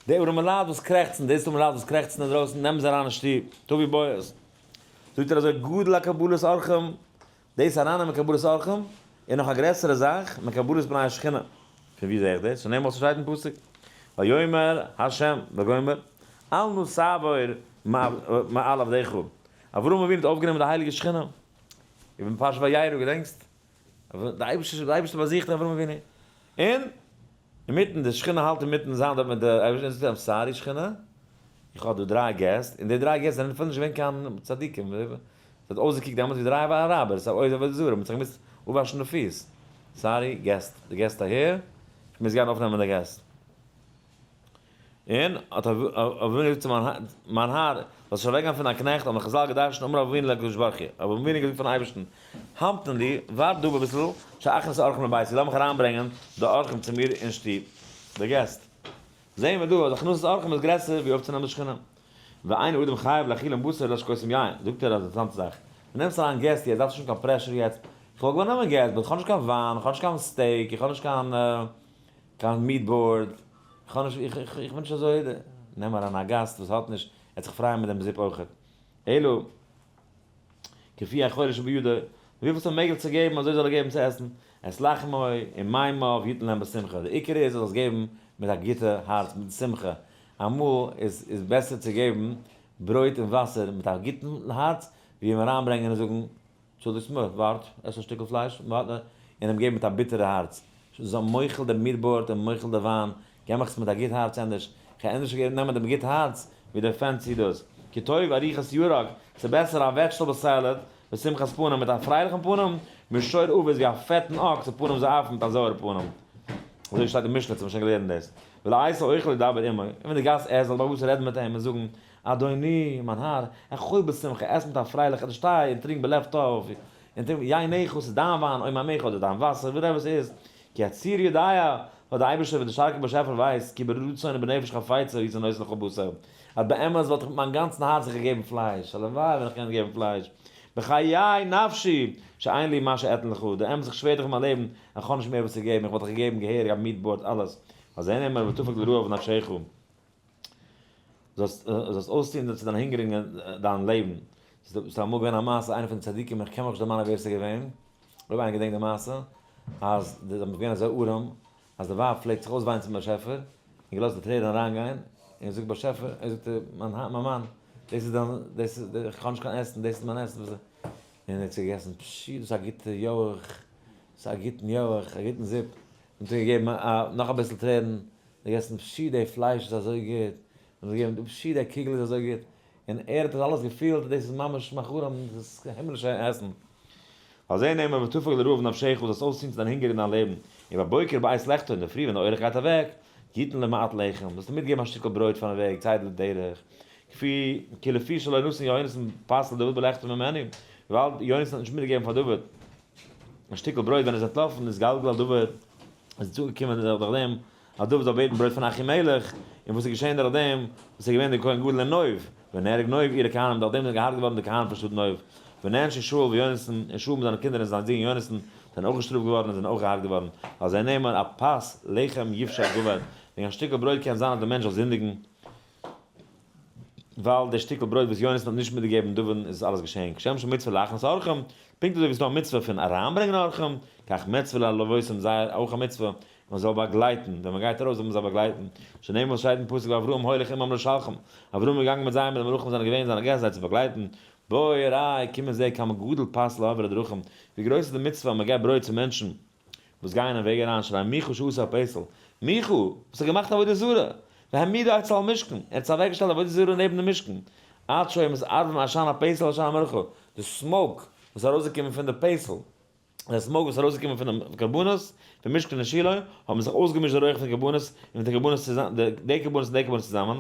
די ארעמע לייט וואס קרעכצן, די ארעמע לייט וואס קרעכצן אינדרויסן, נעמען זיי אריין אין שטוב, תביא בית. זאגט ער אזוי, גדול הקבלת אורחים, דאס ארייננעמען קבלת אורחים, איז נאך א גרעסערע זאך מקבלת פני השכינה. פון וואו זע איך דאס? שנאמר וואס שטייט אין פסוק, ויאמר ה' וגומר, אל נא תעבור מעל עבדיך. אברהם אבינו האט אויפגענומען די הייליגע שכינה, אין פרשת וירא, געדענקסט? די אייבערשטער די אייבערשטער באזוכט אברהם אבינו, און אינמיטן די שכינה האלט אינמיטן זיין דארט מיט די אייבערשטער און זאגט אים sorry שכינה, איך האב דא דריי געסט, און די דריי געסט זענען אפילו נישט געווען קיין צדיקים, עס האט אויסגעקוקט דעמאלטס ווי דריי אראבער, עס איז א עבודה זרה, מען האט זיך געמוזט אפוואשן די פיס, sorry געסט, די געסט אהער, איך מוז גיין אויפנעמען די געסט. און האט אברהם אבינו געזאגט צו מיין האר, זאלסט נישט אוועקגיין פון דיין קנעכט, האבן חזל געדרשנט אמר אברהם אבינו להקדוש ברוך הוא, אברהם אבינו האט געזאגט פארן אייבערשטן, המתן לי, ווארט דא אביסל, שאכניס אורחים לביתי, לאמיך אריינברענגען די אורחים צו מיר אין שטוב, די געסט. זעען מיר דא אז הכנסת אורחים איז גרעסער ווי אויפצונעמען די שכינה. ואין אדם חייב להאכילם בשר ולהשקותם יין, זאגט ער א אינטערעסאנטע זאך, דו נעמסט אריין געסט יעצט, דארפסט נישט האבן קיין pressure יעצט, איך וואלט געוואלט נעמען געסט, but איך האב נישט קיין וויין, איך האב נישט קיין steak, איך האב נישט קיין קיין meat board, איך האב נישט, איך איך איך בין נישט אזוי, נעם אריין א גאסט וואס האט נישט, ער וועט זיך פרייען מיט דעם זופ אויכעט. אלא כפי היכולת שבידו, וויפיל ס'איז מעגליך צו געבן אזוי זאל ער געבן צו עסן, את לחמו ומימיו יתן להם בשמחה, די עיקר איז אז זאלסט געבן מיט א גוטע הארץ, מיט שמחה, אמאל איז איז בעסער צו געבן ברויט און וואסער מיט א גוטן הארץ, ווי אים אריינברענגען און זאגן טשולדיגסט מיר, ווארט, עס א שטיקל פלייש, ווארט, און אים געבן מיט א ביטערע הארץ. זיי מוחל די meat board און מוחל די וויין, געב מיך עס מיט א גוט הארץ ענדערש, כ'העל ענדערש געבן נעמען דעם גוט הארץ ווי דער fancy דאס. כי טוב ארוחת ירק, ס'איז בעסער א vegetable salad בשמחת פנים מיט א פרייליכן פנים, משור אבוס ווי א פעטן אקס ופנים זועפים מיט א זויערע פנים. אזוי שטייט אין משלי, צו מ'האט שוין געלערנט דאס. ולעת האוכל ידבר עמו, און ווען די גאסט עסט זאל דער בעל הבית רעדן מיט אים און זאגן, אדוני, מיין האר, אכול בשמחה, עס מיט א פרייליכע, שתה און טרינק בלב טוב, און טרינק יינך, ס'איז דיין וויין, או מימיך, אדער דיין וואסער, whatever ס'איז, כי הצור יודע, ווייל דער אייבערשטער וועט דער שטארקער באשעפער ווייסט, כי ברצון ובנפש חפצה הייתי נותן לך בשר, אז באמת וואלט איך מיט מיין גאנצן הארץ זיך געגעבן פלייש, הלוואי ווען איך קען געבן פלייש, בחיי נפשי, שאין לי מה שאתן לך, דער אמת איך שווער דיך מיין לעבן, איך האב נישט מער וואס צו געבן, איך וואלט דיך געגעבן געהעריג א meat board אלעס, על זה נאמר ותפק לרעב נפשך. זאלסט אויסטון צו דיין הונגערינגען דיין לעבן. ס'איז אמאל געווען א מעשה, איינער פון די צדיקים, איך קען מיך נישט דערמאנען ווער ס'איז געווען, אויב איינער געדענקט די מעשה, אז די זענען געווען אזוי ארעם, אז די ווייב פלעגט זיך אויסוויינען צום באשעפער, און געלאזט די טרערן אריינגיין, און געזאגט באשעפער, ער זאגט מיין מאן, דאס איז דיין, דאס איז, איך האב נישט קיין עסן, דאס איז מיין עסן, און ער האט צוגעגעסן, פשי, דאס איז א גוטע יויך. ס'איז א גוטן יויך, א גוטן זופ, און האט געגעבן א נאך אביסל טרערן, געגעסן, פשי די פלייש איז אזוי גוט, און געגעבן, פשי די קוגל איז אזוי גוט, און ער האט עס אלעס געפילט, דאס איז ממש מאכלים, דאס איז הימלישע עסן. על זה נאמר ותפג לרעב נפשך, זאלסט אויסציען צו דיין הונגער אין דיין לעבן, ובבוקר בעת לכתו, אינדערפרי ווען די אורח גייט אוועק, יתן לו מעט לחם, זאלסטו מיטגעבן א שטיקל ברויט פארן וועג, צידה לדרך, כפי כי לפי שלא נתן יונתן פת לדוד בלכתו ממנו, וויבאלד יונתן האט נישט מיטגעגעבן פאר דוד א שטיקל ברויט ווען ער איז אנטלאפן, איז גלגל על דוד, איז צוגעקומען דורך דעם אז דוד זאל בעטן ברויט פון אחימלך, און וואס איז געשען דורך דעם וואס איז געווען דער כהן גדול אין נוב, ונהרג נוב עיר הכהנים, דורך דעם זענען געהארגט געווארן די כהנים פון שטאט נוב, ונענשו שאול ויונתן, און שאול מיט זיינע קינדער און זיין זון יונתן זענען אויך געשטראפט געווארן און זענען אויך געהארגט געווארן, על זה נאמר על פת לחם יפשע גבר, וועגן א שטיקל ברויט קען זיין אז דער מענטש זאל זינדיגן, ווייל דער שטיקל ברויט וואס יונתן האט נישט מיטגעגעבן דוד'ן איז אלעס געשען, כשם שמצוה להכניס אורחים, פונקט אזוי ווי עס איז דא א מצוה פון אריינברענגען אורחים, כך מצוה ללוותם זייער אויך א מצוה מען זאל באגלייטן, ווען מען גייט ארויס זאל מען זיי באגלייטן, שנאמר שטייט אין פסוק ואברהם הולך עמם לשלחם, אברהם איז געגאנגען מיט זיי מיט די מלאכים זענען געווען זיינע געסט זיי צו באגלייטן, בוא וראה קום און זע כמה גדול פת לעוברי דרכים, ווי גרויס איז די מצוה אז מען געבט ברויט צו מענטשן וואס גייען אין וועג אריין, שהרי מיכה שעשה הפסל, מיכה וואס האט געמאכט עבודה זרה, והעמידו אצל המשכן, ער האט עס אוועקגעשטעלט עבודה זרה נעבן די משכן, עד שהיו מתערבים עשן הפסל ועשן המנחה, די smoke וואס איז ארויסגעקומען פון די פסל. די smoke וואס איז ארויסגעקומען פון די קרבנות פון משכן און שילה, האבן זיך אויסגעמישט די רויך פון קרבנות און די קרבנות צוזאמען, די קרבנות און די קרבנות צוזאמען,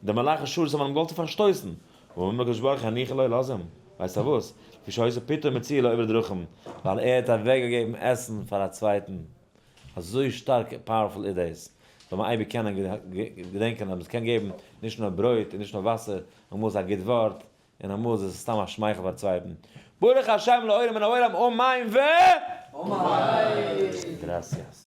די מלאכי השרת האבן אים געוואלט פארשטויסן, ואמר הקדוש ברוך הוא הניחו לו, לאז אים, ווייסט פארוואס? לפי שהיתה פתו מצויה לעוברי דרכים, ווייל ער האט אוועקגעגעבן עסן פאר א צווייטן, אזוי שטארק powerful איז דאס, זאל מען אייביג קענען געדענקען אז מען קען געבן נישט נאר ברויט און נישט נאר וואסער, אמאל איז א גוט ווארט, און אמאל איז עס סתם א שמייכל פאר צווייטן. ברוך השם לעולם מן העולם אמן ו. אמן! Gracias.